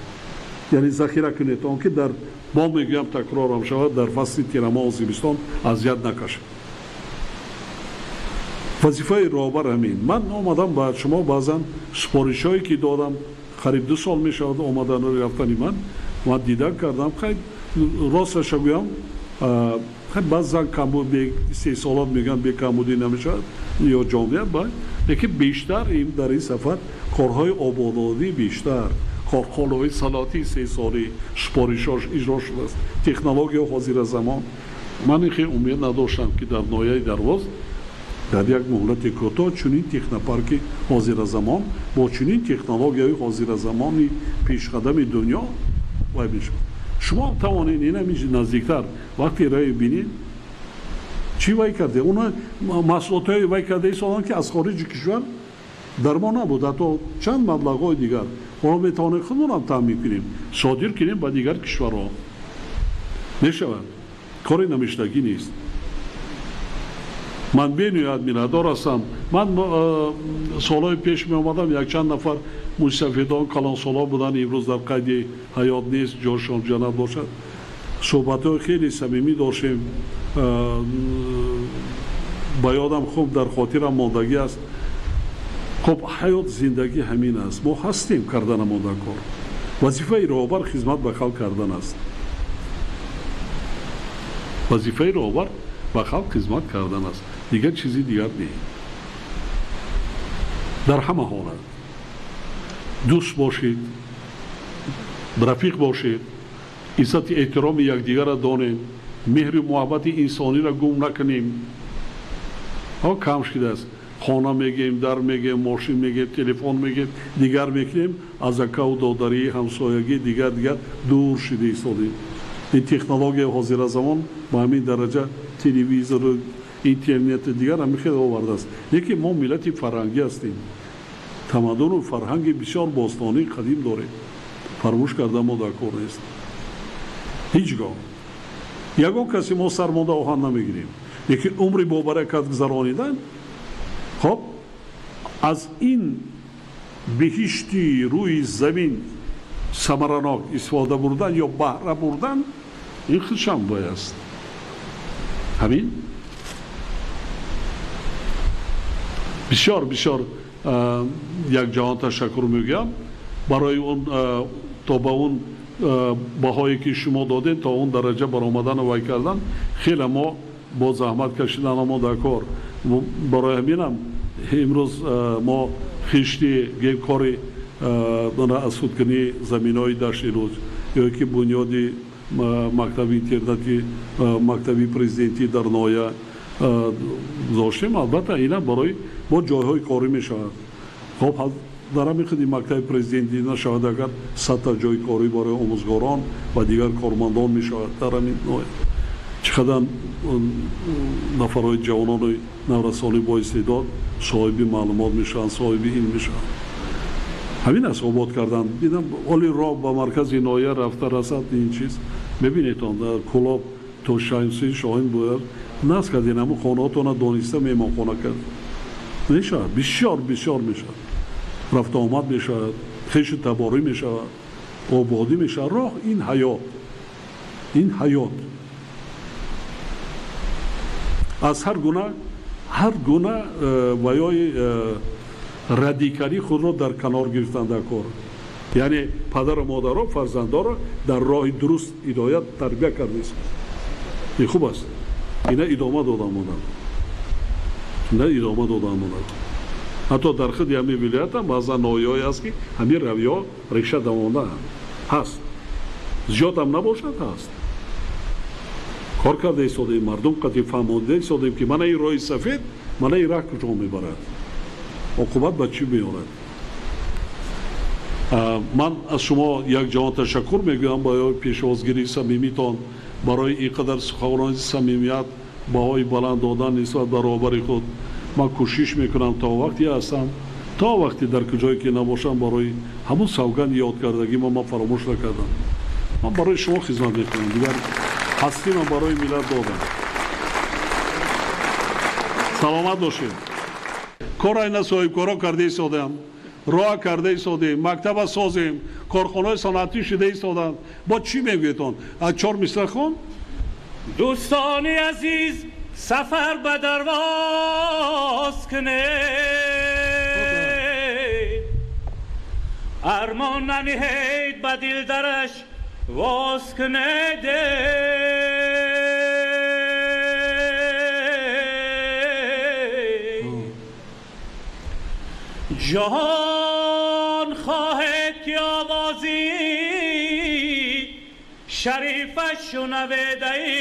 Яъне захира кунед он ки дар бо мегӯям, такрорам шавад, дар фасли тирамоҳу зимистон азият накашад. Вазифаи роҳбар ҳамин. Ман омадам ба шумо, баъзан супоришҳое ки додам, қариб 2 сол мешавад омадану рафтани ман, ман дидан кардам. Хай, росташа гӯям, баъзан истеҳсолот мегӯянд бекамбудӣ намешавад ё ҷомеа, лекин бештар дар ин сафар корҳои ободонӣ, бештар корхонаҳои саноатии истеҳсолӣ супоришҳош иҷро шудааст, технология ҳозира замон. Ман хеле умед надоштам, ки дар ноҳияи Дарвоз дар як муҳлати кӯтоҳ чунин технопарки ҳозиразамон бо чунин технологияи ҳозиразамони пешқадами дунё вай мешавад. Шумо тавонед инам наздиктар вақте раи бинед, чӣ вай карде, уна маҳсулотҳои вай карда истоданд, ки аз хориҷи кишвар дар мо набуд, ҳатто чанд маблағҳои дигар. Ҳоло метавонем худмонам таъмин кунем, содир кунем ба дигар кишварҳо. Мешавад, кори намиштагӣ нест. Ман бениҳоят миннатдор ҳастам. Ман солҳои пеш меомадам, якчанд нафар мусафидон калонсолҳо буданд, имрӯз дар қайди ҳаёт нест, ҷошон ҷаннат бошад. Суҳбатҳои хеле самимӣ доштем, ба ёдам хуб дар хотирам мондагӣ аст. Хуб, ҳаёт, зиндагӣ ҳамин аст. Мо ҳастем, карда намонда кор. Вазифаи роҳбар хизмат ба халқ кардан аст. Вазифаи роҳбар ба халқ хизмат кардан аст, дигар чизи дигар не. Дар ҳама ҳолат дӯст бошед, рафиқ бошед, иззати эҳтироми якдигарро донем, меҳри муҳаббати инсониро гум накунем. Ҳо кам шудааст. Хона мегем, дар мегем, мошин мегем, телефон мегем, дигар мекунем, аз акаву додарӣ, ҳамсоягӣ, дигар дигар дур шуда истодем. Ин технологияи ҳозиразамон ба ҳамин дараҷа телевизору интернету дигар ҳамин хеле овардааст. Лекин мо миллати фарҳангӣ ҳастем, тамаддуну фарҳанги бисёр бостонии қадим дорем. Фаромӯш карда мо дар кор нест ҳеҷ гоҳ. Ягон касе мо сармонда оҳан намегирем, лекин умри бобаракат гузаронидан, хоб, аз ин беҳишти рӯи замин самаранок истифода бурдан ё баҳра бурдан, ин худшам бояд аст. Ҳамин бисёр бисёр як ҷаҳон ташаккур мегӯям барои он то ба он баҳое ки шумо додед, то он дараҷа баромадану вай кардан, хеле мо бо заҳмат кашидан мо дар кор. Барои ҳаминам имрӯз мо хишти гемкори аз худкунии заминҳои дашти рӯз ё ки бунёди мактаби интернати, мактаби президентӣ дар ноҳия гузоштем. Албатта, инам барои бо ҷойҳои корӣ мешавад. Хоб, Дар ҳамин худи мактаби президентӣ нашавад, агар 100 ҷойи корӣ барои омӯзгорон ва дигар кормандон мешавад. Дар ҳамин чӣ қадар нафарҳои ҷавонону наврасони бо истеъдод соҳиби маълумот мешаванд, соҳиби илм мешаванд. Ҳамин аст обод кардан. Дидам оли роҳ ба маркази ноҳия рафта расад ин чиз. Мебинедон дар Кӯлоб то Шамси Шоҳин бояд насб кардем, ҳамун хонаҳотона дониста меҳмонхона кард. Мешавад, бисёр бисёр мешавад. Рафта омад мешавад, хешу таборӣ мешавад, ободӣ мешавад. Роҳ ин ҳаёт, ин ҳаёт. Аз ҳар гуна ваёи радикалӣ худро дар канор гирифтан дар кор. Яъне падару модаро фарзандоро дар роҳи дуруст ҳидоят тарбия кардааст. Ин хуб аст. Ина идома дода монад. Ина идома дода монад. Ҳатто дар худи ҳамин вилоят ҳам баъзан ноҳияҳое аст, ки ҳамин равиҳо реша давондаанд. Ҳаст. Зиёд ҳам набошад, ҳаст. Кор карда истодаем, мардум қатъи фаҳмонида истодаем, ки мана ин роҳи сафед, мана ин раҳ куҷо мебарад, оқибат ба чӣ меорад. Ман аз шумо як ҷаҳон ташаккур мегӯям барои пешвозгирии самимитон, барои ин қадар суханони самимият, баҳои баланд додан нисбат ба роҳбари худ. Ман кӯшиш мекунам то вақте ҳастам, то вақте дар куҷое ки набошам, барои ҳамун савганд ёд кардагима ман фаромӯш накардам. Ман барои шумо хизмат мекунам, дигар ҳастима барои миллат додам. Саломат бошед. Кора ина соҳибкоро карда истодаам, роҳ карда истодаем, мактаба созем, корхонаҳои саноатӣ шида истоданд. Бо чӣ мегӯедон? Аз 4 мисра хон? Дӯстони азиз, сафар ба Дарвоз кунед, армон нанеҳед, ба дил дараш воз кунед. Ҷаҳон хоҳед ки овози шарифаш шунаведаӣ,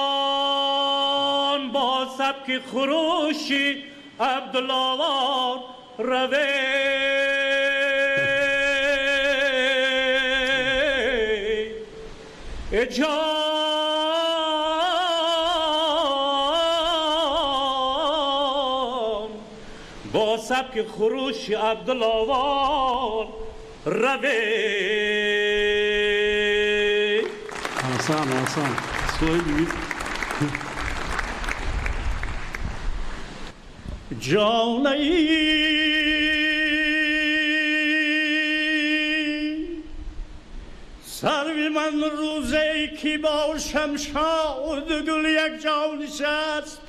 ҷаҳон бо сабки хурӯши Абдулловор равед. Ҷон бо сабки хурӯши Абдулловор равед. Аҳсан, аҳсан. Соҳиби ҷонаи сарви ман рӯзе ки бошам шоду гул як ҷо нишаст,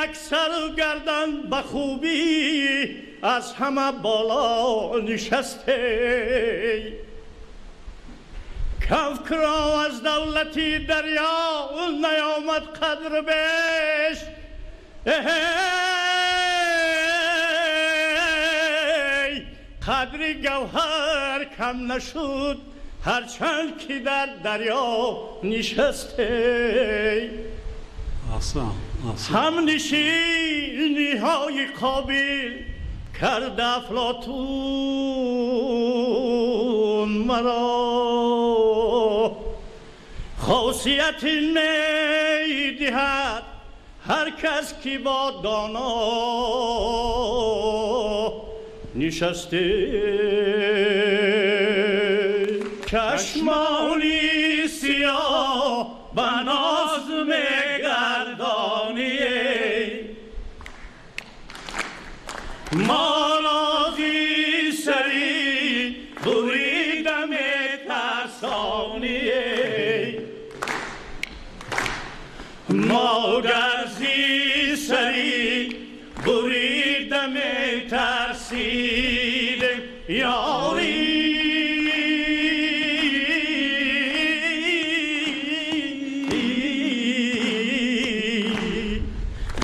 як сару гардан ба хубӣ аз ҳама боло нишасте. Кафкро аз давлати дарё наёмад қадр беш, қадри гавҳар кам нашуд ҳарчанд ки дар дарё нишасте. Ҳамнишиниҳои қобил кард Афлотун маро, хосияти медиҳад ҳар кас ки бо доно нишасте. Чашмони сиёҳ ба ноз мегардонӣ, мо рози сари бурида метарсонӣ, мо гарзи сари бурида метарсидем, ёри.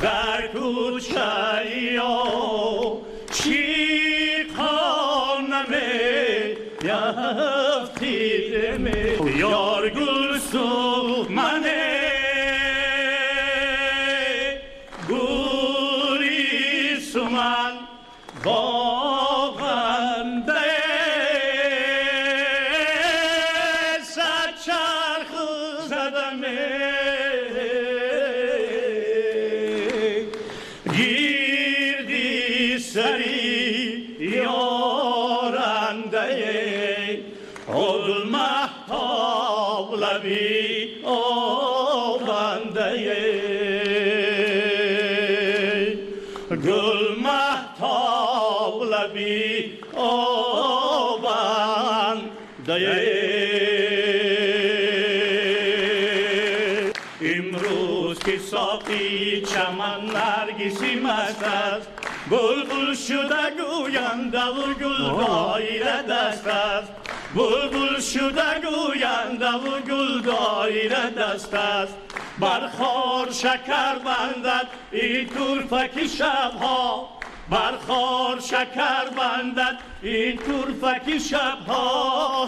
Дар кӯчаи чӣ хонаме яфтидем, ёр гулсу мане. суман боғанде сачарх задаме гирди сари ёранде гул маҳтоб лаби обанде гул маҳтоб лаби обанде. Имрӯз ки соқи чаман наргиси маст аст, булбул шуда гӯяндаву гул доира даст аст, булбул шуда гӯяндаву гул доира даст аст. Бар хор шакар бандад ин турфаки шабҳо, бар хор шакар бандад ин турфаки шабҳо,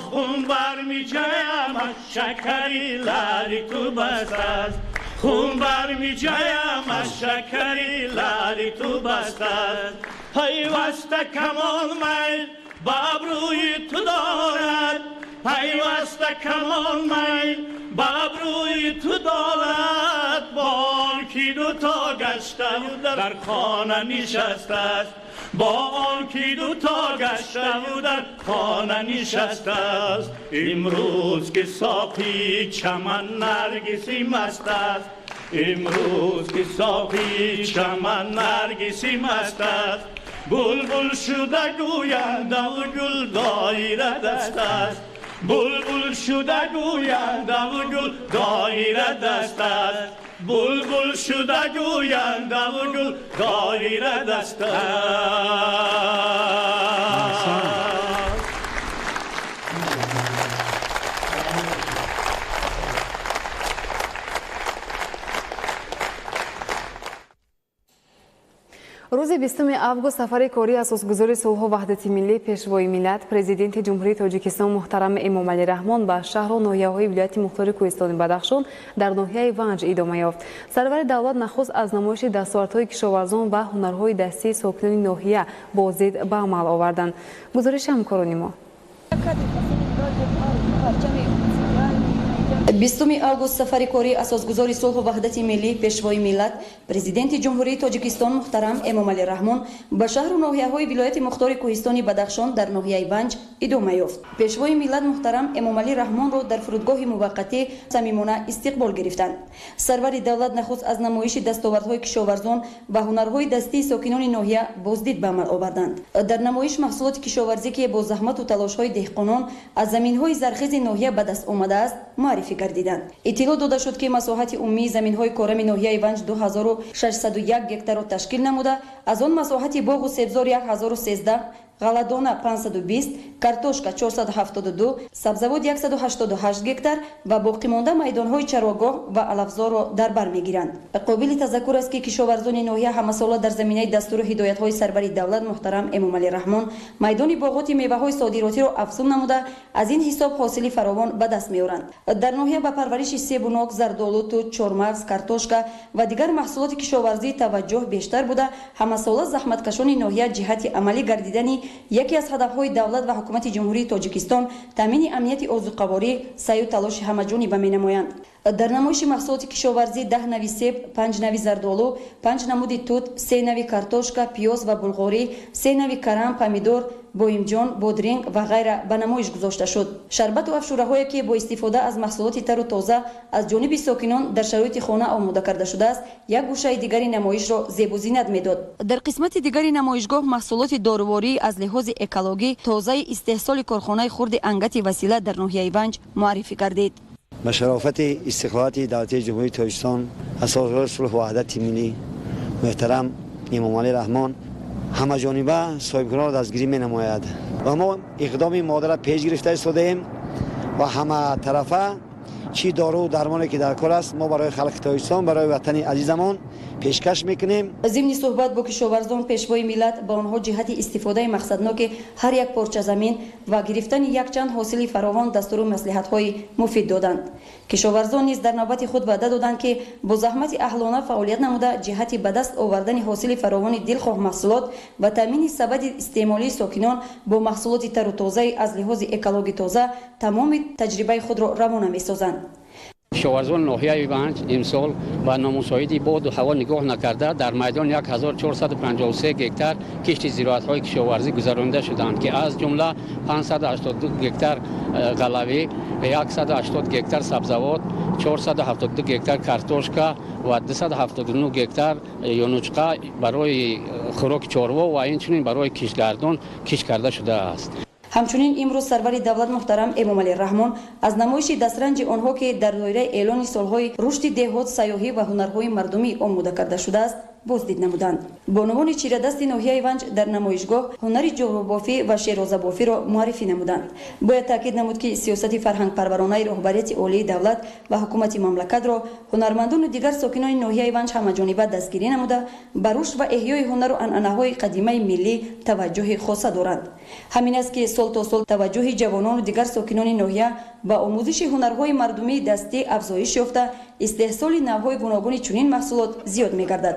хун бармиҷаям аз шакари лаъли ту баст аст, хун бармиҷаям аз шакари лаъли ту баст аст. Пайваста камол майл ба абрӯи ту дорад, пайваста камол майл ба абрӯи ту дорад, бо он ки дуто гаштаву дар хона нишастааст, бо он ки дуто гаштаву дар хона нишастааст. Имрӯз ки соқи чаман наргиси маст аст, имрӯз ки соқи чаман наргиси маст аст, булбул шуда гӯяндаву гул доира даст аст, булбул шуда гӯяндаву гул доира даст аст, булбул шуда гӯяндаву гул доира даст аст. Рӯзи 20 август сафари кории асосгузори сулҳу ваҳдати миллӣ, Пешвои миллат, Президенти Ҷумҳурии Тоҷикистон муҳтарам Эмомалӣ Раҳмон ба шаҳру ноҳияҳои вилояти мухтори Кӯҳистони Бадахшон дар ноҳияи Ванҷ идома ёфт. Сарвари давлат нахуст аз намоиши дастовардҳои кишоварзон ва ҳунарҳои дастии сокинони ноҳия боздид ба амал оварданд. Гузориши ҳамкорони мо. 20 август сафари кории асосгузори сулҳу ваҳдати миллӣ, Пешвои миллат, Президенти Ҷумҳурии Тоҷикистон муҳтарам Эмомалӣ Раҳмон ба шаҳру ноҳияҳои вилояти мухтори Кӯҳистони Бадахшон дар ноҳияи Ванҷ идома ёфт. Пешвои миллат муҳтарам Эмомалӣ Раҳмонро дар фурудгоҳи муваққатӣ самимона истиқбол гирифтанд. Сарвари давлат нахуст аз намоиши дастовардҳои кишоварзон ва ҳунарҳои дастии сокинони ноҳия боздид ба амал оварданд. Дар намоиш маҳсулоти кишоварзӣ, ки бо заҳмату талошҳои деҳқонон аз заминҳои зархези ноҳия ба даст омадааст, муаррифӣ гардиданд. Иттилоъ дода шуд, ки масоҳати умумии заминҳои корами ноҳияи Ванҷ 2601 гектарро ташкил намуда, аз он масоҳати боғу себзор 1013, ғалладона 520, картошка 472, сабзавот 188 гектар ва боқимонда майдонҳои чарогоҳ ва алафзорро дар бар мегиранд. Қобили тазаккур аст, ки кишоварзони ноҳия ҳамасола дар заминаи дастуру ҳидоятҳои сарвари давлат муҳтарам Эмомалӣ Раҳмон майдони боғоти меваҳои содиротиро афзун намуда, аз ин ҳисоб ҳосили фаровон ба даст меоранд. Дар ноҳия ба парвариши себу нок, зардолу, тут, чормағз, картошка ва дигар маҳсулоти кишоварзӣ таваҷҷӯҳ бештар буда, ҳамасола заҳматкашони ноҳия ҷиҳати амалӣ гардидани яке аз ҳадафҳои давлат ва ҳукумати Ҷумҳурии Тоҷикистон таъмини амнияти озуқаворӣ саъю талоши ҳамаҷониба менамоянд. Дар намоиши маҳсулоти кишоварзӣ 10 нави себ, 5 нави зардолу, 5 намуди тут, 3 нави картошка, пиёз ва булғорӣ, 3 нави карам, помидор, боимҷон, бодринг ва ғайра ба намоиш гузошта шуд. Шарбату афшураҳое, ки бо истифода аз маҳсулоти тару тоза аз ҷониби сокинон дар шароити хона омода карда шудааст, як гӯшаи дигари намоишро зебу зинат медод. Дар қисмати дигари намоишгоҳ маҳсулоти доруворӣ аз лиҳози экологӣ тозаи истеҳсоли корхонаи хурди ангати васила дар ноҳияи Ванҷ муаррифӣ гардид. Ба шарофати истиқлолияти давлатии Ҷумҳурии Тоҷикистон, асосгузори сулҳу ваҳдати миллӣ муҳтарам Эмомалӣ Раҳмон ҳамаҷониба соҳибкоронро дастгирӣ менамояд ва мо иқдоми модарро пеш гирифта истодаем ва ҳаматарафа Чӣ дору дармоне ки дар кор аст, мо барои халқи Тоҷикистон, барои ватани азизамон пешкаш мекунем. Зимни суҳбат бо кишоварзон, Пешвои миллат ба онҳо ҷиҳати истифодаи мақсадноки ҳар як порча замин ва гирифтани якчанд ҳосили фаровон дастуру маслиҳатҳои муфид доданд. Кишоварзон низ дар навбати худ ваъда доданд, ки бо заҳмати аҳлона фаъолият намуда, ҷиҳати ба даст овардани ҳосили фаровони дилхоҳ маҳсулот ва таъмини сабади истеъмолии сокинон бо маҳсулоти тару тозаи аз лиҳози экологӣ тоза тамоми таҷрибаи худро равона месозанд. Кишоварзони ноҳияи Ванҷ имсол ба номусоиди боду ҳаво нигоҳ накарда, дар майдон 1453 гектар кишти зироатҳои кишоварзӣ гузаронида шуданд, ки аз ҷумла 582 гектар ғалавӣ, 180 гектар сабзавот, 472 гектар картошка ва 279 гектар юнучқа барои хӯроки чорво ва инчунин барои киштгардон кишт карда шудааст. Ҳамчунин имрӯз сарвари давлат муҳтарам Эмомалӣ Раҳмон аз намоиши дастранҷи онҳо, ки дар доираи эълони солҳои рушди деҳот, сайёҳӣ ва ҳунарҳои мардумӣ омода карда шудааст, боздид намуданд. Бонувони чирадасти ноҳияи Ванҷ дар намоишгоҳ ҳунари ҷорӯбофӣ ва шерозабофиро муаррифӣ намуданд. Бояд таъкид намуд, ки сиёсати фарҳангпарваронаи роҳбарияти олии давлат ва ҳукумати мамлакатро ҳунармандону дигар сокинони ноҳияи Ванҷ ҳамаҷониба дастгирӣ намуда, ба рушд ва эҳёи ҳунару анъанаҳои қадимаи миллӣ таваҷҷӯҳи хоса доранд. Ҳамин аст, ки сол то сол таваҷҷӯҳи ҷавонону дигар сокинони ноҳия ба омӯзиши ҳунарҳои мардумии дастӣ афзоиш ёфта, истеҳсоли навъҳои гуногуни чунин маҳсулот зиёд мегардад.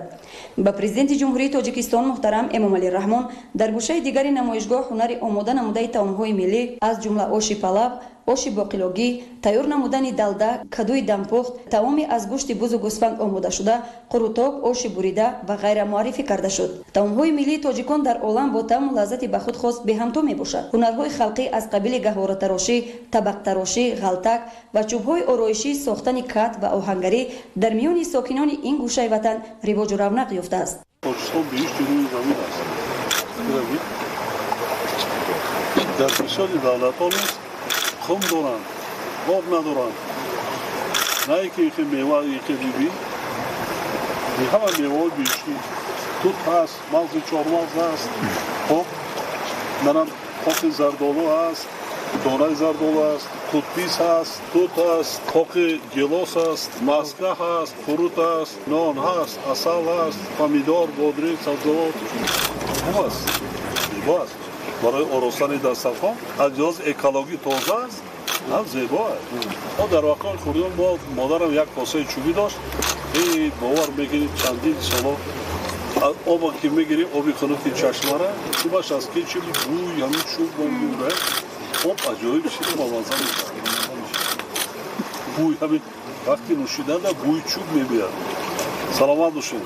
Ба Президенти Ҷумҳурии Тоҷикистон муҳтарам Эмомалӣ Раҳмон дар гӯшаи дигари намоишгоҳ ҳунари омода намудаи таомҳои миллӣ, аз ҷумла оши палав, оши боқилогӣ, тайёр намудани далда, кадуи дампухт, таоми аз гӯшти бузу гӯсфанд омодашуда, қурутоб, оши бурида ва ғайра муаррифӣ карда шуд. Таомҳои миллии тоҷикон дар олам бо таъму лаззати ба худ хос беҳамто мебошад. Ҳунарҳои халқӣ аз қабили гаҳворатарошӣ, табақтарошӣ, ғалтак ва чӯбҳои ороишӣ, сохтани кат ва оҳангарӣ дар миёни сокинони ин гӯшаи ватан ривоҷу равнақ ёфтааст. Тоҷикистон биҳишти рӯи замин аст. Дар бисёри давлатҳо низ хум доранд, об надоранд. На ки ихе мева ихе бибин, ҳама меваҳои биҳиштӣ. Тут ҳаст, мағзи чормағз ҳаст, хоб манам хоки зардолу ҳаст, донаи зардолу ҳаст, қутбис ҳаст, тут ҳаст, хоки гелос ҳаст, маска ҳаст, қурут ҳаст, нон ҳаст, асал ҳаст, помидор, бодринг, сабзавот. Хуб аст, зебо аст. Барои оростани дастархон аз лиҳози экологӣ тоза аст, ҳам зебо аст. Мо дар вақтҳои хурдиён мо модарам як косаи чӯбӣ дошт, бовар мекунед, чандин соло оба ки мегирем, оби хунуки чашмара, чӯбаш аз ки чӣ бӯй ҳамин чӯб мебурад, об аҷоиб шир бамазза мешавад. Бӯй ҳамин вақти нӯшиданда бӯи чӯб мебиёд. Саломат бошед.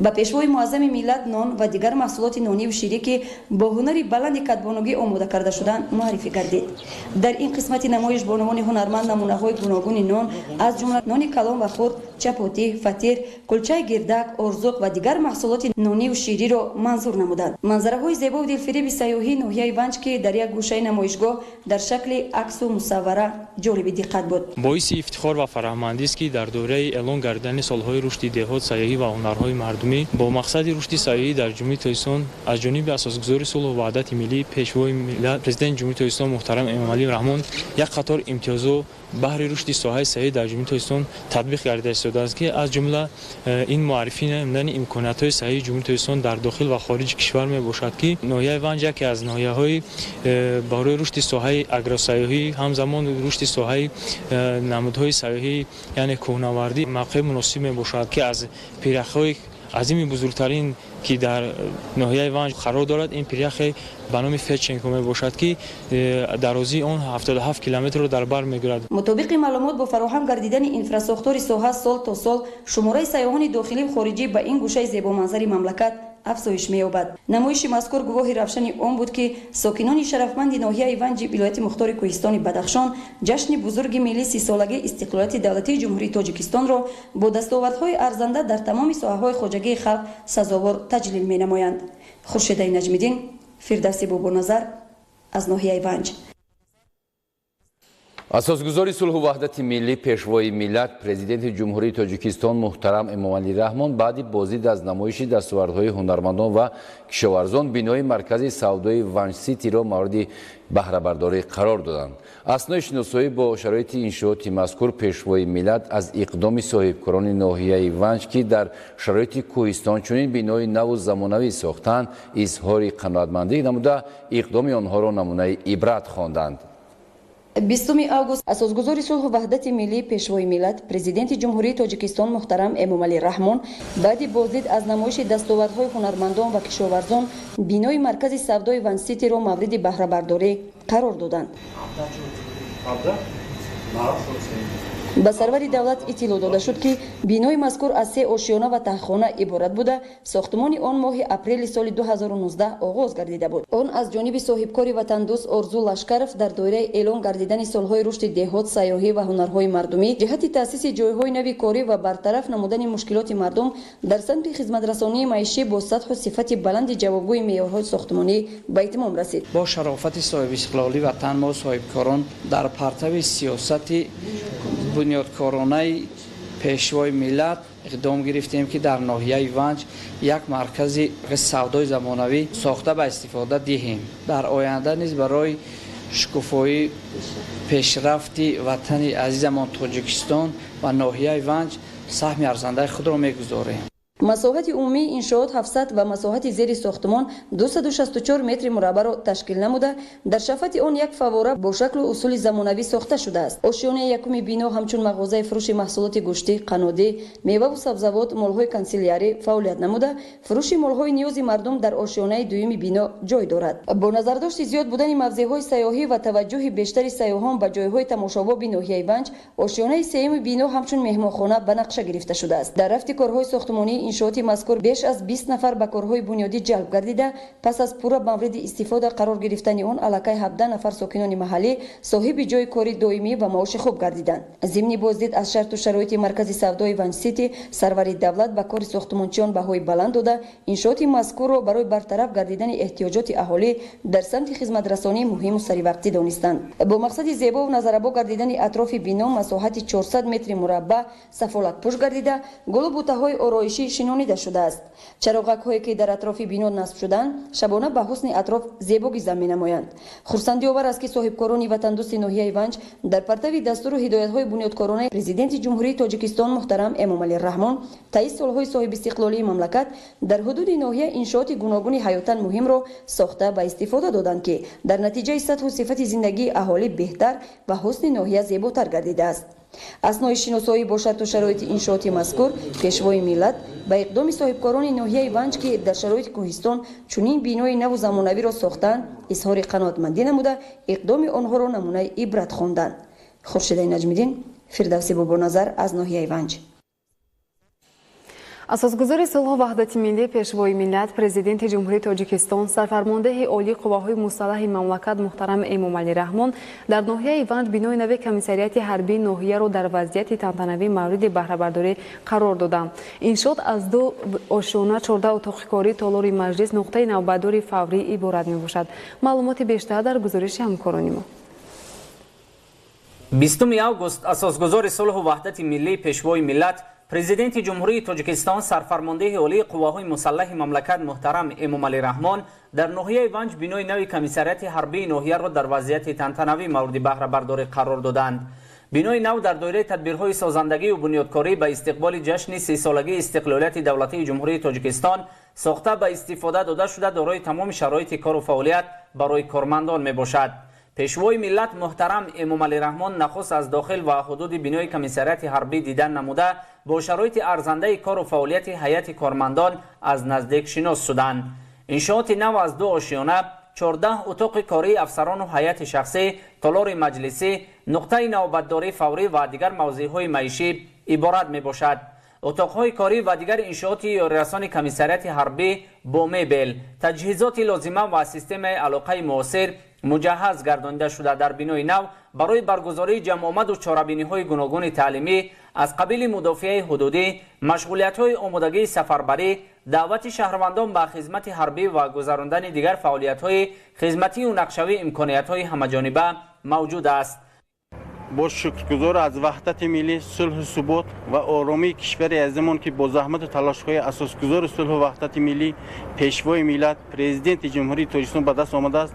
Ба Пешвои муаззами миллат нон ва дигар маҳсулоти нониву ширӣ, ки бо ҳунари баланди кадбонугӣ омода карда шуданд, муаррифӣ гардид. Дар ин қисмати намоиш бонувони ҳунарманд намунаҳои гуногуни нон, аз ҷумла нони калон ва хурд, чапотӣ, фатир, кулчаи гирдак, орзуқ ва дигар маҳсулоти нониву шириро манзур намуданд. Манзараҳои зебову дилфиреби сайёҳии ноҳияи Ванҷ, ки дар як гӯшаи намоишгоҳ дар шакли аксу мусаввара ҷолиби диққат буд. Боиси ифтихор ва фараҳмандист, ки дар доираи эълон гардидани солҳои рушди деҳот, сайёҳӣ ва ҳунарҳои мардумӣ бо мақсади рушди сайёҳӣ дар Ҷумҳурии Тоҷикистон аз ҷониби асосгузори сулҳу ваҳдати миллӣ, Пешвои миллат, Президенти Ҷумҳурии Тоҷикистон муҳтарам Эмомалӣ Раҳмон як қатор имтиёзҳо баҳри рушди соҳаи сайёҳӣ дар Ҷумҳурии Тоҷикистон татбиқ гардида истодааст, ки аз ҷумла ин муаррифӣ намудани имкониятҳои сайёҳии Ҷумҳурии Тоҷикистон дар дохил ва хориҷи кишвар мебошад, ки ноҳияи Ванҷ яке аз ноҳияҳои барои рушди соҳаи агросайёҳӣ, ҳамзамон рушди соҳаи намудҳои сайёҳӣ, яъне кӯҳнавардӣ мавқеи муносиб мебошад, ки аз пиряхҳои азими бузургтарин, ки дар ноҳияи Ванҷ қарор дорад, ин пиряхе ба номи Федченко мебошад, ки дарозии он 77 километрро дар бар мегирад. Мутобиқи маълумот, бо фароҳам гардидани инфрасохтори соҳа сол то сол шумораи сайёҳони дохиливу хориҷӣ ба ин гӯшаи зебоманзари мамлакат афзоиш меёбад. Намоиши мазкур гувоҳи равшани он буд, ки сокинони шарафманди ноҳияи Ванҷи вилояти мухтори кӯҳистони Бадахшон ҷашни бузурги миллии 30-солагии истиқлолияти давлатии Ҷумҳурии Тоҷикистонро бо дастовардҳои арзанда дар тамоми соҳаҳои хоҷагии халқ сазовор таҷлил менамоянд. Хуршедаи Наҷмиддин, Фирдавси Бобоназар аз ноҳияи Ванҷ. Асосгузори сулҳу ваҳдати миллӣ, Пешвои миллат, Президенти Ҷумҳурии Тоҷикистон муҳтарам Эмомалӣ Раҳмон баъди боздид аз намоиши дастовардҳои ҳунармандон ва кишоварзон бинои маркази савдои Ванҷ-Ситиро мавриди баҳрабардорӣ қарор доданд. Аснои шиносоӣ бо шароити иншооти мазкур Пешвои миллат аз иқдоми соҳибкорони ноҳияи Ванҷ, ки дар шароити кӯҳистон чунин бинои наву замонавӣ сохтанд, изҳори қаноатмандӣ намуда, иқдоми онҳоро намунаи ибрат хонданд. 20 август асосгузори сулҳу ваҳдати миллӣ, Пешвои миллат, Президенти Ҷумҳурии Тоҷикистон муҳтарам Эмомалӣ Раҳмон баъди боздид аз намоиши дастовардҳои ҳунармандон ва кишоварзон бинои маркази савдои Ванҷ-Ситиро мавриди баҳрабардорӣ қарор доданд. Ба сарвари давлат иттилоъ дода шуд, ки бинои мазкур аз се ошёна ва таҳхона иборат буда, сохтмони он моҳи апрели соли 2019 оғоз гардида буд. Он аз ҷониби соҳибкори ватандӯст Орзу Лашкаров дар доираи эълон гардидани солҳои рушди деҳот, сайёҳӣ ва ҳунарҳои мардумӣ ҷиҳати таъсиси ҷойҳои нави корӣ ва бартараф намудани мушкилоти мардум дар самти хизматрасонии маишӣ бо сатҳу сифати баланди ҷавобгӯи меъёрҳои сохтмонӣ ба итмом расид. Бо шарофати соҳибистиқлолӣ ватан мо соҳибкорон дар партави сиёсати бунёдкоронаи Пешвои миллат иқдом гирифтем, ки дар ноҳияи Ванҷ як маркази савдои замонавӣ сохта ба истифода диҳем. Дар оянда низ барои шукуфоии пешрафти ватани азизамон Тоҷикистон ва ноҳияи Ванҷ саҳми арзандаи худро мегузорем. Масоҳати умумии иншоот 700 ва масоҳати зери сохтмон 264 метри мураббаъро ташкил намуда, дар шафати он як фаввора бо шаклу усули замонавӣ сохта шудааст. Ошёнаи якуми бино ҳамчун мағозаи фурӯши маҳсулоти гӯштӣ, қаннодӣ, меваву сабзавот, молҳои кансилярӣ фаъолият намуда, фурӯши молҳои ниёзи мардум дар ошёнаи дуюми бино ҷой дорад. Бо назардошти зиёд будани мавзеъҳои сайёҳӣ ва таваҷҷӯҳи бештари сайёҳон ба ҷойҳои тамошобоби ноҳияи Ванҷ, ошёнаи сеюми бино ҳамчун меҳмонхона ба нақша гирифта шудааст. Дар рафти корҳои сохтмонии иншооти мазкур беш аз 20 нафар ба корҳои бунёдӣ ҷалб гардида, пас аз пурра мавриди истифода қарор гирифтани он аллакай 17 нафар сокинони маҳаллӣ соҳиби ҷойи кори доимӣ ва маоши хуб гардиданд. Зимни боздид аз шарту шароити маркази савдои Ванҷ-Сити, сарвари давлат ба кори сохтмончиён баҳои баланд дода, иншооти мазкурро барои бартараф гардидани эҳтиёҷоти аҳолӣ дар самти хизматрасонии муҳиму саривақтӣ донистанд. Бо мақсади зебову назарабо гардидани атрофи бино масоҳати 400 метри мураббаъ сафолатпӯш гардида, гулу бутаҳои ороишӣ шинонида шудааст. Чароғакҳое ки дар атрофи бино насб шуданд, шабона ба ҳусни атроф зебогӣ зам менамоянд. Хурсандиовар аст, ки соҳибкорони ватандӯсти ноҳияи Ванҷ дар партави дастуру ҳидоятҳои бунёдкоронаи Президенти Ҷумҳурии Тоҷикистон муҳтарам Эмомалӣ Раҳмон таи солҳои соҳибистиқлолии мамлакат дар ҳудуди ноҳия иншооти гуногуни ҳаётан муҳимро сохта ба истифода доданд, ки дар натиҷаи сатҳу сифати зиндагии аҳолӣ беҳтар ва ҳусни ноҳия зеботар гардидааст. Аснои шиносоӣ бо шарту шароити иншооти мазкур Пешвои миллат ба иқдоми соҳибкорони ноҳияи Ванҷ, ки дар шароити кӯҳистон чунин бинои наву замонавиро сохтанд, изҳори қаноатмандӣ намуда, иқдоми онҳоро намунаи ибрат хонданд. Хуршидаи Наҷмиддин, Фирдавси Бобоназар аз ноҳияи Ванҷ. Асосгузори сулҳу ваҳдати миллӣ, Пешвои миллат, Президенти Ҷумҳурии Тоҷикистон, сарфармондеҳи олии қувваҳои мусаллаҳи мамлакат муҳтарам Эмомалӣ Раҳмон дар ноҳияи Ванҷ бинои нави комиссариати ҳарбии ноҳияро дар вазъияти тантанавӣ мавриди баҳрабардорӣ қарор доданд. Иншоот аз ду ошёна, 14 утоқи корӣ, толори маҷлис, нуқтаи навбатдори фаврӣ иборат мебошад. Маълумоти бештар дар гузориши ҳамкорони мо. 20 август асосгузори сулҳу ваҳдати миллӣ, Пешвои миллат, Президенти Ҷумҳурии Тоҷикистон, сарфармондеҳи олии қувваҳои мусаллаҳи мамлакат муҳтарам Эмомалӣ Раҳмон дар ноҳияи Ванҷ бинои нави комиссариати ҳарбии ноҳияро дар вазъияти тантанавӣ мавриди баҳрабардорӣ қарор доданд. Бинои нав дар доираи тадбирҳои созандагию бунёдкорӣ ба истиқболи ҷашни 30-солагии истиқлолияти давлатии Ҷумҳурии Тоҷикистон сохта ба истифода дода шуда, дорои тамоми шароити кору фаъолият барои кормандон мебошад. Пешвои миллат муҳтарам Эмомалӣ Раҳмон нахуст аз дохил ва ҳудуди бинои комиссариати ҳарбӣ дидан намуда, бо шароити арзандаи кору фаъолияти ҳайати кормандон аз наздик шинос шуданд. Иншооти нав аз ду ошёна, 14 утоқи кории афсарону ҳайати шахсӣ, толори маҷлисӣ, нуқтаи навбатдории фаврӣ ва дигар мавзеъҳои маишӣ иборат мебошад. Утоқҳои корӣ ва дигар иншооти ёрирасони комиссариати ҳарбӣ бо мебел, таҷҳизоти лозима ва системаи алоқаи муосир муҷаҳҳаз гардонида шуда, дар бинои нав барои баргузории ҷамъомаду чорабиниҳои гуногуни таълимӣ аз қабили мудофиаи ҳудудӣ, машғулиятҳои омодагии сафарбарӣ, даъвати шаҳрвандон ба хизмати ҳарбӣ ва гузарондани дигар фаъолиятҳои хизматию нақшавӣ имкониятҳои ҳамаҷониба мавҷуд аст. Бо шукргузор аз ваҳдати миллӣ, сулҳу субот ва оромии кишвари азизамон, ки бо заҳмату талошҳои асосгузори сулҳу ваҳдати миллӣ, Пешвои миллат, Президенти Ҷумҳурии Тоҷикистон ба даст омадааст,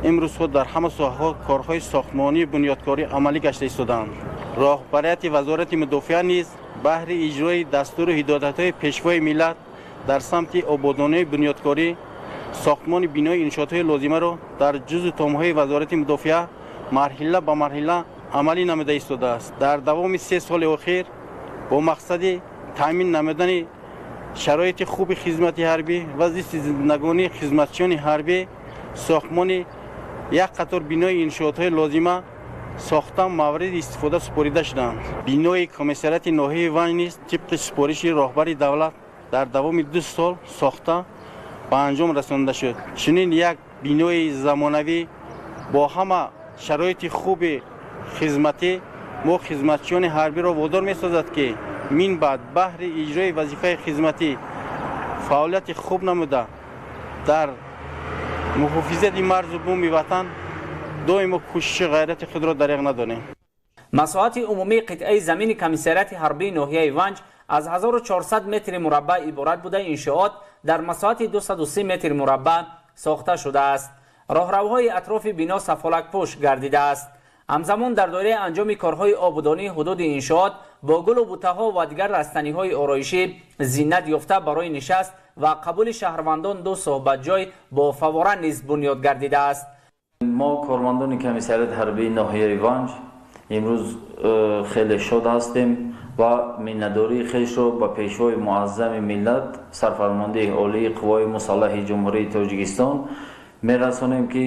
имрӯзҳо дар ҳама соҳаҳо корҳои сохтмонию бунёдкорӣ амалӣ гашта истодаанд. Роҳбарияти Вазорати мудофиа низ баҳри иҷрои дастуру ҳидоятҳои Пешвои миллат дар самти ободонию бунёдкорӣ, сохтмони бинои иншоотҳои лозимаро дар ҷузъу томҳои Вазорати мудофиа марҳила ба марҳила амалӣ намуда истодааст. Дар давоми 3 соли охир бо мақсади таъмин намудани шароити хуби хизмати ҳарбӣ ва зисти зиндагонии хизматчиёни ҳарбӣ, сохтмони як қатор бинои иншоотҳои лозима сохта мавриди истифода супорида шуданд. Бинои комиссариати ноҳияи Ванҷ низ тибқи супориши роҳбари давлат дар давоми 2 сол сохта ба анҷом расонида шуд. Чунин як бинои замонавӣ бо ҳама шароити хуби хизматӣ мо хизматчиёни ҳарбиро водор месозад, ки минбаъд баҳри иҷрои вазифаи хизматӣ фаъолияти хуб намуда, дар муҳофизати марзу буми ватан доимо кӯшиши ғайрати худро дариғ надорем. Масоҳати умумии қитъаи замини комиссариати ҳарбии ноҳияи Ванҷ аз 1400 метри мураббаъ иборат буда, иншоот дар масоҳати 230 метри мураббаъ сохта шудааст. Роҳравҳои атрофи бино сафолакпӯш гардидааст. Ҳамзамон дар доираи анҷоми корҳои ободонии ҳудуди иншоот бо гулу бутаҳо ва дигар растаниҳои ороишӣ зинат ёфта, барои нишаст ва қабули шаҳрвандон 2 суҳбатҷой бо фавора низ бунёд гардидааст. Мо кормандони комиссариати ҳарбии ноҳияи Ванҷ имрӯз хеле шод ҳастем ва миннатдории хешро ба Пешвои муаззами миллат, Сарфармондеҳи Олии Қувваҳои Мусаллаҳи Ҷумҳурии Тоҷикистон мерасонем, ки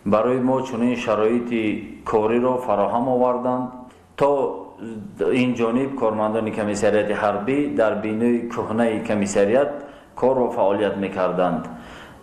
барои мо чунин шароити кориро фароҳам оварданд. То ин ҷониб кормандони комиссариати ҳарбӣ дар бинои кӯҳнаи комиссариат кор ва фаъолият мекарданд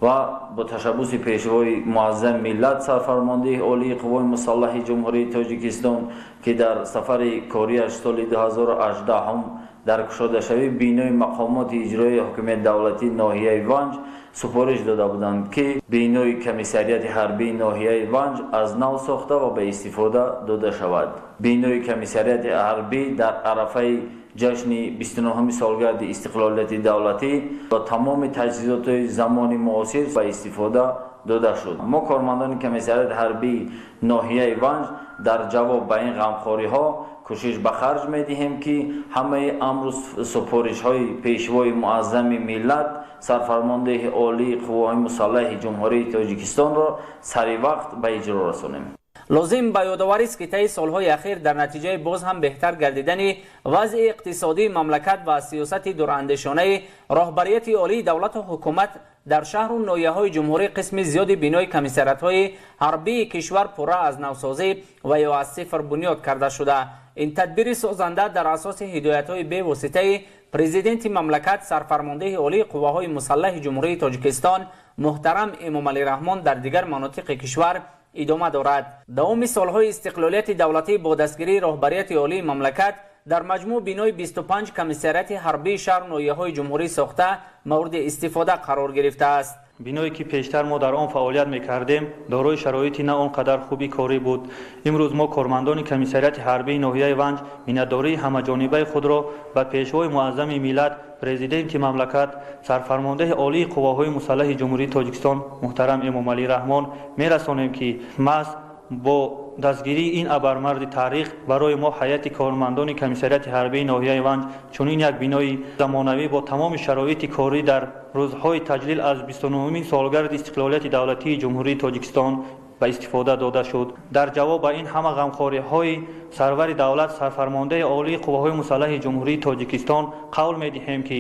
ва бо ташаббуси Пешвои муаззами миллат, Сарфармондеҳи Олии Қувваҳои Мусаллаҳи Ҷумҳурии Тоҷикистон, ки дар сафари кориаш соли 2018 дар кушодашавии бинои мақомоти иҷроии ҳокимияти давлатии ноҳияи Ванҷ супориш дода буданд, ки бинои комиссариати ҳарбии ноҳияи Ванҷ аз нав сохта ва ба истифода дода шавад. Бинои комиссариати ҳарбӣ дар арафаи ҷашни 29-уми солгарди истиқлолияти давлатӣ бо тамоми таҷҳизотҳои замони муосир ба истифода дода шуд. Мо кормандони комиссариати ҳарбии ноҳияи Ванҷ дар ҷавоб ба ин ғамхориҳо кӯшиш ба харҷ медиҳем, ки ҳамаи амру супоришҳои Пешвои муаззами миллат, Сарфармондеҳи Олии Қувваҳои Мусаллаҳи Ҷумҳурии Тоҷикистонро сари вақт ба иҷро расонем. Лозим ба ёдоварист, ки таи солҳои ахир дар натиҷаи боз ҳам беҳтар гардидани вазъи иқтисодии мамлакат ва сиёсати дурандешонаи роҳбарияти олии давлату ҳукумат дар шаҳру ноҳияҳои ҷумҳурӣ қисми зиёди бинои комиссариатҳои ҳарбии кишвар пурра аз навсозӣ ва ё аз сифр бунёд карда шуда. Ин тадбири созанда дар асоси ҳидоятҳои бевоситаи Президенти мамлакат, Сарфармондеҳи Олии Қувваҳои Мусаллаҳи Ҷумҳурии Тоҷикистон муҳтарам Эмомалӣ Раҳмон дар дигар манотиқи кишвар идома дорад. Давоми солҳои истиқлолияти давлатӣ бо дастгирии роҳбарияти олии мамлакат дар маҷмӯъ бинои 25 комиссариати ҳарбии шаҳру ноҳияҳои ҷумҳурӣ сохта мавриди истифода қарор гирифтааст. Биное ки пештар мо дар он фаъолият мекардем, дорои шароити на он қадар хуби корӣ буд. Имрӯз мо кормандони комиссариати ҳарбии ноҳияи Ванҷ миннатдории ҳамаҷонибаи худро ба Пешвои муаззами миллат, Президенти мамлакат, Сарфармондеҳи Олии Қувваҳои Мусаллаҳи Ҷумҳурии Тоҷикистон муҳтарам Эмомалӣ Раҳмон мерасонем, ки маҳз бо дастгирии ин абармарди таърих барои мо ҳайати кормандони комиссариати ҳарбии ноҳияи Ванҷ чунин як бинои замонавӣ бо тамоми шароити корӣ дар рӯзҳои таҷлил аз 29-умин солгарди истиқлолияти давлатии Ҷумҳурии Тоҷикистон ба истифода дода шуд. Дар ҷавоб ба ин ҳама ғамхориҳои сарвари давлат, Сарфармондеҳи Олии Қувваҳои Мусаллаҳи Ҷумҳурии Тоҷикистон қавл медиҳем, ки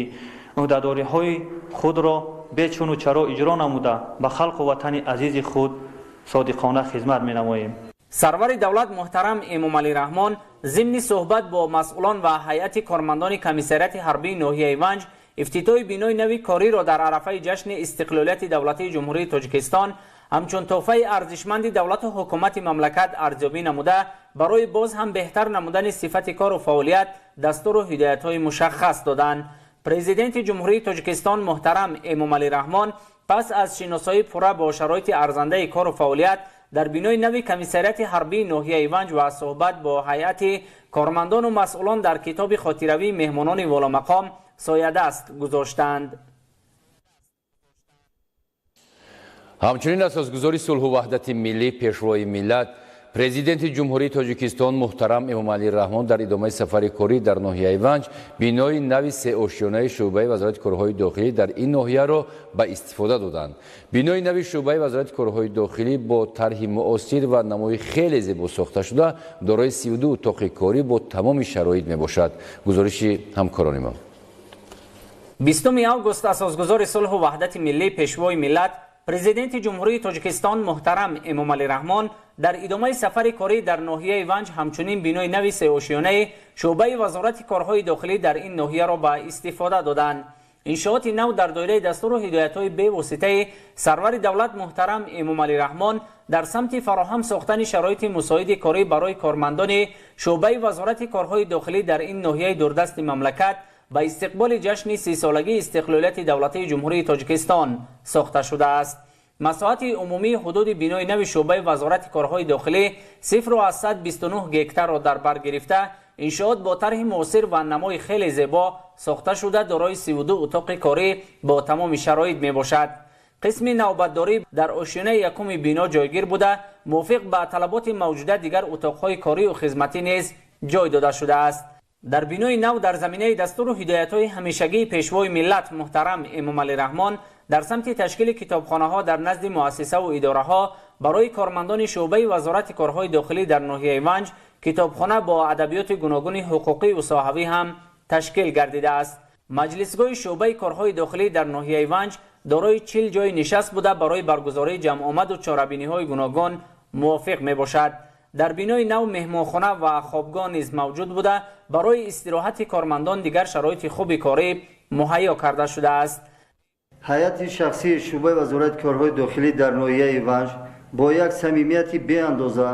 ӯҳдадориҳои худро бечуну чаро иҷро намуда ба халқу ватани азизи худ содиқона хизмат менамоем. Сарвари давлат муҳтарам Эмомалӣ Раҳмон зимни суҳбат бо масъулон ва ҳайати кормандони комиссариати ҳарбии ноҳияи Ванҷ ифтитоҳи бинои нави кориро дар арафаи ҷашни истиқлолияти давлатии Ҷумҳурии Тоҷикистон ҳамчун тӯҳфаи арзишманди давлату ҳукумати мамлакат арзёбӣ намуда, барои боз ҳам беҳтар намудани сифати кору фаъолият дастуру ҳидоятҳои мушаххас доданд. Президенти Ҷумҳурии Тоҷикистон муҳтарам Эмомалӣ Раҳмон пас аз шиносоии пурра бо шароити арзандаи кору фаъолият дар бинои нави комиссариати ҳарбии ноҳияи Ванҷ ва суҳбат бо ҳайати кормандону масъулон дар китоби хотиравии меҳмонони воломақом соядаст гузоштанд. Ҳамчунин асосгузори сулҳу ваҳдати миллӣ, пешвои миллат, Президенти Ҷумҳурии Тоҷикистон муҳтарам Эмомалӣ Раҳмон дар идомаи сафари корӣ дар ноҳияи Ванҷ бинои нави сеошёнаи шӯъбаи Вазорати корҳои дохилӣ дар ин ноҳияро ба истифода доданд. Бинои нави шӯъбаи Вазорати корҳои дохилӣ бо тарҳи муосир ва намои хеле зебо сохта шуда, дорои 32 утоқи корӣ бо тамоми шароит мебошад. Гузориши ҳамкорони мо. 20 август асосгузори сулҳу ваҳдати миллӣ, пешвои миллат, Президенти Ҷумҳурии Тоҷикистон муҳтарам Эмомалӣ Раҳмон дар идомаи сафари корӣ дар ноҳияи Ванҷ ҳамчунин бинои нави сеошёнаи шӯъбаи Вазорати корҳои дохилӣ дар ин ноҳияро ба истифода доданд. Иншооти нав дар доираи дастуру ҳидоятҳои бевоситаи сарвари давлат муҳтарам Эмомалӣ Раҳмон дар самти фароҳам сохтани шароити мусоиди корӣ барои кормандони шӯъбаи Вазорати корҳои дохилӣ дар ин ноҳияи дурдасти мамлакат ба истиқболи ҷашни 30-солагии истиқлолияти давлатии Ҷумҳурии Тоҷикистон сохта шудааст. Масоҳати умумии ҳудуди бинои нави шӯъбаи Вазорати корҳои дохилӣ 0,29 гектарро дар бар гирифта, иншоот бо тарҳи муосир ва намои хеле зебо сохта шуда, дорои 32 утоқи корӣ бо тамоми шароит мебошад. Қисми навбатдорӣ дар ошёнаи якуми бино ҷойгир буда, мувофиқ ба талаботи мавҷуда дигар утоқҳои корию хизматӣ низ ҷой дода шудааст. Дар бинои нав дар заминаи дастуру ҳидоятҳои ҳамешагии пешвои миллат муҳтарам Эмомалӣ Раҳмон дар самти ташкили китобхонаҳо дар назди муассисаву идораҳо барои кормандони шӯъбаи Вазорати корҳои дохилӣ дар ноҳияи Ванҷ китобхона бо адабиёти гуногуни ҳуқуқию соҳавӣ ҳам ташкил гардидааст. Маҷлисгоҳи шӯъбаи корҳои дохилӣ дар ноҳияи Ванҷ дорои 40 ҷойи нишаст буда, барои баргузории ҷамъомаду чорабиниҳои гуногун мувофиқ мебошад. Дар бинои нав меҳмонхона ва хобгоҳ низ мавҷуд буда, барои истироҳати кормандон дигар шароити хуби корӣ муҳайё карда шудааст. Ҳайати шахсии шӯъбаи Вазорати корҳои дохилӣ дар ноҳияи Ванҷ бо як самимияти беандоза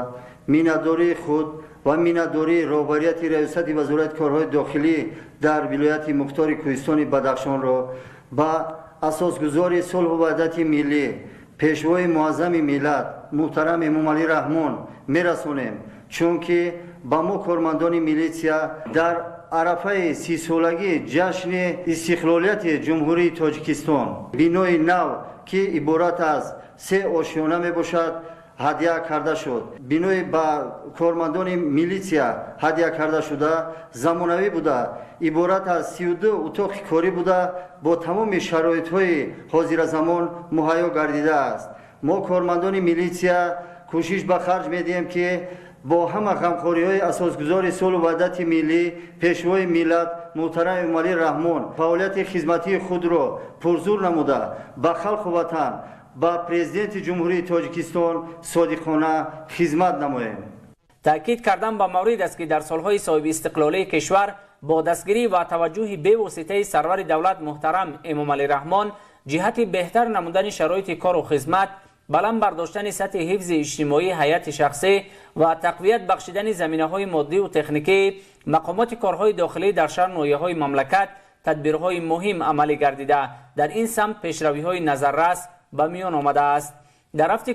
миннатдории худ ва миннатдории роҳбарияти раёсати Вазорати корҳои дохилӣ дар вилояти мухтори Кӯҳистони Бадахшонро ба асосгузори сулҳу ваҳдати миллӣ, пешвои муаззами миллат муҳтарам Эмомалӣ Раҳмон мерасонем, чунки ба мо кормандони милитсия дар арафаи 30-солагии ҷашни истиқлолияти Ҷумҳурии Тоҷикистон бинои нав, ки иборат аз 3 ошёна мебошад, ҳадя карда шуд. Бинои ба кормандони милитсия ҳадя карда шуда замонавӣ буда, иборат аз 32 утоқи корӣ буда, бо тамоми шароитҳои ҳозиразамон муҳайё гардидааст. Мо кормандони милитсия кӯшиш ба харҷ медиҳем, ки бо ҳама ғамхориҳои асосгузори сулҳу ваҳдати миллӣ, пешвои миллат муҳтарам Эмомалӣ Раҳмон фаъолияти хизматии худро пурзур намуда, ба халқу ватан, ба президенти Ҷумҳурии Тоҷикистон содиқона хизмат намоем. Таъкид кардан ба маврид аст, ки дар солҳои соҳибистиқлолии кишвар бо дастгирӣ ва таваҷҷӯҳи бевоситаи сарвари давлат муҳтарам Эмомалӣ Раҳмон ҷиҳати беҳтар намудани шароити кору хизмат, баланд бардоштани сатҳи ҳифзи иҷтимоии ҳайати шахсӣ ва тақвият бахшидани заминаҳои моддиву техникӣ мақомоти корҳои дохилӣ дар шаҳр ноҳияҳои мамлакат тадбирҳои муҳим амалӣ гардида, дар ин самт пешравиҳои назаррас ба миён омадааст. Дар рафти